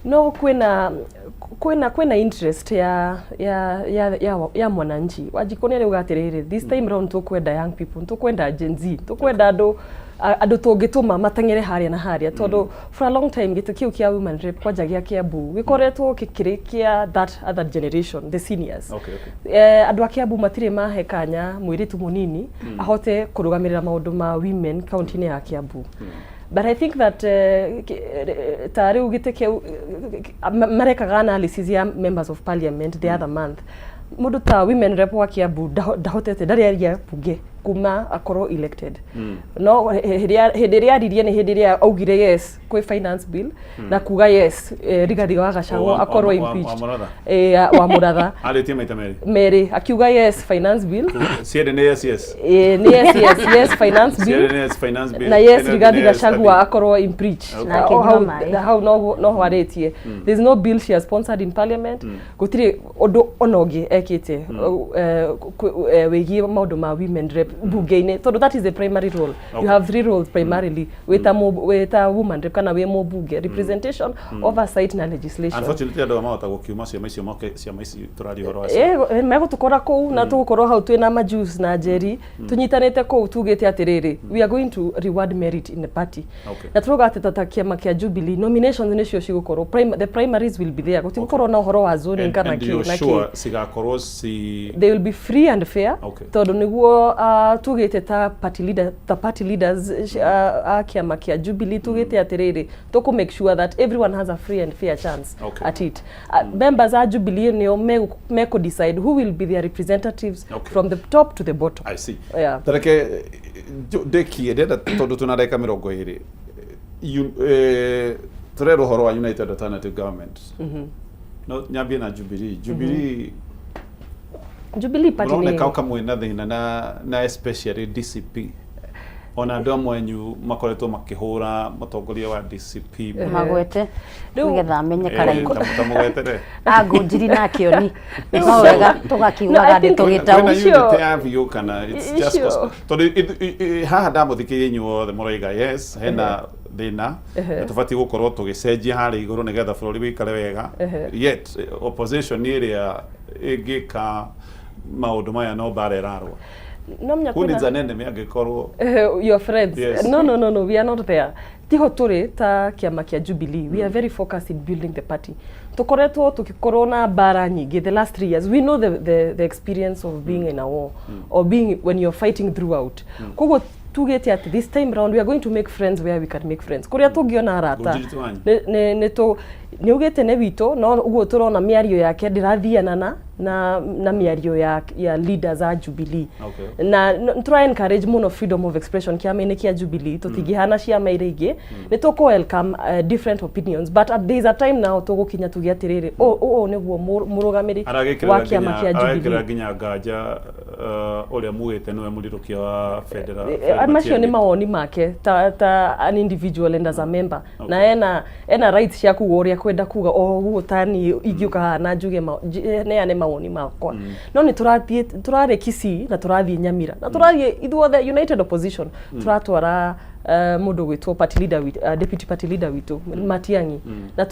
No kwĩna interest ya mwananchi. Wanjikũ nĩ arauga atĩrĩrĩ, this time round tũkwenda young people, tũkwenda Gen Z, tũkwenda andũ tũngĩtũma mateng'ere harĩa na harĩa, tondũ for a long time gĩtĩ kĩu kĩa women rep kwanja gĩa Kiambu gĩkoretwo gĩkĩrĩ kĩa that other generation, the seniors. Andũ a Kiambu matirĩ mahe kanya mũirĩtu mũnini ahote kũrũgamĩrĩra maũndũ ma women kaunti-inĩ ya Kiambu. But I think that ta rĩu gĩtĩ kĩu, marekaga analysis ya members of parliament the other month, mũndũ ta women rep wa Kiambu ndahotete, ndarĩ aria bunge kuma akorwo elected. No hĩndĩ ĩrĩa aririe nĩ hĩndĩ ĩrĩa augire yes kwĩ finance bill na kuga yes, Rigathi wa Gachagua akorwo impeached. Wa Mũratha. Wa Mũratha. Arĩtie maita merĩ. Merĩ akiuga yes finance bill. Ciende nĩ yes yes. Nĩ yes yes yes finance bill. Ciende nĩ yes finance bill. Na yes Ciende Rigathi nĩ yes Gachagua Rigathi. akorwo impeached. Na akĩnyua Hau maĩ. Hau no harĩtie. There's no bill she has sponsored in parliament. Gũtirĩ ũndũ ona ũngĩ ekĩte wĩgiĩ maũndũ ma women rep bunge-inĩ, tondũ that is the primary role. You have three roles primarily wĩta woman rep kana wĩ mũmbunge: representation, oversight na legislation. Unfortunately andũ mahota gũkiuma ciama icio moke ciama ici tũraria ũhoro wacio. Megũtũkora kũu na tũgũkorwo hau twĩna Majus na Njeri tũnyitanĩte kũu tugĩte atĩrĩrĩ, we are going to reward merit in the party. Na tũrauga atĩ ta kĩama kĩa Jubilee, nominations nĩcio cigũkorwo the primaries will be there. Gũtigũkorwo na ũhoro wa zoning kana And kĩ you're na sure kĩ. Cigakorwo ci They will be free and fair, tondũ nĩguo tugĩte ta party leader, ta party leaders a kĩama kĩa Jubilee, tugĩte atĩrĩrĩ, tũkũ make sure that everyone has a free and fair chance at it. Members a Jubilee nĩo mekũ decide who will be their representatives from the top to the bottom. I see. Yeah. Tareke ndĩkie, ndĩrenda tondũ twĩna ndagĩka 20. Tũrerwo ũhoro wa United Alternative Government. No nyambie na Jubilee. Jubilee Jubilee Party nĩ mũroneka ũka mwĩna thĩna na especially DCP. Ona andũ amwe anyu makoretwo makĩhũra mũtongoria wa DCP mũno. Magwete Rĩu- nĩgetha amenye Eh, karaiko. ta mũgwetere. Angũnjiri na kĩoni no wega No, I tũgakiugaga think- ndĩtũgĩtau. Kwĩna Icio- unity ya biũ kana it's just Icio- tondũ haha ndamũthikĩrĩria inyuothe mũroiga yes hena thĩna na tũbatiĩ gũkorwo tũgĩcenjia harĩa igũrũ nĩgetha bũrũri wĩikare wega, yet opposition ĩrĩa ĩngĩka maũndũ maya no mbara ĩrarũa. No menya Who needs kwĩna an enemy angĩkorwo Your friends. Yes. No, no, no, no, we are not there. Tiho tũrĩ ta kĩama kĩa Jubilee, we are very focused in building the party. Tũkoretwo tũgĩkorwo na mbara nyingĩ the last 3 years. We know the experience of being in a war or being when you're fighting throughout. Koguo tugĩte atĩ this time round we are going to make friends where we can make friends, kũrĩa tũngĩona arata. Ngũnjiri wanyu. Nĩ ugĩte nĩ witũ, no ũguo tũrona mĩario yake ndĩrathiana na mĩario ya leaders a Jubilee. Na tũra encourage mũno freedom of expression kĩama-inĩ kĩa Jubilee. Tũtingĩhana ciama iria ingĩ. Nĩ tũkũ welcome different opinions, but there is a time now tũgũkinya tuge atĩrĩrĩ, ũũ nĩguo mũrũgamĩrĩri wa aragĩkĩrĩra kĩama nginya kĩa aragĩkĩrĩra Jubilee. Nginya nganja ũrĩa mugĩte nĩwe mũrirũkia wa bendera Eh, Fred macio nĩ Matiang'i. mawoni make ta an individual and as a member, na ena rights cia kuga ũrĩa kwenda kuga, o ũguo tani ingĩũka haha na njuge neane mawoni makwa. No nĩ tũrathiĩ, tũrarĩ Kisii na tũrathiĩ Nyamira na tũrathiĩ ithuothe united opposition, tũratwara mũndũ gwĩtwo party leader deputy party leader witũ Matiang'i, na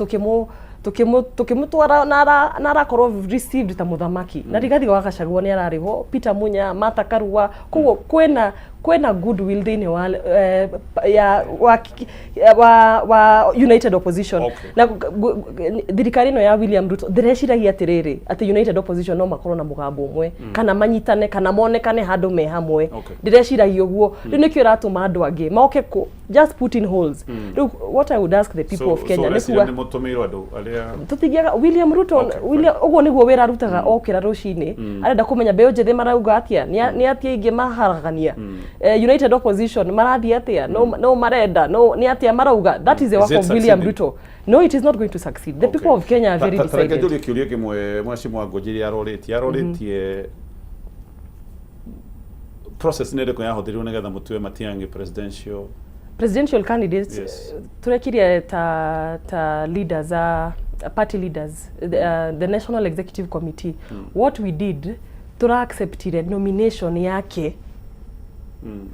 tukimutwara na arakorwo received ta muthamaki. Na Rigathi wa Gachagua nĩ ararĩ ho, Peter Munya, Martha Karua. Koguo kwĩna goodwill thĩinĩ wa ya wa united opposition. Na thirikari ĩno ya William Ruto ndĩreciragia atĩrĩrĩ, atĩ united opposition no makorwo na mũgambo ũmwe kana manyitane kana monekane handũ me hamwe. Ndĩreciragia ũguo. Rĩu nĩkĩo ĩratũma andũ angĩ moke kũ just put in holes. Rĩu what I would ask the people of Kenya so nĩ ũreciria kuga nĩ mũtũmĩirwo andũ arĩa tũtingĩaga William Ruto. William, ũguo nĩguo wĩra arutaga okĩra rũcinĩ. Arenda kũmenya mbeũ njĩthĩ marauga atĩa, nĩ atĩa ingĩ maharagania. United opposition marathiĩ atĩa, no marenda no nĩ atĩa marauga. That is the work Is it of William succeeding? Ruto. No, it is not going to succeed. The people of Kenya are very Ta reke decided. njũrie kĩũria kĩmwe mheshimiwa Ngũnjiri arorĩtie process nĩ ĩrĩkũ yahũthĩrirwo nĩgetha mũtue Matiang'i presidential Presidential candidates? Yes. Turekirie ta leaders, party leaders, the national executive committee. What we did, tura acceptire nomination yake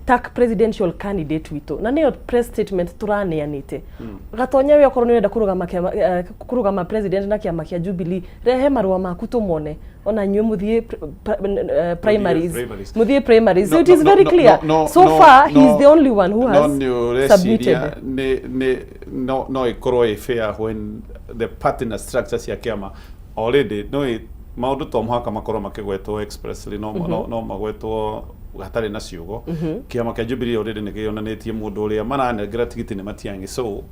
ta presidential candidate witũ, na nĩyo press statement tũraneanĩte. Gatonya we okorwo nĩ ũrenda kũrũgama kĩama, kũrũgama president na kĩama kĩa Jubilee, rehe marũa maku tũmone, ona inyuĩ mũthiĩ primaries. Primaries. Mũthiĩ primaries. So No, it is no, very no, clear. no, So no, far he no, is the only one who no has nĩ ũreciria submitted. nĩ no ĩkorwo ĩ fair when the party na structure cia kĩama already no maũndũ to mũhaka makorwo makĩgwetwo expressly, no magwetwo hatarĩ na ciugo. Kĩama kĩa Jubilee already nĩ kĩonanĩtie mũndũ ũrĩa maranengera tigiti nĩ Matiang'i, so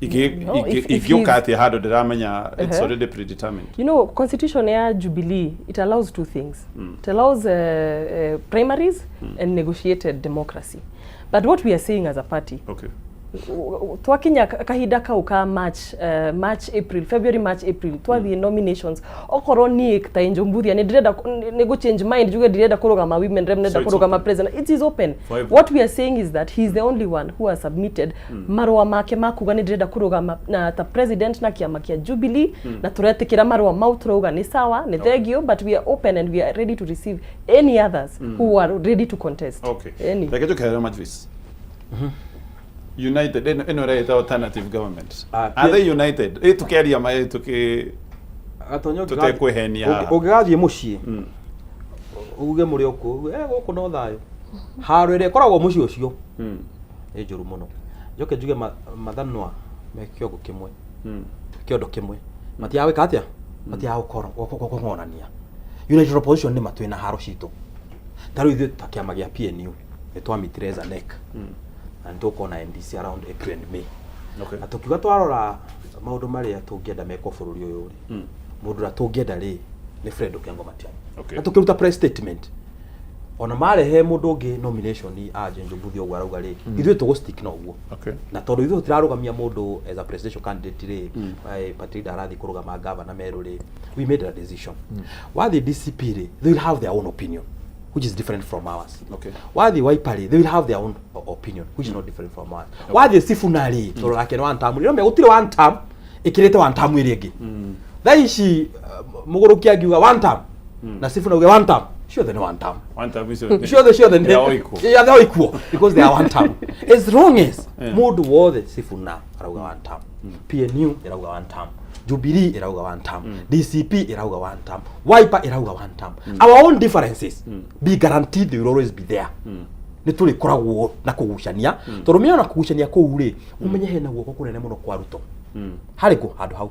No, if ingĩũka he's- atĩa handũ ndĩramenya it's already predetermined? You know, constitution ya Jubilee, it allows two things. It allows primaries and negotiated democracy. But what we are saying as a party, twakinya kahinda kau ka March, March, April, February, March, April, twathiĩ nominations, okorwo niĩ ta Angel Mbuthia nĩ ndĩrenda nĩ gũ change mind, njuge ndirenda kũrũgama women rep, So ndĩrenda it's kũrũgama open. president, it is open. For everyone. What we are saying is that he is the only one who has submitted marũa make ma kuga nĩ ndĩrenda kũrũgama na ta president na kĩama kĩa Jubilee, na tũretĩkĩra marũa mau, tũrauga nĩ sawa, nĩ thengio, but we are open and we are ready to receive any others who are ready to contest. Any. Reke njokerere Majlis. United ĩno ĩreita alternative government. Ah, Are they united? Ĩ tũkĩaria ma ĩ tũkĩ Gatonya tũtekwĩhenia haha. Ũngĩgathiĩ mũciĩ uge mũrĩ o kũu, uge, "Eh, gũkũ no thayũ," haro ĩrĩa ĩkoragwo mũciĩ ũcio nĩ njũru mũno. Njoke njuge mathanwa me kĩongo kĩmwe, kĩondo kĩmwe, matiaga gwĩka atĩa, matiaga gũkorwo kũng'onania. United opposition nĩ matwĩ na haro citũ. Ta rĩu ithuĩ ta kĩama gĩa PNU nĩ twamitire Zanek na nĩ tũgũkorwo na NDC around April and May. Na tũkiuga twarora maũndũ marĩa tũngĩenda mekwo bũrũri ũyũ rĩ, mũndũ ũrĩa tũngĩenda rĩ nĩ Fred Okengo Matiang'i. Na tũkĩruta press statement. Ona marehe mũndũ ũngĩ nomination anje Njũmbuthi ũguo arauga rĩ, ithuĩ tũgũ stick na ũguo. Na tondũ ithuĩ tũtirarũgamia mũndũ as a presidential candidate rĩ, party leader arathiĩ kũrũgama governor Meru rĩ, we made a decision. Wathiĩ DCP rĩ, they will have their own opinion which is different from ours. Wathiĩ Wiper rĩ, they will have their own opinion which is not different from ours. Wathiĩ Sifuna rĩ, tondũ nake nĩ one term rĩ, no gũtirĩ one term ĩkĩrĩte one term ĩrĩa ĩngĩ. Thaa ici mũgũrũki angiuga one term na Sifuna auge one term, ciothe nĩ one term. One term icio. Ciothe ciothe nĩ They are equal. Yeah, they are equal because they are one term. As long as mũndũ wothe, Sifuna arauga one term, PNU ĩrauga one term, Jubilee ĩrauga one term, DCP ĩrauga one term, Wiper ĩrauga one term, our own differences, be guaranteed they will always be there. Nĩ tũrĩkoragwo na kũgucania, tondũ mĩona kũgucania kũu rĩ, ũmenye hena guoko kũnene mũno kwa Ruto harĩ kũ handũ hau.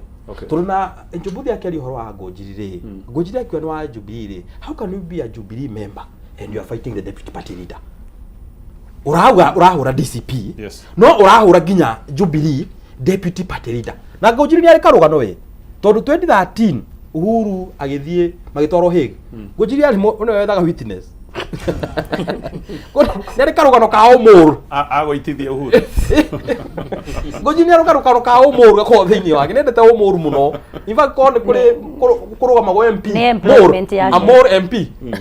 Tondũ na Njũmbuthi akĩaria ũhoro wa Ngũnjiri rĩ, Ngũnjiri akiuga nĩ wa Jubilee rĩ, how can you be a Jubilee member and you are fighting the deputy party leader? Ũrauga ũrahũra DCP, no ũrahũra nginya Jubilee deputy party leader. Na Ngũnjiri nĩ arĩ karũgano we, tondũ 2013 Uhuru agĩthiĩ magĩtwarwo Hague, Ngũnjiri arĩ nĩwe wethaga witness. Nĩ arĩ karũgano ka ũmũrũ. Agũitithia Uhuru. Ngũnjiri nĩ arĩ karũgano ka ũmũrũ gakoragwo thĩinĩ wake, nĩendete ũmũrũ mũno. In fact, korwo nĩ kũrĩ kũrũgamagwo MP, Nĩ employment More, yake. a more MP,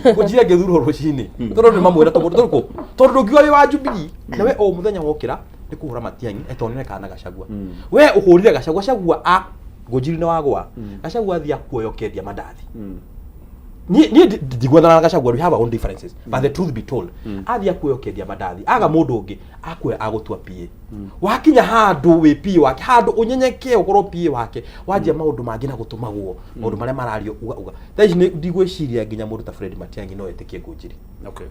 Ngũnjiri angĩthurwo rũcinĩ tondũ nĩ mamwĩra tondũ tondũ tondũ ndũngiuga wĩ wa Jubilee na we o mũthenya wokĩra nĩ kũhũra Matiang'i tondũ nĩ kana Gachagua. We ũhũrire Gachagua, Gachagua a Ngũnjiri nĩ wagwa, Gachagua athiĩ akuoya ũkendia mandathi. Niĩ ndiguathana na Gachagua, we have our own differences, but the truth be told, athiĩ akuoya ũkendia mandathi, aga mũndũ ũngĩ akuoya agũtua PA. Wakinya handũ wĩ PA wake, handũ ũnyenyekee ũkorwo PA wake, wanjia maũndũ mangĩ na gũtũmagwo maũndũ marĩa marario uga uga. Thaa ici ndigwĩciria nginya mũndũ ta Fred Matiang'i no etĩkie Ngũnjiri.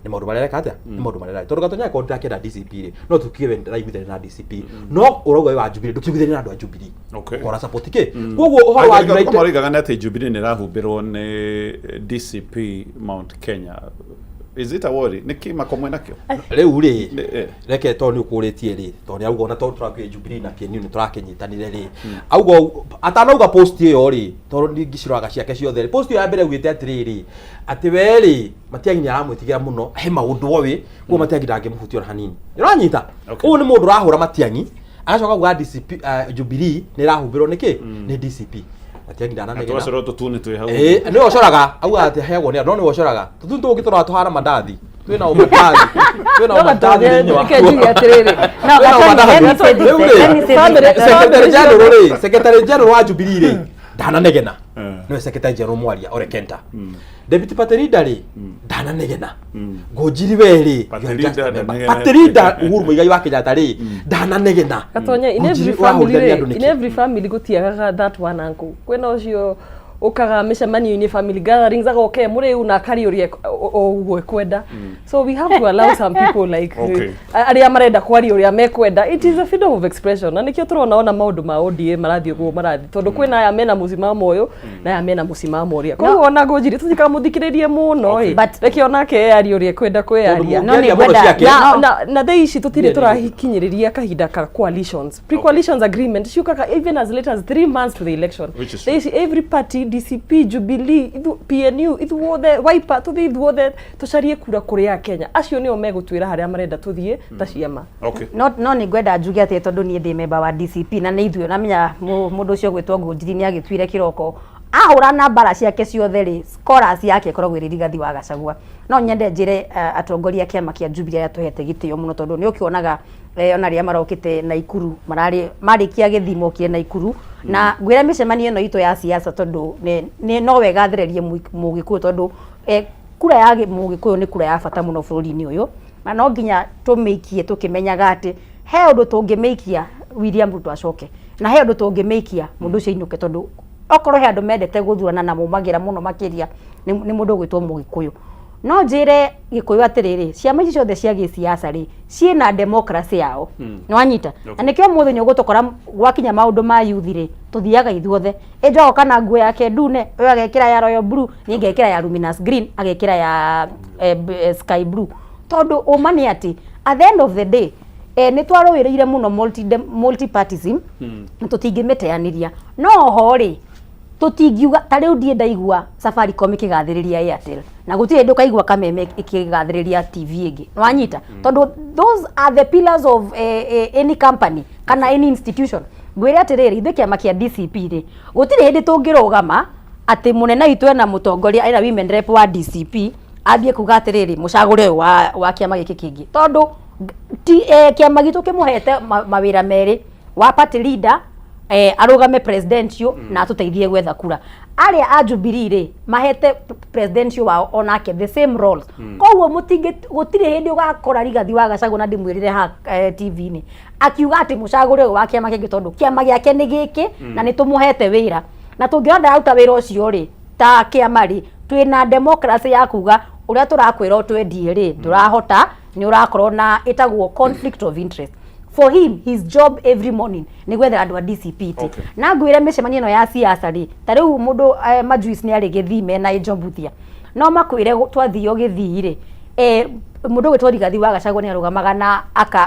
Nĩ maũndũ marĩa areka atĩa, nĩ maũndũ marĩa areka, tondũ Gatonya akorwo ndakenda DCP rĩ, no tukiuge we ndaraiguithania na DCP, no ũrauga wĩ wa Jubilee, ndũkĩiguithania na andũ a Jubilee. Ũkora support kĩ? Koguo ũhoro wa United Maroigaga nĩ atĩ Jubilee nĩ ĩrahumbĩrwo nĩ DCP Mount Kenya. Is it a worry? Nĩ kĩ makomwe nakĩo? Rĩu rĩ, reke tondũ nĩ ũkũrĩtie rĩ, tondũ nĩ auga ona tondũ tũrakuire Jubilee na PNU nĩ tũrakĩnyitanire rĩ, auga atanauga post ĩyo rĩ, tondũ nĩ ngĩciroraga ciake ciothe rĩ, post ĩyo ya mbere augĩte atĩrĩrĩ, atĩ we rĩ, Matiang'i nĩ aramwĩtigĩra mũno, he maũndũ oĩ, koguo Matiang'i ndangĩmũhutia ona hanini. Ũranyita? Ũyũ nĩ mũndũ ũrahũra Matiang'i, agacoka kuga DCP, Jubilee nĩ ĩrahumbĩrwo nĩ kĩ? Nĩ DCP. Matiang'i ndananegena. Tũgacorwo tũtune twĩ hau. Ĩĩ, nĩwe ũcoraga, augaga atĩ aheagwo nĩ andũ, no nĩwe ũcoraga. Tũtune tũu ũngĩtũrora tũhana mandathi. Twĩna ũmandathi. Twĩna No ũmandathi Gatonya, thĩinĩ wa. reke njuge atĩrĩrĩ. No, Twĩna Gatonya, ũmandathi. let me say this, Rĩu rĩ, let me say this, Secretary Gatonya. General rĩ, Secretary General wa Jubilee rĩ, ndananegena. Nĩwe Secretary General mwaria Ole Kenta. Deputy Party Leader rĩ, ndananegena. Ngũnjiri we rĩ, Party you are just leader a member. ndananegena. Party leader Uhuru Muigai wa Kenyatta rĩ, ndananegena. Gatonya, in Ngũnjiri every family ũrahũrithania andũ rĩ, in nĩkĩ? every family gũtiagaga that one uncle. Kwĩna ũcio ũkaga mĩcemanio-inĩ, family gatherings, agoka e mũrĩu na akaria ũrĩa o ũguo ekwenda. So we have to allow some people like arĩa marenda kwaria ũrĩa mekwenda. It is a freedom of expression, na nĩkĩo tũrona ona maũndũ ma ODM marathiĩ ũguo marathiĩ, tondũ kwĩna aya mena mũsimamo ũyũ na aya mena mũsimamo ũrĩa. Koguo ona Ngũnjiri tũtikamũthikĩrĩrie mũno ĩ, reke onake eyarie ũrĩa ekwenda kwĩyaria. No nĩ ngwenda Na thaa ici tũtirĩ tũrakinyĩrĩria kahinda ka coalitions. Pre-coalitions agreement ciũkaga even as late as 3 months to the election. Which is Thaa ici every party, DCP, Jubilee, PNU, ithuothe, Wiper, tũthiĩ ithuothe tũcarie kura kũrĩ Akenya. Acio nĩo megũtwĩra harĩa marenda tũthiĩ ta ciama. No nĩ ngwenda njuge atĩ tondũ niĩ ndĩ member wa DCP na nĩ ithuĩ namenya mũndũ ũcio ũgwĩtwo Ngũnjiri nĩ agĩtuire kĩroko ahũra na mbara ciake ciothe rĩ, chorus yake ĩkoragwo ĩrĩ Rigathi wa Gachagua. No nyende njĩre atongoria a kĩama kĩa Jubilee arĩa tũhete gĩtĩo mũno, tondũ nĩ ũkĩonaga ona rĩrĩa marokĩte Naikuru mararĩ marĩkia gĩthimo mokire Naikuru na ngwĩra mĩcemanio ĩno itũ ya siasa, tondũ nĩ no wega thererie Mũgĩkũyũ, tondũ kura ya Mũgĩkũyũ nĩ kura ya bata mũno bũrũri-inĩ ũyũ, na no nginya tũmĩikie tũkĩmenyaga atĩ he ũndũ tũngĩmĩikia William Ruto acoke, na he ũndũ tũngĩmĩikia mũndũ ũcio ainũke, tondũ okorwo he andũ mendete gũthurana na maumagĩra mũno makĩria nĩ mũndũ ũgwĩtwo Mũgĩkũyũ. No njĩre Gĩkũyũ atĩrĩrĩ, ciama ici ciothe cia gĩsiasa rĩ, ciĩna democracy yao. Nĩwanyita? Na nĩkĩo ũmũthĩ nĩ ũgũtũkora gwakinya maũndũ ma youth rĩ, tũthiaga ithuothe. Ĩnjo agoka na nguo yake ndune, ũyũ agekĩra ya royal blue, niĩ ngekĩra ya luminous green, agekĩra ya sky blue, tondũ ũma nĩ atĩ at the end of the day nĩ twarũĩrĩire mũno multi-partism na tũtingĩmĩteanĩria. No oho rĩ, Tũtingiuga ta rĩu ndiĩ ndaigua Safaricom ĩkĩgathĩrĩria Airtel, na gũtirĩ hĩndĩ ũkaigua Kameme ĩkĩgathĩrĩria TV ĩngĩ. Nĩwanyita? Tondũ those are the pillars of any company kana any institution. Ngwĩre atĩrĩrĩ, ithuĩ kĩama kĩa DCP rĩ, gũtirĩ hĩndĩ tũngĩrũgama atĩ mũnene witũ ena mũtongoria, ena women rep wa DCP, ambie kuga atĩrĩrĩ, mũcagũre ũyũ wa kĩama gĩkĩ kĩngĩ, tondũ ti, kĩama gitũ kĩmũhete mawĩra merĩ, wa party leader, arũgame presidential na atũteithie gwetha kura. Arĩa a Jubilee rĩ, mahete presidential wao onake the same roles. Koguo mũtingĩ, gũtirĩ hĩndĩ ũgakora Rigathi wa Gachagua, na ndĩmwĩrĩre ha TV-inĩ, akiuga atĩ mũcagũre ũyũ wa kĩama kĩngĩ, tondũ kĩama gĩake nĩ gĩkĩ na nĩ tũmũhete wĩra, na tũngĩona ndararuta wĩra ũcio rĩ, ta kĩama rĩ, twĩna democracy ya kuga ũrĩa tũrakwĩra ũtwendie rĩ, ndũrahota, nĩ ũrakorwo na ĩtagwo conflict of interest. For him, his job every morning nĩ gwethera andũ a DCP iti. Na ngwĩre, mĩcemanio ĩno ya siasa rĩ, ta rĩu mũndũ Majuice nĩ arĩ gĩthii mena Angel Mbuthia, no makwĩre twathio gĩthii rĩ, mũndũ ũgwĩtwo Rigathi wa Gachagua nĩ arũgamaga na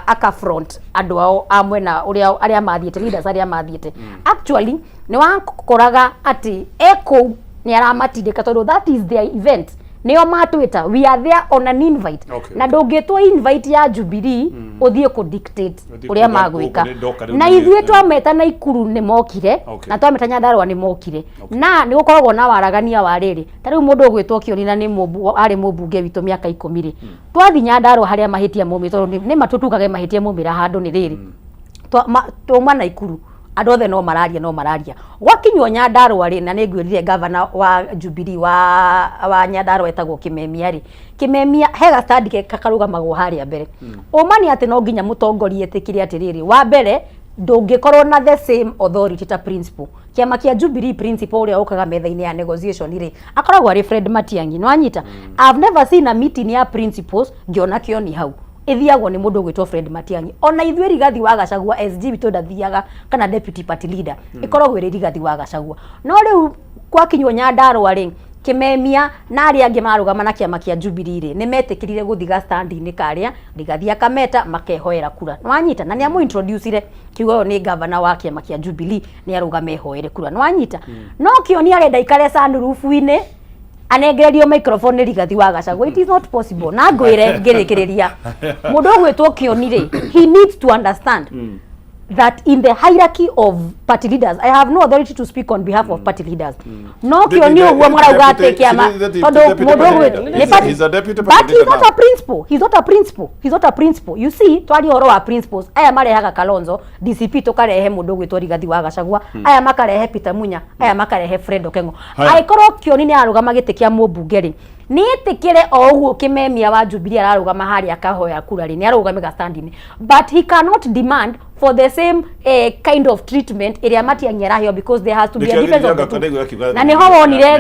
aka front andũ ao a mwena ũrĩa arĩa mathiĩte, leaders arĩa mathiĩte. Actually nĩ wakoraga atĩ e kũu nĩ aramatindĩka, tondũ that is their event, nĩo matwĩta, we are there on an invite. Na ndũngĩtwo invite ya Jubilee ũthiĩ kũ dictate Ũthiĩ ũrĩa kuga, magwĩka. "Gũkũ nĩ ndoka rĩu Na nĩ-" ithuĩ twameta Naikuru nĩ mokire, na twameta Nyandarua nĩ mokire, na nĩ gũkoragwo na waragania wa rĩrĩ. Ta rĩu mũndũ ũgwĩtwo Kĩoni, na nĩ arĩ mũmbunge witũ mĩaka 10 rĩ, twathi Nyandarua harĩa mahĩtia maumĩra, tondũ nĩ ma tũtugage mahĩtia maumĩra handũ nĩ rĩrĩ, twauma Naikuru andũ othe no mararia, no mararia. Gwakinywo Nyandarua rĩ, na nĩ ngwĩrire gavana wa Jubilee wa Nyandarua etagwo Kimemia rĩ, Kimemia he gastandi ke karũgamagwo harĩa mbere. Ũma nĩ atĩ no nginya mũtongoria etĩkĩre atĩrĩrĩ, wa mbere ndũngĩkorwo na the same authority ta principal. Kĩama kĩa Jubilee, principal ũrĩa ũkaga metha-inĩ ya negotiation rĩ, akoragwo arĩ Fred Matiang'i. Nĩwanyita? I've never seen a meeting ya principals ngĩona Kĩoni hau. Ĩthiagwo nĩ mũndũ ũgwĩtwo Fred Matiang'i. Ona ithuĩ Rigathi wa Gachagua, SG witũ ndathiaga, kana deputy party leader, ĩkoragwo ĩrĩ Rigathi wa Gachagua. No rĩu gwakinywo Nyandarua rĩ, Kimemia na arĩa angĩ marũgama na kĩama kĩa Jubilee rĩ, nĩ metĩkĩrire gũthiĩ ga-stand-inĩ karĩa Rigathi akameta makehoera kura. Nĩwanyita? Na nĩ amũ-introducire kiuga ũyũ nĩ gavana wa kĩama kĩa Jubilee, nĩ arũgame ehoere kura. Nĩwanyita? No Kĩoni arenda ikare sunroof-inĩ anengererio microphone nĩ Rigathi wa Gachagua. It is not possible. Na ngwĩre ngĩrĩkĩrĩria, mũndũ ũgwĩtwo Kĩoni rĩ, he needs to understand that in the hierarchy of party leaders, I have no authority to speak on behalf of party leaders, no Kĩoni ũguo marauga atĩ kĩama, tondũ mũndũ ũgwĩtwo nĩ party, He's a deputy but party he's leader not a now. principal. He's not a principal. He's not a principal. You see, twaria ũhoro wa principals, aya marehaga Kalonzo, DCP tũkarehe mũndũ ũgwĩtwo Rigathi wa Gachagua, aya makarehe Peter Munya, aya makarehe Fred Okengo. Haya. Angĩkorwo Kĩoni nĩ ararũgama gĩtĩ kĩa mũmbunge rĩ, nĩ ĩtĩkĩre o ũguo Kĩmemia wa Jubilee ararũgama harĩa akahoya kura rĩ, nĩ arũgame ga-stand-inĩ, but he cannot demand for the same kind of treatment ĩrĩa Matiang'i araheo, because there has to be a difference of the two. Na nĩho wonire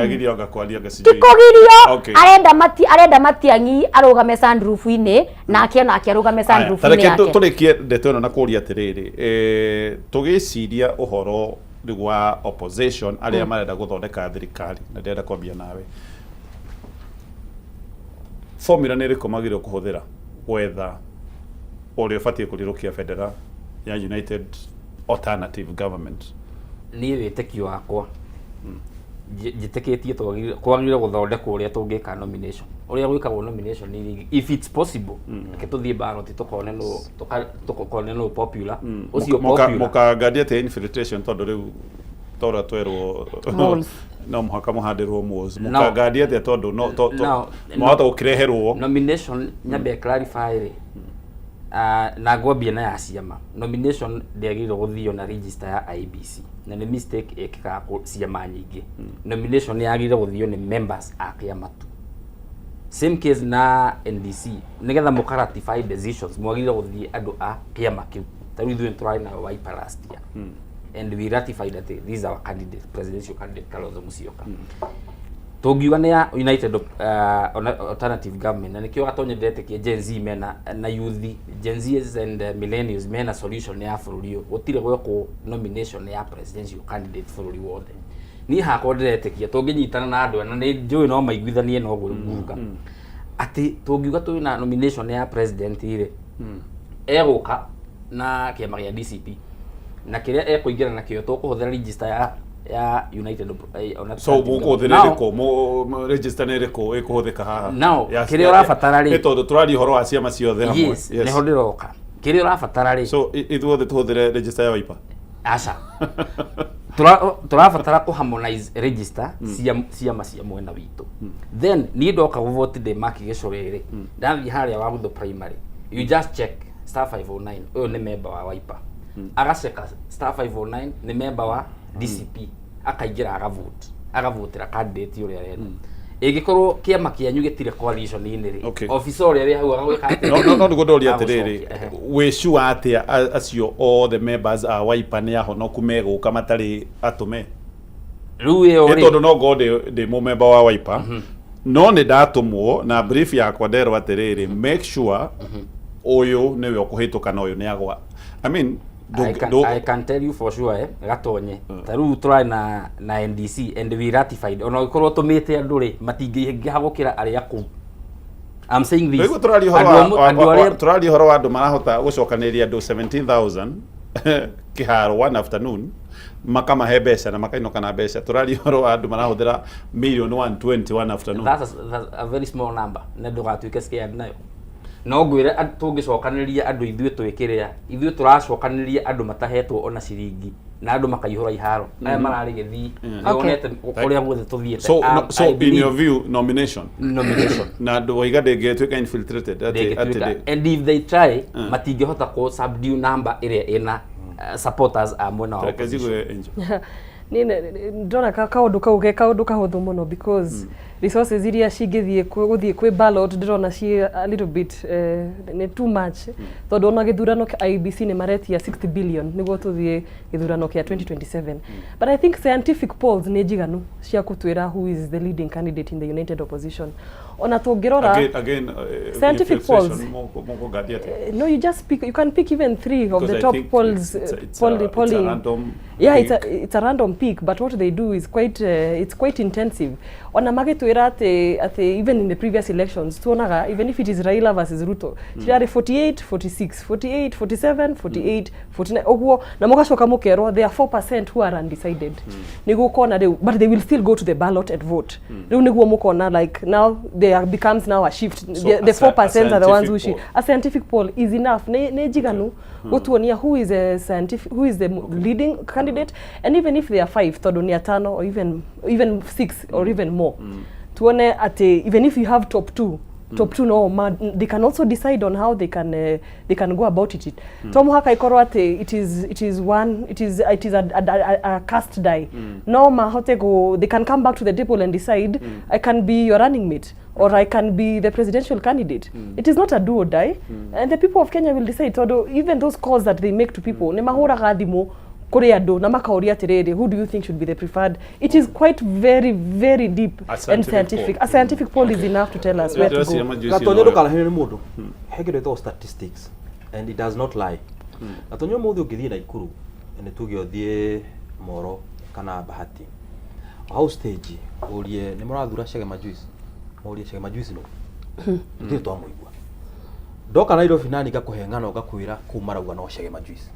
ti kũgirio. Arenda Matiang'i arũgame sunroof-inĩ nake onake arũgame sunroof-inĩ Tareke yake. Tũrĩkie ndeto ĩno na kũria atĩrĩrĩ, tũgĩciria ũhoro rĩu wa opposition arĩa marenda gũthondeka thirikari, na ndĩrenda kwambia nawe, formula nĩ ĩrĩkũ magĩrĩirwo kũhũthĩra gwetha ũrĩa ũbatiĩ kũrirũkia bendera ya United Alternative Government? Niĩ wĩtĩkio wakwa, njĩtĩkĩtie kwagĩrĩire gũthondekwo ũrĩa tũngĩka nomination, ũrĩa gwĩkagwo nomination if it's possible. Reke tũthiĩ ballot tũkone nũ popular ũcio popular. Mũkangaria atĩa infiltration, tondũ rĩu torĩa twerwo Moles. No mũhaka mũhandĩrwo moles? No. Mũkangaria atĩa, tondũ no mwahota gũkĩreherwo? Nomination, nyambe clarify rĩ, na ngwambia na ya ciama. Nomination ndĩagĩrĩirwo gũthio na register ya IEBC, na nĩ mistake ĩkĩkaga ciama nyingĩ. Nomination yagĩrĩire gũthio nĩ members a kĩama tu. Same case na NDC, nĩgetha mũka ratify decisions mwagĩrĩire gũthiĩ andũ a kĩama kĩu. Ta rĩu ithuĩ nĩtũrarĩ na Wiper last year and we ratified that this is our candidate, presidential candidate Kalonzo Musyoka. Tũngiuga nĩ ya United Alternative Government, na nĩkĩo Gatonye ndetĩkia Gen Z mena na youth, Gen Zs and millennials mena solution ya bũrũri ũyũ. Gũtirĩ gwekwo nomination ya presidential candidate bũrũri wothe. Niĩ hakwa ndĩretĩkia tũngĩnyitana na andũ aya, na nĩ njũĩ no maiguithanie na ũguo nguga atĩ tũngiuga twĩ na nomination ya president rĩ, egũka na kĩama gĩa DCP na kĩrĩa ekũingĩra nakĩo tũkũhũthĩra register ya Ya United ona So mũkũhũthĩra Now, ĩrĩkũ? Register nĩ ĩrĩkũ ĩkũhũthĩka haha? Now, kĩrĩa ũrabatara rĩ- Nĩ tondũ tũraria ũhoro wa ciama ciothe hamwe. Yes, nĩho ndĩroka. Kĩrĩa ũrabatara rĩ, So ithuothe tũhũthĩre register ya Wiper? Aca. Tũrabatara kũ harmonize register cia ciama cia mwena witũ. Then niĩ ndoka gũvoti ndĩ Mark Gĩcũrĩ rĩ, ndathiĩ harĩa Wagutho primary, you just check star 509, ũyũ nĩ member wa Wiper. Agaceka star 509, nĩ member wa DCP, akaingĩra agavote, agavotera candidate ũrĩa arenda. Ĩngĩkorwo kĩama kĩanyu gĩtirĩ coalition-inĩ rĩ, officer ũrĩa wĩ hau agagwĩka atĩa? No nĩguo ndoria atĩrĩrĩ, Agũcokia, ehe. Wĩ sure atĩa acio othe members a Wiper nĩ ahonoku megũka matarĩ atũme? Rĩu ĩyo Nĩ rĩ, tondũ no ngorwo ndĩ mũmemba wa Wiper, no nĩ ndatũmwo na brief yakwa nderwo atĩrĩrĩ, make sure ũyũ nĩwe ũkũhĩtũka na ũyũ nĩ agwa. I mean, I can tell you for sure, gatonye ta rĩu tũrarĩ na NDC and we ratified, ona ũngĩkorwo tũmĩte andũ rĩ, matingĩingĩha gũkĩra arĩa kũu. I'm saying this. Rĩu tũraria ũhoro Andũ andũ arĩa tũraria ũhoro wa andũ marahota gũcokanĩrĩria andũ 17,000 kĩharo one afternoon, makamahe mbeca na makainũka na mbeca. Tũraria ũhoro wa andũ marahũthĩra million 120 one afternoon. That's a very small number na ndũgatuĩke scared nayo. No ngwĩre tũngĩcokanĩrĩria andũ ithuĩ twĩkĩrĩa ithuĩ tũracokanĩrĩria andũ matahetwo ona ciringi na andũ makaihũra iharo aya mararĩ gĩthii. Nĩwonete kũrĩa guothe tũthiĩte. So, no, so I in believe your view, nomination Nomination. Na andũ waiga ndĩngĩtuĩka infiltrated atĩ ndĩngĩtuĩka, and if they try, matingĩhota kũ subdue number ĩrĩa ĩna supporters a mwena wa Reke opposition. njigue Angel. Niĩ ndĩrona kaũndũ kau ke kaũndũ kahũthũ mũno because resources iria cingĩthiĩ gũthiĩ kwĩ ballot ndĩrona ciĩ a little bit nĩ too much, tondũ ona gĩthurano kĩa IEBC nĩ maretia 60 billion nĩguo tũthiĩ gĩthurano kĩa 2027, but I think scientific polls nĩ njiganu cia gũtwĩra who is the leading candidate in the united opposition. Ona tũngĩrora Again, scientific infiltration, polls. Mũkũngathia atĩa? No, you just pick. You can pick even three of Because the I top think polls. it's a Polling. Random Yeah, it's pick. a random pick, but what they do is quite it's quite intensive. Ona magĩtwĩra atĩ even in the previous elections tuonaga even if it is Raila versus Ruto, cirarĩ 48 46, 48 47, 48 49 ũguo, na mũgacoka mũkerwo there are 4% who are undecided. Nĩguo ũkona rĩu, but they will still go to the ballot and vote. Rĩu nĩguo mũkona like now there becomes now a shift. So The 4% a are the ones who scientific she poll. A scientific poll is enough, nĩ njiganu gutuonia who is a scientific, who is the leading candidate, and even if they are five, tondũ nĩ atano or even six or even more, tuone atĩ even if you have top two, top two no ma, they can also decide on how they can go about it. To mũhaka ikorwo atĩ it is one it is a cast die. No mahote go, they can come back to the table and decide, "I can be your running mate or I can be the presidential candidate." It is not a do or die, and the people of Kenya will decide, tondũ even those calls that they make to people, nĩ mahũraga thimũ kũrĩ andũ na makauria atĩrĩrĩ, "Who do you think should be the preferred?" It is quite very, very deep A and scientific scientific. poll. A scientific poll is enough to tell us where to Ndĩreciria go. majuici Gatonyo, no- ndũkaraherio nĩ mũndũ. He kĩndũ gĩtagwo statistics and it does not lie. Gatonyo, ũmũthĩ ũngĩthiĩ Naikuru, nĩ tuge ũthiĩ Moro kana Bahati, hau stage ũrie nĩ mũrathura Chege Juice, mũrie Chege Juice no tũtirĩ twamũigua. Ndoka Nairobi nani ngakũhe ng'ano ngakwĩra kũu marauga no Chege Juice,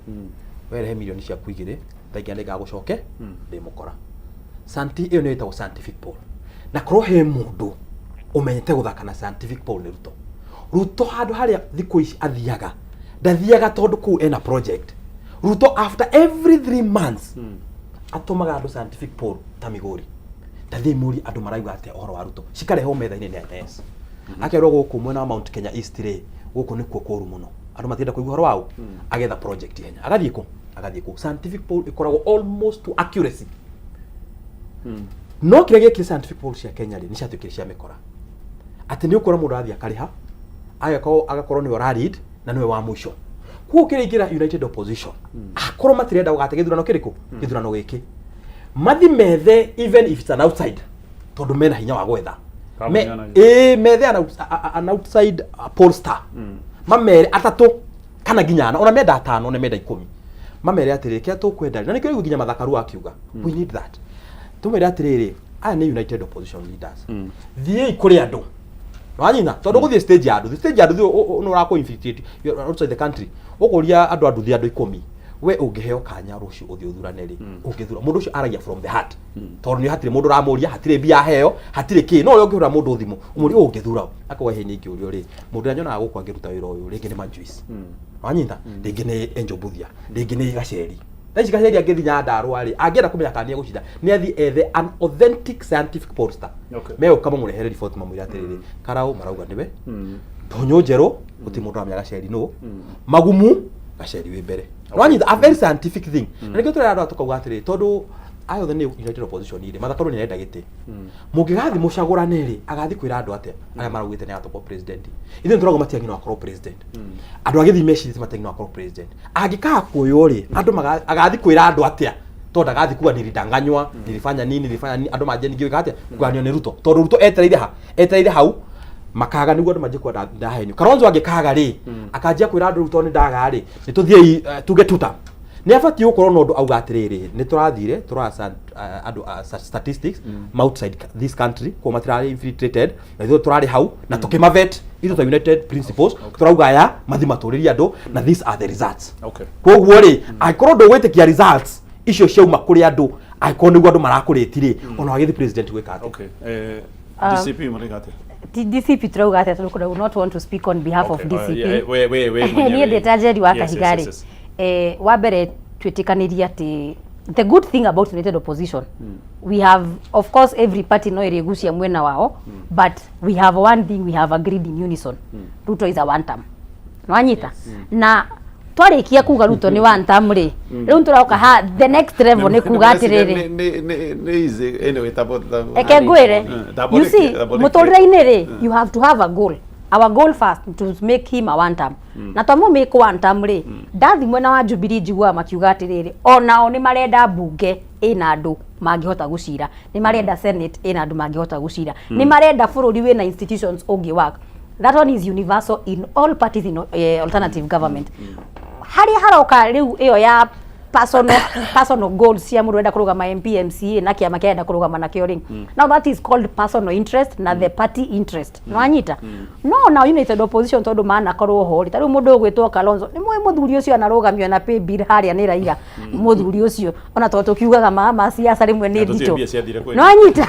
werehe milioni ciaku igĩrĩ thaingĩ nĩngagũcoke ndĩ mũkora. Santi ĩyo nĩyo ĩtagwo scientific poll, na korwo he mũndũ ũmenyete gũthaka na scientific poll nĩ Ruto. Ruto handũ harĩa thikũ ici athiaga, ndathiaga tondũ kũu ena project. Ruto after every 3 months atũmaga andũ scientific poll ta Migori, tathiĩ mũrie andũ marauga atĩa ũhoro wa Ruto, cikarehwo metha-inĩ nĩ NS, akerwo gũkũ mwena wa Mount Kenya East rĩ, gũkũ nĩkuo kũru mũno, andũ matirenda kũigua ũhoro wao. Agetha project ihenya, agathiĩ kũ, agathiĩ kũ. Scientific poll ĩkoragwo almost to accuracy, no kĩrĩa gĩekire scientific poll cia Kenya rĩ, nĩ ciatuĩkire cia mĩkora, atĩ nĩ ũkora mũndũ arathiĩ akarĩha, agakorwo nĩwe ũra lead na nĩwe wa mũico. Koguo kĩrĩa ingĩra united opposition, akorwo matirenda gũgate gĩthurano kĩrĩkũ, gĩthurano gĩkĩ mathi methe, even if it's an outside, tondũ mena hinya wa gwetha. Kambuni Ĩĩ, methe an outside pollster, mamere atatũ kana nginya ana, ona menda atano, ona menda 10, mamere atĩrĩrĩ, kĩrĩa tũkwenda, na nĩkĩo rĩu nginya Mathakaru akiuga we need that, tumere atĩrĩrĩ, aya nĩ united opposition leaders, thiĩi kũrĩ andũ wanyina, tondũ gũthiĩ stage ya andũ, stage ya andũ nĩ ũrakũ infiltrate. You are outside the country, ũkũria andũ a nduthi, andũ 10. We ũngĩheo kanya rũciũ ũthiĩ ũthurane rĩ, ũngĩthura mũndũ ũcio aragia from the heart, tondũ nĩ hatirĩ mũndũ ũramũria, hatirĩ mbia aheo, hatirĩ kĩ. No ũrĩa ũngĩhũra mũndũ thimũ ũmũrie ũngĩthura ũ, akauga hĩ, niĩ ingĩũrio rĩ, mũndũ ũrĩa nyonaga gũkũ angĩruta wĩra ũyũ rĩngĩ nĩ Majuice, wanyita, rĩngĩ nĩ Angel Mbuthia, rĩngĩ nĩ Gaceri. Thaa ici Gaceri angĩthiĩ Nyandarũa rĩ, angĩenda kũmenya kana nĩ egũcinda, nĩ athiĩ ethe an authentic scientific pollster. Megũka mamũrehere riboti mamwĩre atĩrĩrĩ, Karau marauga nĩwe, Ndũnyũ Njerũ gũtirĩ mũndũ ũramenya Gaceri nũ, Magumu Gaceri wĩ mbere. Wanyita, a very scientific thing. Na nĩkĩo tũrera andũ aya tũkauga atĩrĩrĩ, tondũ aya othe nĩ united opposition rĩ, Martha Karua nĩ arenda gĩtĩ, mũngĩgathiĩ mũcagũrane rĩ, agathiĩ kwĩra andũ atĩa arĩa maraugĩte nĩ agatũkorwo president? Ithuĩ nĩ tũrauga Matiang'i no akorwo president. Andũ a Gĩthii mecirĩtie Matiang'i no akorwo president. Angĩkaga kuoywo rĩ, andũ agathiĩ kwĩra andũ atĩa? Tondũ ndagathiĩ kuga nilidanganywa, nilifanya nini, nilifanya nini, andũ manjie ningĩ gwĩka atĩa, kũganio nĩ Ruto, tondũ Ruto etereire ha, etereire hau makaga nĩguo andũ manjie kuga ndahenio. Kalonzo angĩkaga rĩ, akanjia kwĩra andũ rĩu tondũ nĩ ndaga rĩ, nĩ tũthiĩi tuge tuta. Nĩ abatiĩ gũkorwo na ũndũ auga atĩrĩrĩ, nĩ tũrathire tũrora andũ a statistics outside this country, koguo matirarĩ infiltrated, na ithuĩ tũrarĩ hau na tũkĩmavet ithuĩ ta united principles, tũrauga aya mathi matũrĩrie andũ na these are the results. Koguo rĩ, angĩkorwo ndũgwĩtĩkia results icio ciauma kũrĩ andũ, angĩkorwo nĩguo andũ marakũrĩti rĩ, ona wagĩthiĩ president gwĩka atĩa? Okay. DCP marĩga atĩa? DCP turauga atĩa? Tondũ I would not want to speak on behalf of DCP. Yeah, we mwenyewe. Niĩ ndĩ ta Njeri wa Kahiga rĩ, wa mbere twĩtĩkanĩrie atĩ the good thing about united opposition, we have, of course, every party no ĩrĩgucia mwena wao, but we have one thing we have agreed in unison: Ruto is a one term. Nwanyita, na twarĩkia kuga Ruto nĩ one term rĩ, rĩu tũroka ha the next level nĩ kuga atĩrĩrĩ, Nĩ easy anyway, tabo Eke ngwĩre, you see, mũtũrĩre-inĩ rĩ, you have to have a goal. Our goal first, to make him a one term, na twamũ make one term rĩ, ndathi mwena wa Jubilee njiguaga makiuga atĩrĩrĩ, onao nĩ marenda mbunge ĩna andũ mangĩhota gũcira, nĩ marenda senate ĩna andũ mangĩhota gũcira, nĩ marenda bũrũri wĩna institutions ũngĩ work. That one is universal in all parties in alternative government. Harĩa haroka rĩu ĩyo ya personal goals cia mũndũ ũrenda kũrũgama MP, MCA na kĩama kĩrenda kũrũgama nakĩo rĩ, now that is called personal interest na the party interest. Nĩwanyita? No now united opposition, tondũ manakorwo ho rĩ, ta rĩu mũndũ ũgwĩtwo Kalonzo, nĩ mũĩ mũthuri ũcio anarũgamio na pay bill harĩa nĩ Raila. Mũthuri ũcio ona tondũ tũkiugaga ma siasa rĩmwe nĩ Na tũtiũĩ nditũ. Mbia ciathire kwĩ. Nĩwanyita?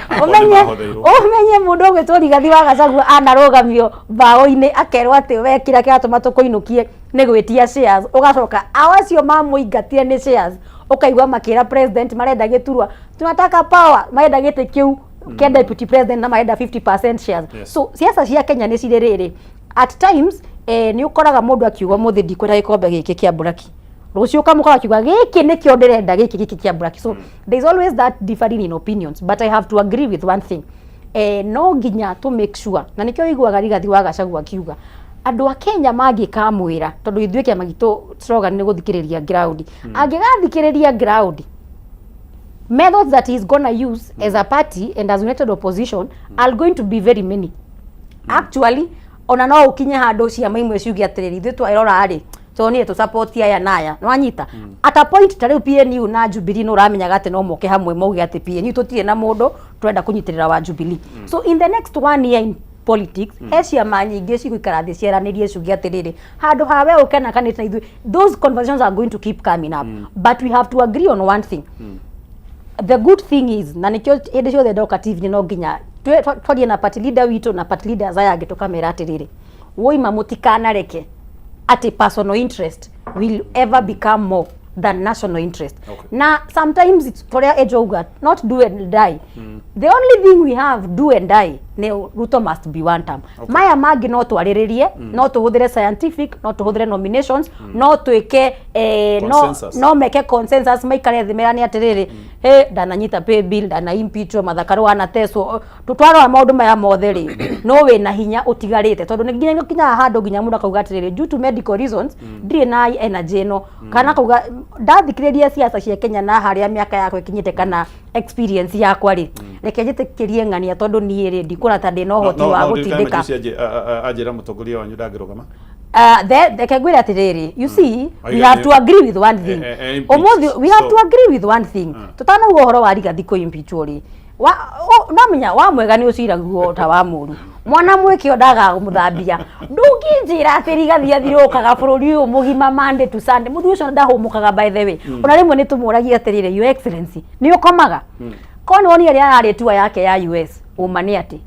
Akorwo Ũmenye nĩmahotheirwo. Ũmenye mũndũ ũgwĩtwo Rigathi wa Gachagua anarũgamio mbaũ-inĩ akerwo atĩ we kĩrĩa kĩratũma tũkũinũkie nĩ gwĩtia shares, ũgacoka ao acio mamũingatire nĩ shares, ũkaigua makĩra president marenda gĩturwa, tunataka power, marenda gĩtĩ kĩu kĩa deputy president na marenda 50% shares. So siasa cia Kenya nĩ cirĩ rĩrĩ, at times nĩ ũkoraga mũndũ akiuga mũthĩ ndikwenda gĩkombe gĩkĩ kĩa mburaki, rũciũ ũkamũkora akiuga gĩkĩ nĩkĩo ndĩrenda, gĩkĩ kĩa mburaki. So there is always that differing in opinions, but I have to agree with one thing: no nginya to make sure, na nĩkĩo ũiguaga Rigathi wa Gachagua akiuga andũ a Kenya mangĩkamwĩra, tondũ ithuĩ kĩama gitũ slogan nĩ gũthikĩrĩria ground, angĩgathikĩrĩria ground, methods that he's gonna use as a party and as united opposition are going to be very many. Actually, ona no ukinye handũ ciama imwe ciuge atĩrĩrĩ, ithuĩ twarora rĩ, tondũ tũ support aya na aya. Nĩwanyita? At a point ta rĩu PNU na Jubilee nĩ ũramenyaga atĩ no moke hamwe mauge atĩ PNU tũtirĩ na mũndũ, tũrenda kũnyitĩrĩra wa Jubilee. So in the next one year in politics, he ciama nyingĩ cigũikara thĩ ciaranĩrie ciuge atĩrĩrĩ, handũ ha we ũke na kanĩte na ithuĩ. Those conversations are going to keep coming up, but we have to agree on one thing. The good thing is, na nikio hĩndĩ ciothe ndoka TV no nginya twarie na party leader witũ na party leaders aya angĩ, tũkamera atĩrĩrĩ, woima mũtikanareke atĩ personal interest will ever become more than national interest. Na sometimes it's toria ejo not do and die. The only thing we have do and die nĩ Ruto must be one term. Maya mangĩ no twarĩrĩrie, no tũhũthĩre scientific, no tũhũthĩre nominations, no twĩke no, Consensus. No meke consensus, maikare thĩ merane atĩrĩrĩ, he ndananyita pay bill, ndana impeachwo, Martha Karua anateswo, twarora maũndũ maya mothe rĩ, no wĩna hinya ũtigarĩte, tondũ nĩ nginya nginya handũ nginya mũndũ akauga atĩrĩrĩ, due to medical reasons ndirĩ na energy ĩno, kana akauga ndathikĩrĩria siasa cia Kenya na harĩa mĩaka yakwa ĩkinyĩte kana experience yakwa rĩ, reke njĩtĩkĩrie ng'ania, tondũ niĩ rĩ, ndikuona ta ndĩna ũhoti wa gũtindĩka. Anjĩra mũtongoria wanyu ndangĩrũgama. Reke ngwĩre atĩrĩrĩ, you see, we Oiga have to agree with one thing. Impeach. Ũmũthĩ we have to So- agree with one thing. Tũtanauga ũhoro wa Rigathi kũ impeachwo rĩ, Wa no menya wa mwega nĩ ũciraguo ta wa mũru. Mwana mwĩke ndagaga kũmũthambia. Ndũngĩnjĩra atĩ Rigathi athiũrũrũkaga bũrũri ũyũ mũgima Monday to Sunday. Mũthuri ũcio ndahũmũkaga by the way. Ona rĩmwe nĩ tũmũragia atĩrĩrĩ, Your Excellency, nĩ ũkomaga? Korwo nĩ wonire rĩrĩa ararĩ tour yake ya US, ũma nĩ atĩ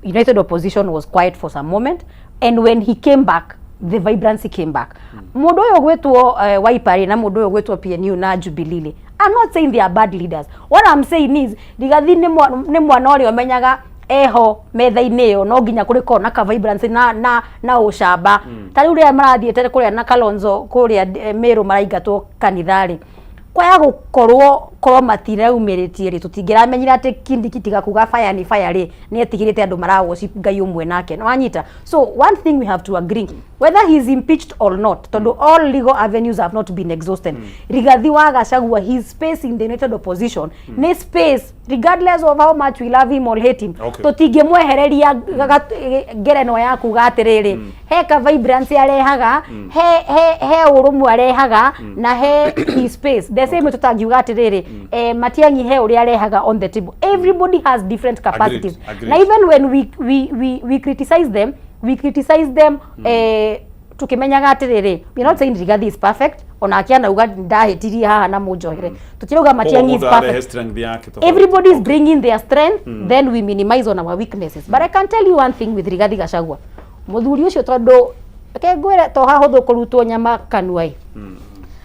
United Opposition was quiet for some moment, and when he came back, the vibrancy came back. Mũndũ ũyũ ũgwĩtwo Wiper rĩ, na mũndũ ũyũ ũgwĩtwo PNU na Jubilee rĩ, I'm not saying they are bad leaders. What I'm saying is Rigathi nĩ mwana ũrĩa ũmenyaga eho metha-inĩ ĩyo no nginya kũrĩkorwo na ka vibrancy na ũcamba. Ta rĩu rĩrĩa marathiĩte kũrĩa na Kalonzo kũrĩa Meru maraingatwo kanitha rĩ, kwaya gũkorwo korwo matiraumĩrĩtie rĩ, tũtingĩramenyire atĩ Kindiki tiga kuga fire nĩ fire rĩ, nĩ etigĩrĩte andũ mara worship Ngai ũmwe nake. Nĩ wanyita? So one thing we have to agree, whether he is impeached or not, tondũ all legal avenues have not been exhausted, Rigathi wa Gachagua, his space in the United Opposition nĩ space, regardless of how much we love him or hate him. Tũtingĩmwehereria ngerenwa ya kuga atĩrĩrĩ, he ka vibrancy arehaga, he ũrũmwe arehaga, na he his space. The same way tũtangiuga atĩrĩrĩ, Matiang'i he ũrĩa arehaga on the table. Everybody has different capacities. Agreed. Na even when we criticize them, we criticize them tukimenyaga atĩrĩrĩ, we are not saying Rigathi is perfect. Onake anauga ndahĩtirie haha na mũnjohere. Tũtirauga Matiang'i is Koguo mũndũ arehe perfect. Strength yake tofauti. Everybody is bringing their strength, then we minimize on our weaknesses. But I can tell you one thing with Rigathi Gachagua, mũthuri ũcio, tondũ reke ngwĩre, to hahũthũ kũrutwo nyama kanua ĩ,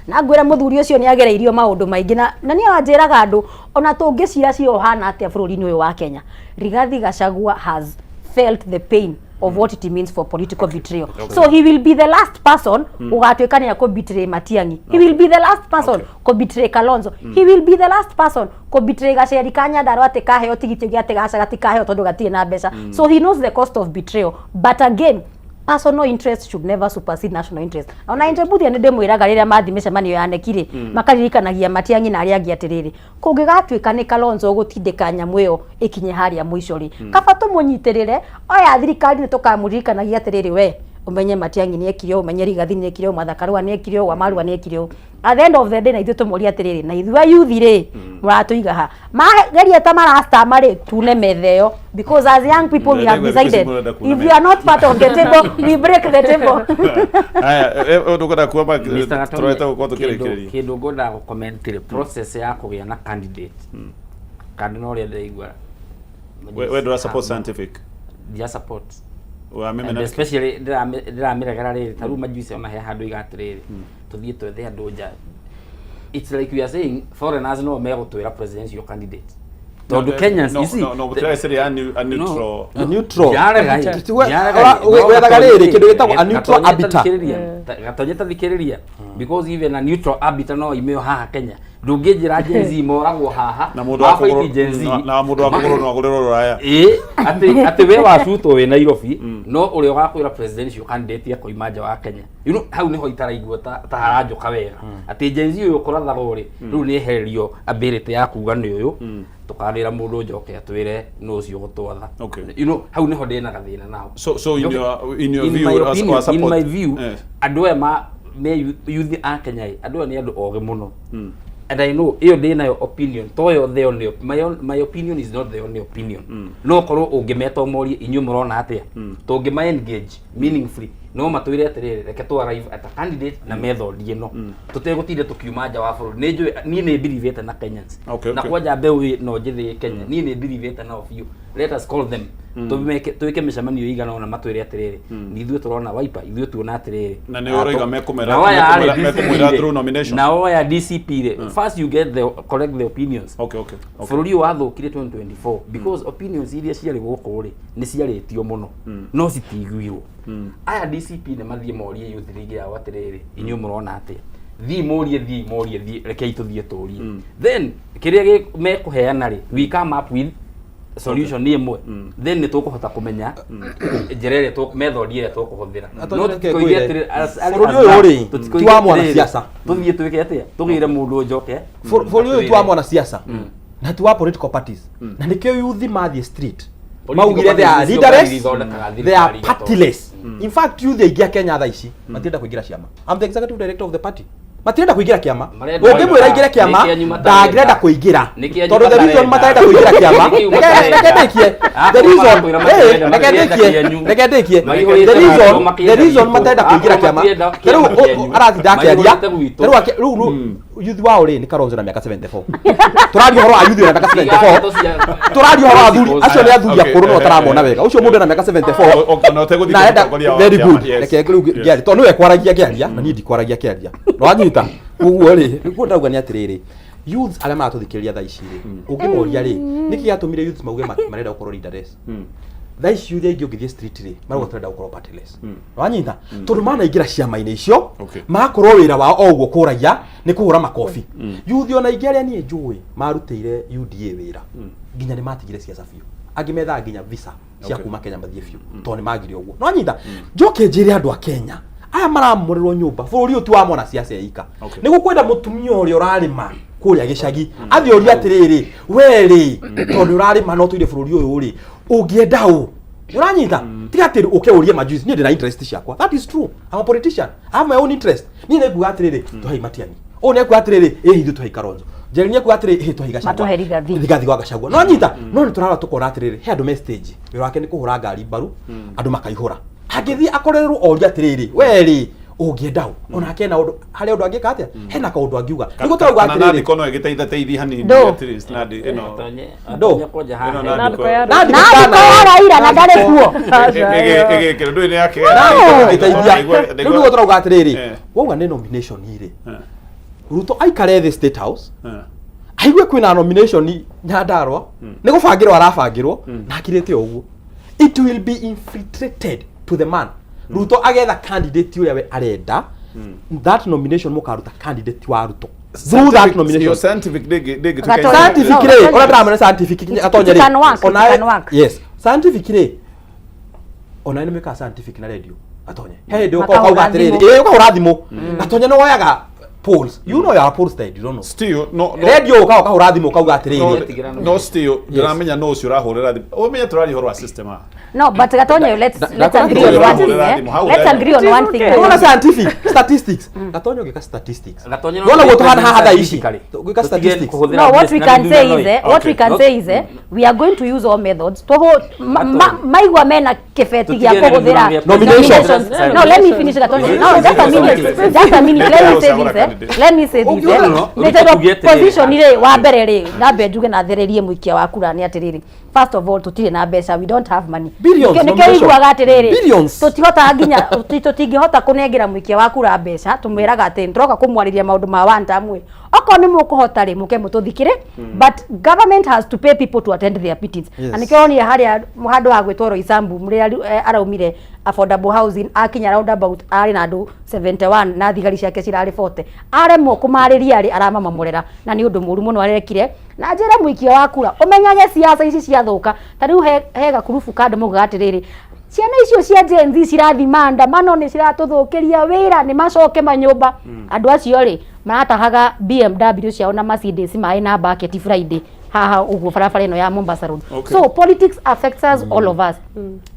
na ngwĩra mũthuri ũcio nĩ agereirio maũndũ maingĩ, na nĩ aranjĩraga andũ ona tũngĩcira cira ũhana atĩa bũrũri-inĩ ũyũ wa Kenya, Rigathi Gachagua has felt the pain of what it means for political betrayal. So he will be the last person ũgatuĩka nĩ akũ betray Matiang'i. He will be the last person kũ betray Kalonzo. He will be the last person kũ betray gaceri ka Nyandarua atĩ kaheo tigiti ũngĩ atĩ gaca gatikaheo tondũ gatirĩ na mbeca. So he knows the cost of betrayal, but again, personal interest should never supersede national interest. Ona Angel Mbuthia nĩ ndĩmwĩraga rĩrĩa mathi mĩcemanio ya neki rĩ, makaririkanagia Matiang'i na arĩa angĩ atĩrĩrĩ, kũngĩgatuĩka nĩ Kalonzo gũtindĩka nyamũ ĩyo ĩkinye harĩa mũico rĩ, kaba tũmũnyitĩrĩre oya thirikari, nĩ tũkamũririkanagia atĩrĩrĩ, we ũmenye Matiang'i nĩ ekire ũũ, ũmenye Rigathi nĩ ekire ũũ, Martha Karua nĩ ekire ũũ, Wamarua nĩ ekire ũũ. At the end of the day, na ithuĩ tũmũrie atĩrĩrĩ, na ithuĩ ayuthi rĩ, mũratũiga ha? Mageria ta marastama rĩ, tune metha ĩyo, because as young people we have decided, if we are not part of the table, we break the table. Aya, ndũkwenda kuoma? Mr. Gatonye, Tũrete gũkorwo tũkĩrĩkĩrĩria. Kĩndũ ngwendaga gũ-comment rĩ, process ya kũgĩa na candidate kandi no ũrĩa ndĩraigua. We ndũra support scientific? Ndia support. Wa mimi And na especially ndĩramĩregera rĩrĩ, ta rĩu majuici ona he handũ iga atĩrĩrĩ, tũthiĩ twethe andũ nja. It's like we are saying foreigners no megũtwĩra presidential candidate, tondũ Kenyans, you see, No, gũtiragĩciria a neutral. A neutral. Ndiarega, Ndiarega. ndiarega. Wethaga rĩrĩ kĩndũ gĩtagwo a neutral Gatonye arbiter. Gatonye tathikĩrĩria, because even a neutral arbiter no imeo haha Kenya. Ndũngĩnjĩra Gen Z moragwo haha, Na mũndũ wa mabaiti kũgũrũ Gen Z. na mũndũ wa kũgũrũ no agũrĩrwo rũraya. Ĩ atĩ we wacutwo wĩ Nairobi, no ũrĩa ũgakwĩra presidential candidate akoima nja wa Kenya. Hau nĩho itaraigua ta haranjũka wega, atĩ Gen Z ũyũ ũkũrathagwo rĩ, rĩu nĩ ehererio ability ya kuga nĩ ũyũ tũkanĩra mũndũ njoke atwĩre nũ ũcio ũgũtwatha. Hau nĩho ndĩna gathĩna naho. So in your In view, my opinion, wa support in my view, andũ aya ma me youth a Kenya ĩ, andũ aya nĩ andũ ogĩ mũno, and I know ĩyo ndĩ nayo opinion toyo the only my opinion is not the only opinion. No korwo ũngĩmeta ũmorie inyuĩ mũrona atĩa, tũngĩma engage meaningfully, no matwĩre atĩrĩrĩ, reke tũ arrive at a candidate na method ĩno, tũtegũtinda tũkiuma nja wa bũrũri. Nĩ njũĩ niĩ nĩ believĩte na Kenyans na kwanja mbeũ no njĩthĩ Kenya, niĩ nĩ believĩte nao biũ. Let us call them, tũmeke twĩke mĩcemanio ĩigana ũna, matwĩre atĩrĩrĩ, ni ithuĩ tũrona Wiper, ithuĩ tuona atĩrĩrĩ. Na nĩ ũroiga Nao aya rĩ, mekũmwĩra DCP rĩ, through nomination? Nao aya DCP rĩ, first you get the collect the opinions. Bũrũri ũyũ wathũkire 2024 because opinions iria ciarĩ gũkũ rĩ, nĩ ciarĩtio mũno no citiguirwo. Aya DCP nĩ mathiĩ morie youth league yao atĩrĩrĩ, inyuĩ mũrona atĩa? Thiĩ morie, thiĩ morie, thiĩ, rekei tũthiĩ tũrie, then kĩrĩa mekũheana rĩ, we come up with solution nĩ ĩmwe, then nĩ tũkũhota kũmenya njĩra ĩrĩa method ĩrĩa tũkũhũthĩra. Gatonye, No reke tũtikoige ngwĩre, atĩrĩ, bũrũri ũyũ rĩ, tũtikoige ti wa atĩrĩrĩ, mwanasiasa. Tũthiĩ twĩke atĩa, tũgĩre mũndũ njoke Bũrũri ũyũ ti wa mwanasiasa na ti wa political parties, na nĩkĩo youth mathiĩ street Political maugire they are parties nĩcio leaderless, ithondekaga they are thirikari. partyless. In fact, youth aingĩ a Kenya thaa ici matirenda kũingĩra ciama. I'm the executive director of the party. Matirenda kũingĩra kĩama. Marenda Ũngĩmwĩra aingĩre kĩama, Nĩ kĩanyu matarenda. ndangĩrenda kũingĩra. Nĩ kĩanyu Tondũ the reason matarenda. matarenda kũingĩra kĩama, Nĩ kĩu reke matarenda. reke ndĩkie. The Akorwo reason, marakwĩra eh, matirenda, reke matirenda ndĩkie, kĩanyu. reke ndĩkie. Maihũrĩte The reason, gwitũ, the reason makĩenda matarenda kũingĩra gwitũ. kĩama. Matirenda Ta rĩu kĩama kĩanyu. aratinda akĩaria. Maihũrĩte gwitũ. Ta rĩu rĩu rĩu youth wao rĩ nĩ Kalonzo na mĩaka 74. Tũraria ũhoro wa youth na mĩaka 74. Tũraria ũhoro wa athuri acio nĩ athuri Okay, akũrũ no eh, ũtaramona eh, wega. Ũcio mũndũ ena mĩaka 74. Na ũtegũthiĩ Na arenda kũmũtongoria wa very kĩama, good. yes. Reke rĩu ngĩaria tondũ nĩwe kwaragia ngĩaria na niĩ ndikwaragia kĩaria. Nĩwanyita? Koguo rĩ, nĩguo ndauga nĩ atĩrĩrĩ, youths arĩa maratũthikĩrĩria thaa ici rĩ, ũngĩmoria rĩ, nĩkĩ gĩatũmire youths mauge marenda gũkorwo leaderless? Thaa ici youth aingĩ ũngĩthiĩ street rĩ, marauga tũrenda gũkorwo partyless. Wanyita? Tondũ manaingĩra ciama-inĩ icio, Okay. magakorwo wĩra wao o ũguo kũragia nĩ kũhũra makobi. Youth ona aingĩ arĩa niĩ njũĩ marutĩire UDA wĩra, nginya nĩ matigire ciaca biũ. Angĩ methaga nginya visa cia Okay. kuma Kenya mathiĩ biũ tondũ nĩ magire ũguo. Nĩwanyita? Njoke njĩre andũ a Kenya aya maramomorerwo nyũmba bũrũri ũyũ ti wa mwana ciaca eika. Okay. Nĩ gũkwenda mũtumia ũrĩa ũrarĩma kũrĩa gĩcagi athiĩ orie atĩrĩrĩ, we rĩ tondũ ũrarĩma na ũtũire bũrũri ũyũ rĩ ũngĩenda ũ? Ũranyita? Tiga atĩ ũke ũrie majuzi, niĩ ndĩna interest ciakwa. That is true. I'm a politician. I have my own interest. Niĩ nĩ nguga atĩrĩrĩ, tũhei Matiang'i. Ũyũ nĩ ekuga atĩrĩrĩ, ĩĩ ithuĩ tũhei Kalonzo. Njeri nĩ ekuga atĩrĩrĩ, ĩĩ tũhei Gachagua. Matũhe Rigathi. Rigathi wa Gachagua. No nyita, no nĩ tũrarora tũkona atĩrĩrĩ, he andũ me stage. Wĩra wake nĩ kũhũra ngari mbaru, andũ makaihũra. Angĩthiĩ akorererwo orie atĩrĩrĩ, we rĩ, ũngĩenda ũ? Onake hena ũndũ, harĩ ũndũ angĩka atĩa? Hena kaũndũ angiuga. Nĩguo tũrauga Kana atĩrĩrĩ, Nandiko no ĩgĩteithateithie hanini Ndũ. at least Nandi ĩno. Ndũ. Ĩno Nandiko ya Nandiko ya Raila na ndarĩ kuo. Ĩgĩkĩrwo ndũĩ nĩ yake. Ĩteithia. Rĩu nĩguo tũrauga atĩrĩrĩ, Eh. wauga nĩ nomination rĩ, Ruto aikare thĩ State House, aigue kwĩna nomination Nyandarua, nĩ gũbangĩrwo arabangĩrwo, na akirĩte o ũguo. It will be infiltrated to the man. Ruto agetha candidate ũrĩa we arenda, that nomination mũkaruta candidate wa Ruto. Through that nomination. Your scientific ndĩngĩtuĩka Gatonye. Scientific No, rĩ, Gatonye. ũrĩa ndĩramenya scientific Gatonye It rĩ. can work, it onawe- can work. Yes. Scientific rĩ, onawe nĩ mwĩkaga scientific na radio Gatonye. He hĩndĩ ũka Makahũra ũkauga atĩrĩrĩ, thimũ. ĩĩ ũkahũra thimũ. Gatonye nĩ woyaga polls. You know you are a pollster, you don't know. Still, no, no. Radio ũka ũkahũra thimũ ũkauga atĩrĩrĩ. No, no still, ndĩramenya no ũcio ũrahũrĩra thimũ. Ũmenye tũraria ũhoro wa system haha. No, but Gatonye, let's agree on one thing. Eh? How Let's would I- agree on one thing. Ũrona scientific statistics. Gatonye ũgĩka statistics. Gatonye no Nona guo tũhana haha thaa ici. statistically. Ũgĩka Tũtige statistics. kũhũthĩra No, what we na can say mĩthurano is, ĩ. what we can say is, we are going to use all methods. Toho maigua mena kĩbeti gĩa Tũtige kũhũthĩra mĩthurano Nominations. No, let me finish Gatonye. No, just a minute. Just a minute. Let me say this. Eh. Let me say this. Eh. No, no, Nĩ tondũ tuge atĩrĩrĩ. position rĩ wa mbere rĩ ndambe njuge na thererie mũikia wa kura nĩ atĩrĩrĩ first of all tũtirĩ na mbeca, we don't have money. Billions, Nĩkĩo nomination. iguaga atĩrĩrĩ Billions. tũtihotaga nginya tũtingĩhota kũnengera mũikia wa kura mbeca tũmwĩraga atĩ tũroka kũmwarĩria maũndũ ma one term ĩ okorwo nĩ mũkũhota rĩ mũke mũtũthikĩre but government has to pay people to attend their meetings. Yes. Na nĩkĩo onire harĩa handũ ha gwĩtwo Roysambu mũrĩa araumire affordable housing akinya roundabout arĩ na andũ 71 na thigari ciake cirarĩ 40 aremwo kũmarĩria rĩ aramamamũrĩra na nĩ ũndũ mũru mũno arekire. Na njĩre mũikia wa kura ũmenyage siasa ici ciathũka ta rĩu he gakurubu ka andũ maugaga atĩrĩrĩ ciana icio cia Gen Z cirathi maandamano nĩ ciratũthũkĩria wĩra nĩ macoke manyũmba. Andũ acio rĩ maratahaga BMW ciao na Mercedes maĩ na bucket Friday haha ũguo barabara ĩno ya Mombasa Road. Okay. So politics affects us all of us.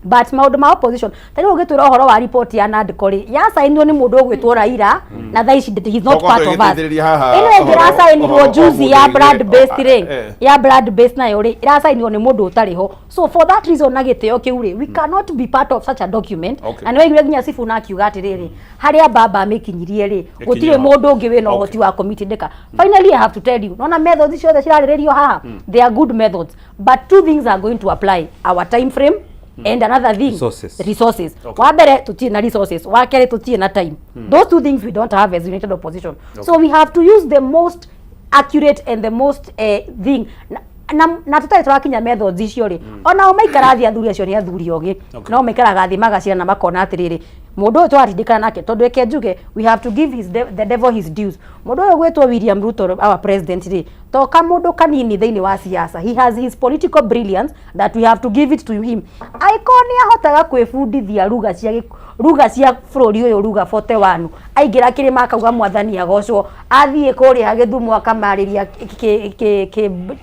But maũndũ ma opposition ta rĩu ũgĩtwĩra ũhoro wa report ya NADCO rĩ yacainirwo nĩ mũndũ ũgwĩtwo Raila na thaa ici he is not Tokorwo part of us. tũgĩteithĩrĩria haha Ĩno ĩngĩ ũhoro- ĩracainirwo ũhoro juzi o ya mũndũ blood aige- based rĩ eh. ya blood based nayo rĩ ĩracainirwo nĩ mũndũ ũtarĩ ho. So for that reason na gĩtĩo kĩu rĩ we cannot be part of such a document. Okay. Na nĩ waiguire nginya Sifuna akiuga atĩrĩrĩ harĩa baba amĩkinyirie rĩ gũtirĩ ho. mũndũ ũngĩ wĩna ũhoti wa kũmitindĩka. Finally I have to tell you nona methods ciothe cirarĩrĩrio haha they are good methods but two things are going to apply: our time frame and another thing, Resources. resources. Wa mbere tutirĩ na resources, wa kerĩ tutirĩ na time. Those two things we don't have as united opposition. So we have to use the most accurate and the most thing na tũtarĩ tũrakinya methods icio rĩ onao maikara thĩ athuri acio nĩ athuri ogĩ no maikaraga thĩ magacira na makona atĩrĩrĩ mũndũ ũyũ tũratindĩkana nake tondũ eke njuge we have to give the devil his dues. Mũndũ ũyũ gwĩtwo William Ruto our president rĩ to kamũndũ kanini thĩinĩ wa siasa, he has his political brilliance that we have to give it to him. Angĩkorwo nĩ ahotaga kwĩbundithia ruga cia bũrũri ũyũ ruga 41 aingĩra kĩrĩma akauga mwathani agocwo athiĩ kũrĩa Gĩthumo akamarĩria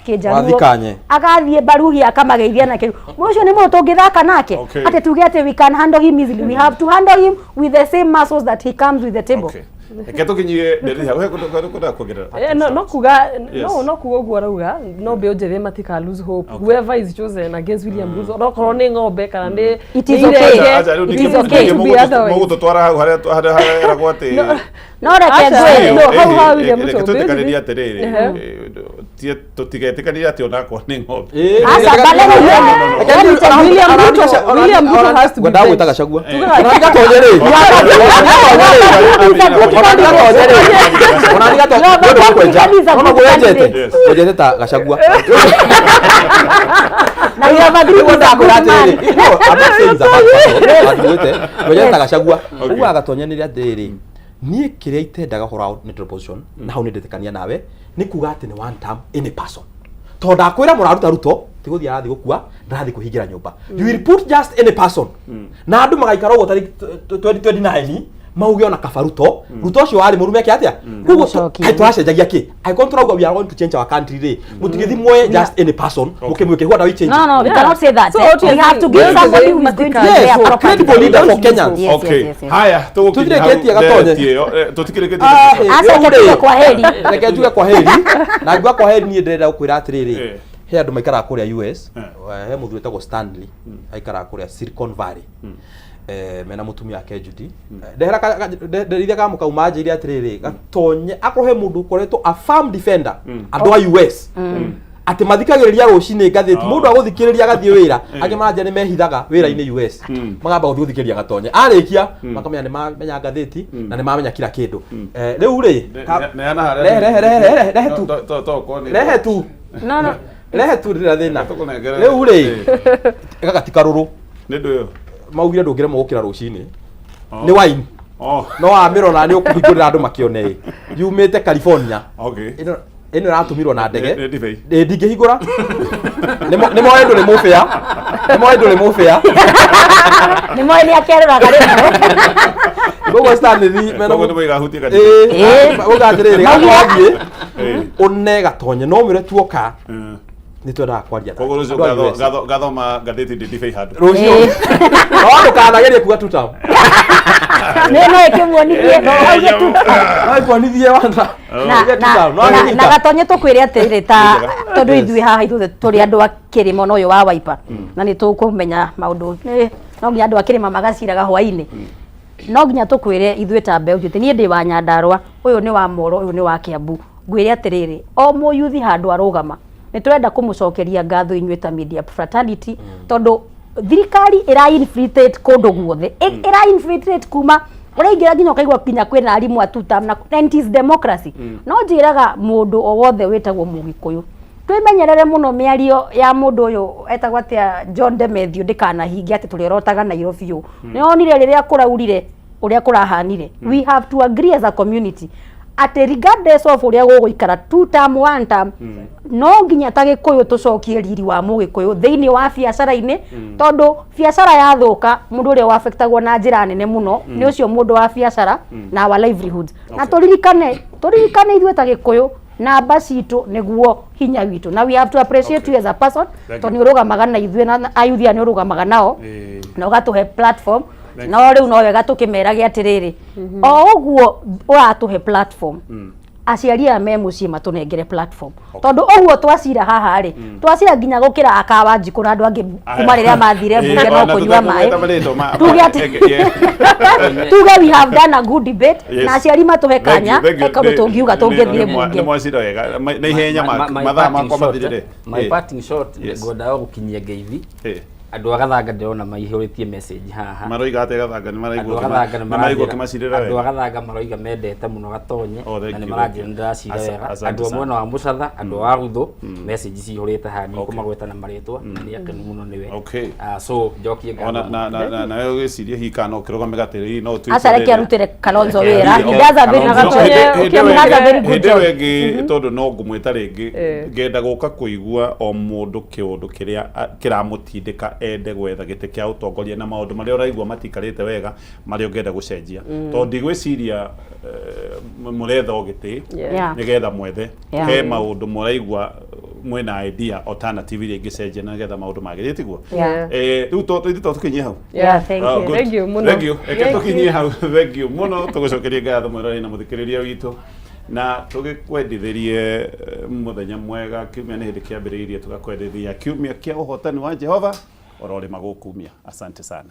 kĩnjaruo Wathikanye. agathiĩ Baruhi akamageithia na kĩu mũndũ ũcio nĩ mũndũ tũngĩthaka nake Okay. atĩ tuge atĩ we can handle him easily. We have to handle him with the same muscles that he comes with the table. Okay. Reke tũkinyie ndeto hau he kũndũ kũndũ kuongerera. Eh, no no kuga Yes. no no kuga ũguo arauga no mbeũ njĩthĩ matika lose hope whoever is chosen against William Ruto no korwo nĩ ng'ombe kana nĩ It is nĩ okay. irenge, Acha, rĩu it ningĩ- is okay ningĩ to be otherwise. mũgũtũtwara hau harĩa harĩa harĩa eragwo atĩ No reke Acha, ngwĩre. no, hau ha William Reke Ruto, twĩtĩkanĩrie mbeũ atĩrĩrĩ, Ehe. tũtigetĩkanĩrie atĩ onakorwo nĩ ng'ombe. Aca, but let me tell you, let me tell you, William Ruto William Ruto has to be Ngwendaga gwĩta benched. Gachagua. Tugaga- Ona ndigatonye rĩ. Ona ndigatonye rĩ. Ona ndigatonye. No, Nĩ ũndũ wa but kwenja. that is a No, good no, wenjete. candidate. Wenjete ta Gachagua. Na you have agreed Nĩguo with a good ndakwĩra man. atĩrĩrĩ, no, I'm not saying he's a bad person, but ngwĩte, wenjete ta Gachagua. Okay. Ugaga Gatonye nĩ atĩrĩrĩ, niĩ kĩrĩa itendaga ũhoro wa neutral position, na hau nĩ ndetĩkania nawe, nĩ kuga atĩ nĩ one term any person. Tondũ ndakwĩra mũraruta Ruto, ti gũthiĩ arathiĩ gũkua, ndarathiĩ kwĩhingĩra nyũmba. You will put just any person. Na andũ magaikara ũguo tarĩki 2029 mauge ona kaba Ruto, Ruto ũcio warĩ mũrume eke atĩa? Koguo Amũcokie. kaĩ tũracenjagia kĩ? Angĩkorwo tũrauga we are going to change our country rĩ, mũtigĩthiĩ muoye just any person, mũkĩmwĩke what are we changing? No, no, we cannot say that. So eh. what We you're have to saying- give Yes. somebody who is going to Yes. declare So, properly. credible leader for Kenyans. Yes, Okay. yes, yes, yes. Haya, tũgũkinya hau Tũtirĩkĩtie Gatonye. ndereti ĩyo. Tũtikĩrĩkĩtie Ah, ndereti. Aca, reke tuge kwa heri. Reke tuge kwa heri. Na nguga kwa heri niĩ ndĩrenda gũkwĩra atĩrĩrĩ, Eh. he andũ maikaraga kũrĩa US, Eh. he mũthuri wĩtagwo Stanley, aikaraga kũrĩa Silicon Valley. Mena mũtumia wake Judy. Ndehera nderithia kamũ kau manjĩire atĩrĩrĩ, Gatonye akorwo he mũndũ ũkoretwo a firm defender andũ a US atĩ mathikagĩrĩria rũcinĩ ngathĩti Oh. mũndũ agũthikĩrĩria agathiĩ wĩra angĩ maranja nĩ mehithaga wĩra-inĩ US magamba gũthiĩ gũthikĩrĩria Gatonye arĩkia makamenya nĩ mamenya ngathĩti na nĩ mamenya kila kĩndũ. Rĩu rĩ Neana harĩa. rehe rehe rehe rehe rehe tu To- to- rehe tu No, no. rehe tu ndĩra thĩna Tũkũnengere. rĩu rĩ gaka ti karũrũ Nĩ ndũ ĩyo. maugire ndũngĩremwo gũkĩra rũcinĩ Oh. nĩ wine Oh. no wamĩrora nĩ ũkũhingũrĩra andũ makĩone yumĩte California Okay. ĩno ĩno ĩratũmirwo na ndege Nĩ ndibei. Ĩ, ndingĩhingũra nĩ moĩ ndũrĩ mũbĩa nĩ moĩ ndũrĩ mũbĩa Nĩ moĩ nĩ akerũraga rĩmwe. koguo Stanley mena Koguo nĩ moigahutie kanitha. Ĩ, uga atĩrĩrĩ gakwa wathiĩ Ĩ. ũne Gatonye no mwĩre tuoka Mm. nĩ twendaga kwaria nake. Koguo rũciũ Andũ a US. ngathoma ngathĩti ndĩ ndibei handũ. Rũciũ no ndũkanagerie kuga two term Nĩ no ĩkĩmuonithie. Auge tu. no ĩkuonithie wanda Na- Auge two na- term, no na- anyita. na Gatonye tũkwĩre atĩrĩrĩ ta tondũ Yes. ithuĩ haha ithuothe tũrĩ andũ a kĩrĩma ona ũyũ wa Wiper na nĩ tũkũmenya maũndũ no nginya andũ a kĩrĩma magaciraga hwainĩ no nginya tũkwĩre ithuĩ ta mbeũ njĩthĩ niĩ ndĩ wa Nyandarũa ũyũ nĩ wa Moro ũyũ nĩ wa Kiambu ngwĩre atĩrĩrĩ o mũyuthi handũ arũgama nĩ tũrenda kũmũcokeria ngatho inyuĩ ta media fraternity tondũ thirikari ĩra infiltrate kũndũ guothe ĩra infiltrate kuma ũraingĩra nginya ũkaigua nginya kwĩna arimũ a two term na and it is democracy no njĩraga mũndũ o wothe wĩtagwo mũgĩkũyũ twĩmenyerere mũno mĩario ya mũndũ ũyũ etagwo atĩa John Demethiũ ndĩkanahinge atĩ tũrĩorotaga Nairobi ũũ nĩ onire rĩrĩa kũraurire ũrĩa kũrahanire we have to agree as a community atĩ regardless of ũrĩa gũgũikara two term one term no nginya ta gĩkũyũ tũcokie riri wa mũgĩkũyũ thĩinĩ wa biacara-inĩ tondũ biacara yathũka mũndũ ũrĩa wafectagwo na njĩra nene mũno nĩ ũcio mũndũ wa biacara na our livelihoods na tũririkane ithuĩ ta gĩkũyũ namba citũ nĩguo hinya witũ na we have to appreciate you as a person Thank tondũ you. nĩ ũrũgamaga na ithuĩ na ayuthi aya nĩ ũrũgamaga nao Ĩĩ. na ũgatũhe platform Thank no rĩu no wega tũkĩmerage atĩrĩrĩ o ũguo ũratũhe platform aciari aya me mũciĩ matũnengere platform tondũ ũguo twacira haha rĩ twacira nginya gũkĩra aka Wanjikũ na andũ angĩ kuma rĩrĩa mathire mbunge no kũnyua maĩ tuge atĩ tuge we have done a good debate na aciari matũhe kanya he kaũndũ tũngiuga tũngĩthiĩ mbunge nĩ mwacira wega na ihenya My mathaa parting makwa shot, mathirire my parting shot Yes. ngwendaga gũkinyia ngeithi andũ a Gathanga ndĩrona maihũrĩtie message haha maroiga atĩa Gathanga nĩ andũ maraigua a Gathanga nĩ nĩ maraigua maranjĩra- kĩmacirĩra andũ a wega Gathanga maroiga mendete mũno Gatonye Oh, thank na nĩ you, maranjĩra thank you. nĩ ndĩracira wega Asante andũ a sana. mwena wa Mũcatha andũ a Ruthu message cihũrĩte haha ndikũmagweta na marĩtwa na nĩ akenu mũno nĩwe. Okay. Ah, so njokie ngatho ona na na na nawe ũgĩciria hihi kana no kĩrũgame gatĩrĩ no ũtuĩke aca reke rĩrĩ. arutĩre Kalonzo wĩra he Oh, does a very Kalonzo. good job Hĩndĩ he does a very good hĩndĩ ĩyo job ĩngĩ tondũ no ngũmwĩta rĩngĩ Eh. ngenda gũka kũigua o mũndũ kĩũndũ kĩrĩa kĩramũtindĩka ende gwetha gĩtĩ kĩa ũtongoria na maũndũ marĩa ũraigua matikarĩte wega marĩa ũngĩenda gũcenjia tondũ ndigwĩciria mũretha o gĩtĩ Yeah. Yeah. nĩgetha mwethe Yeah. he maũndũ mũraigua Mwĩna idea alternative iria ingĩcenjia na nĩgetha maũndũ magĩrĩre, tiguo? Yeah. Rĩu ithuĩ to tũkinyie hau. Yeah, thank Oh, you. good. Thank you mũno. Thank you. Reke Thank tũkinyie you. hau. Thank you mũno. Tũgũcokerie ngatho mwĩroreri na mũthikĩrĩria witũ na tũgĩkwendithĩrie mũthenya mwega. Kiumia nĩ hĩndĩ kĩambĩrĩirie, tũgakwendithia kiumia kĩa ũhotani wa Jehova ororĩma gũkumia. Asante sana.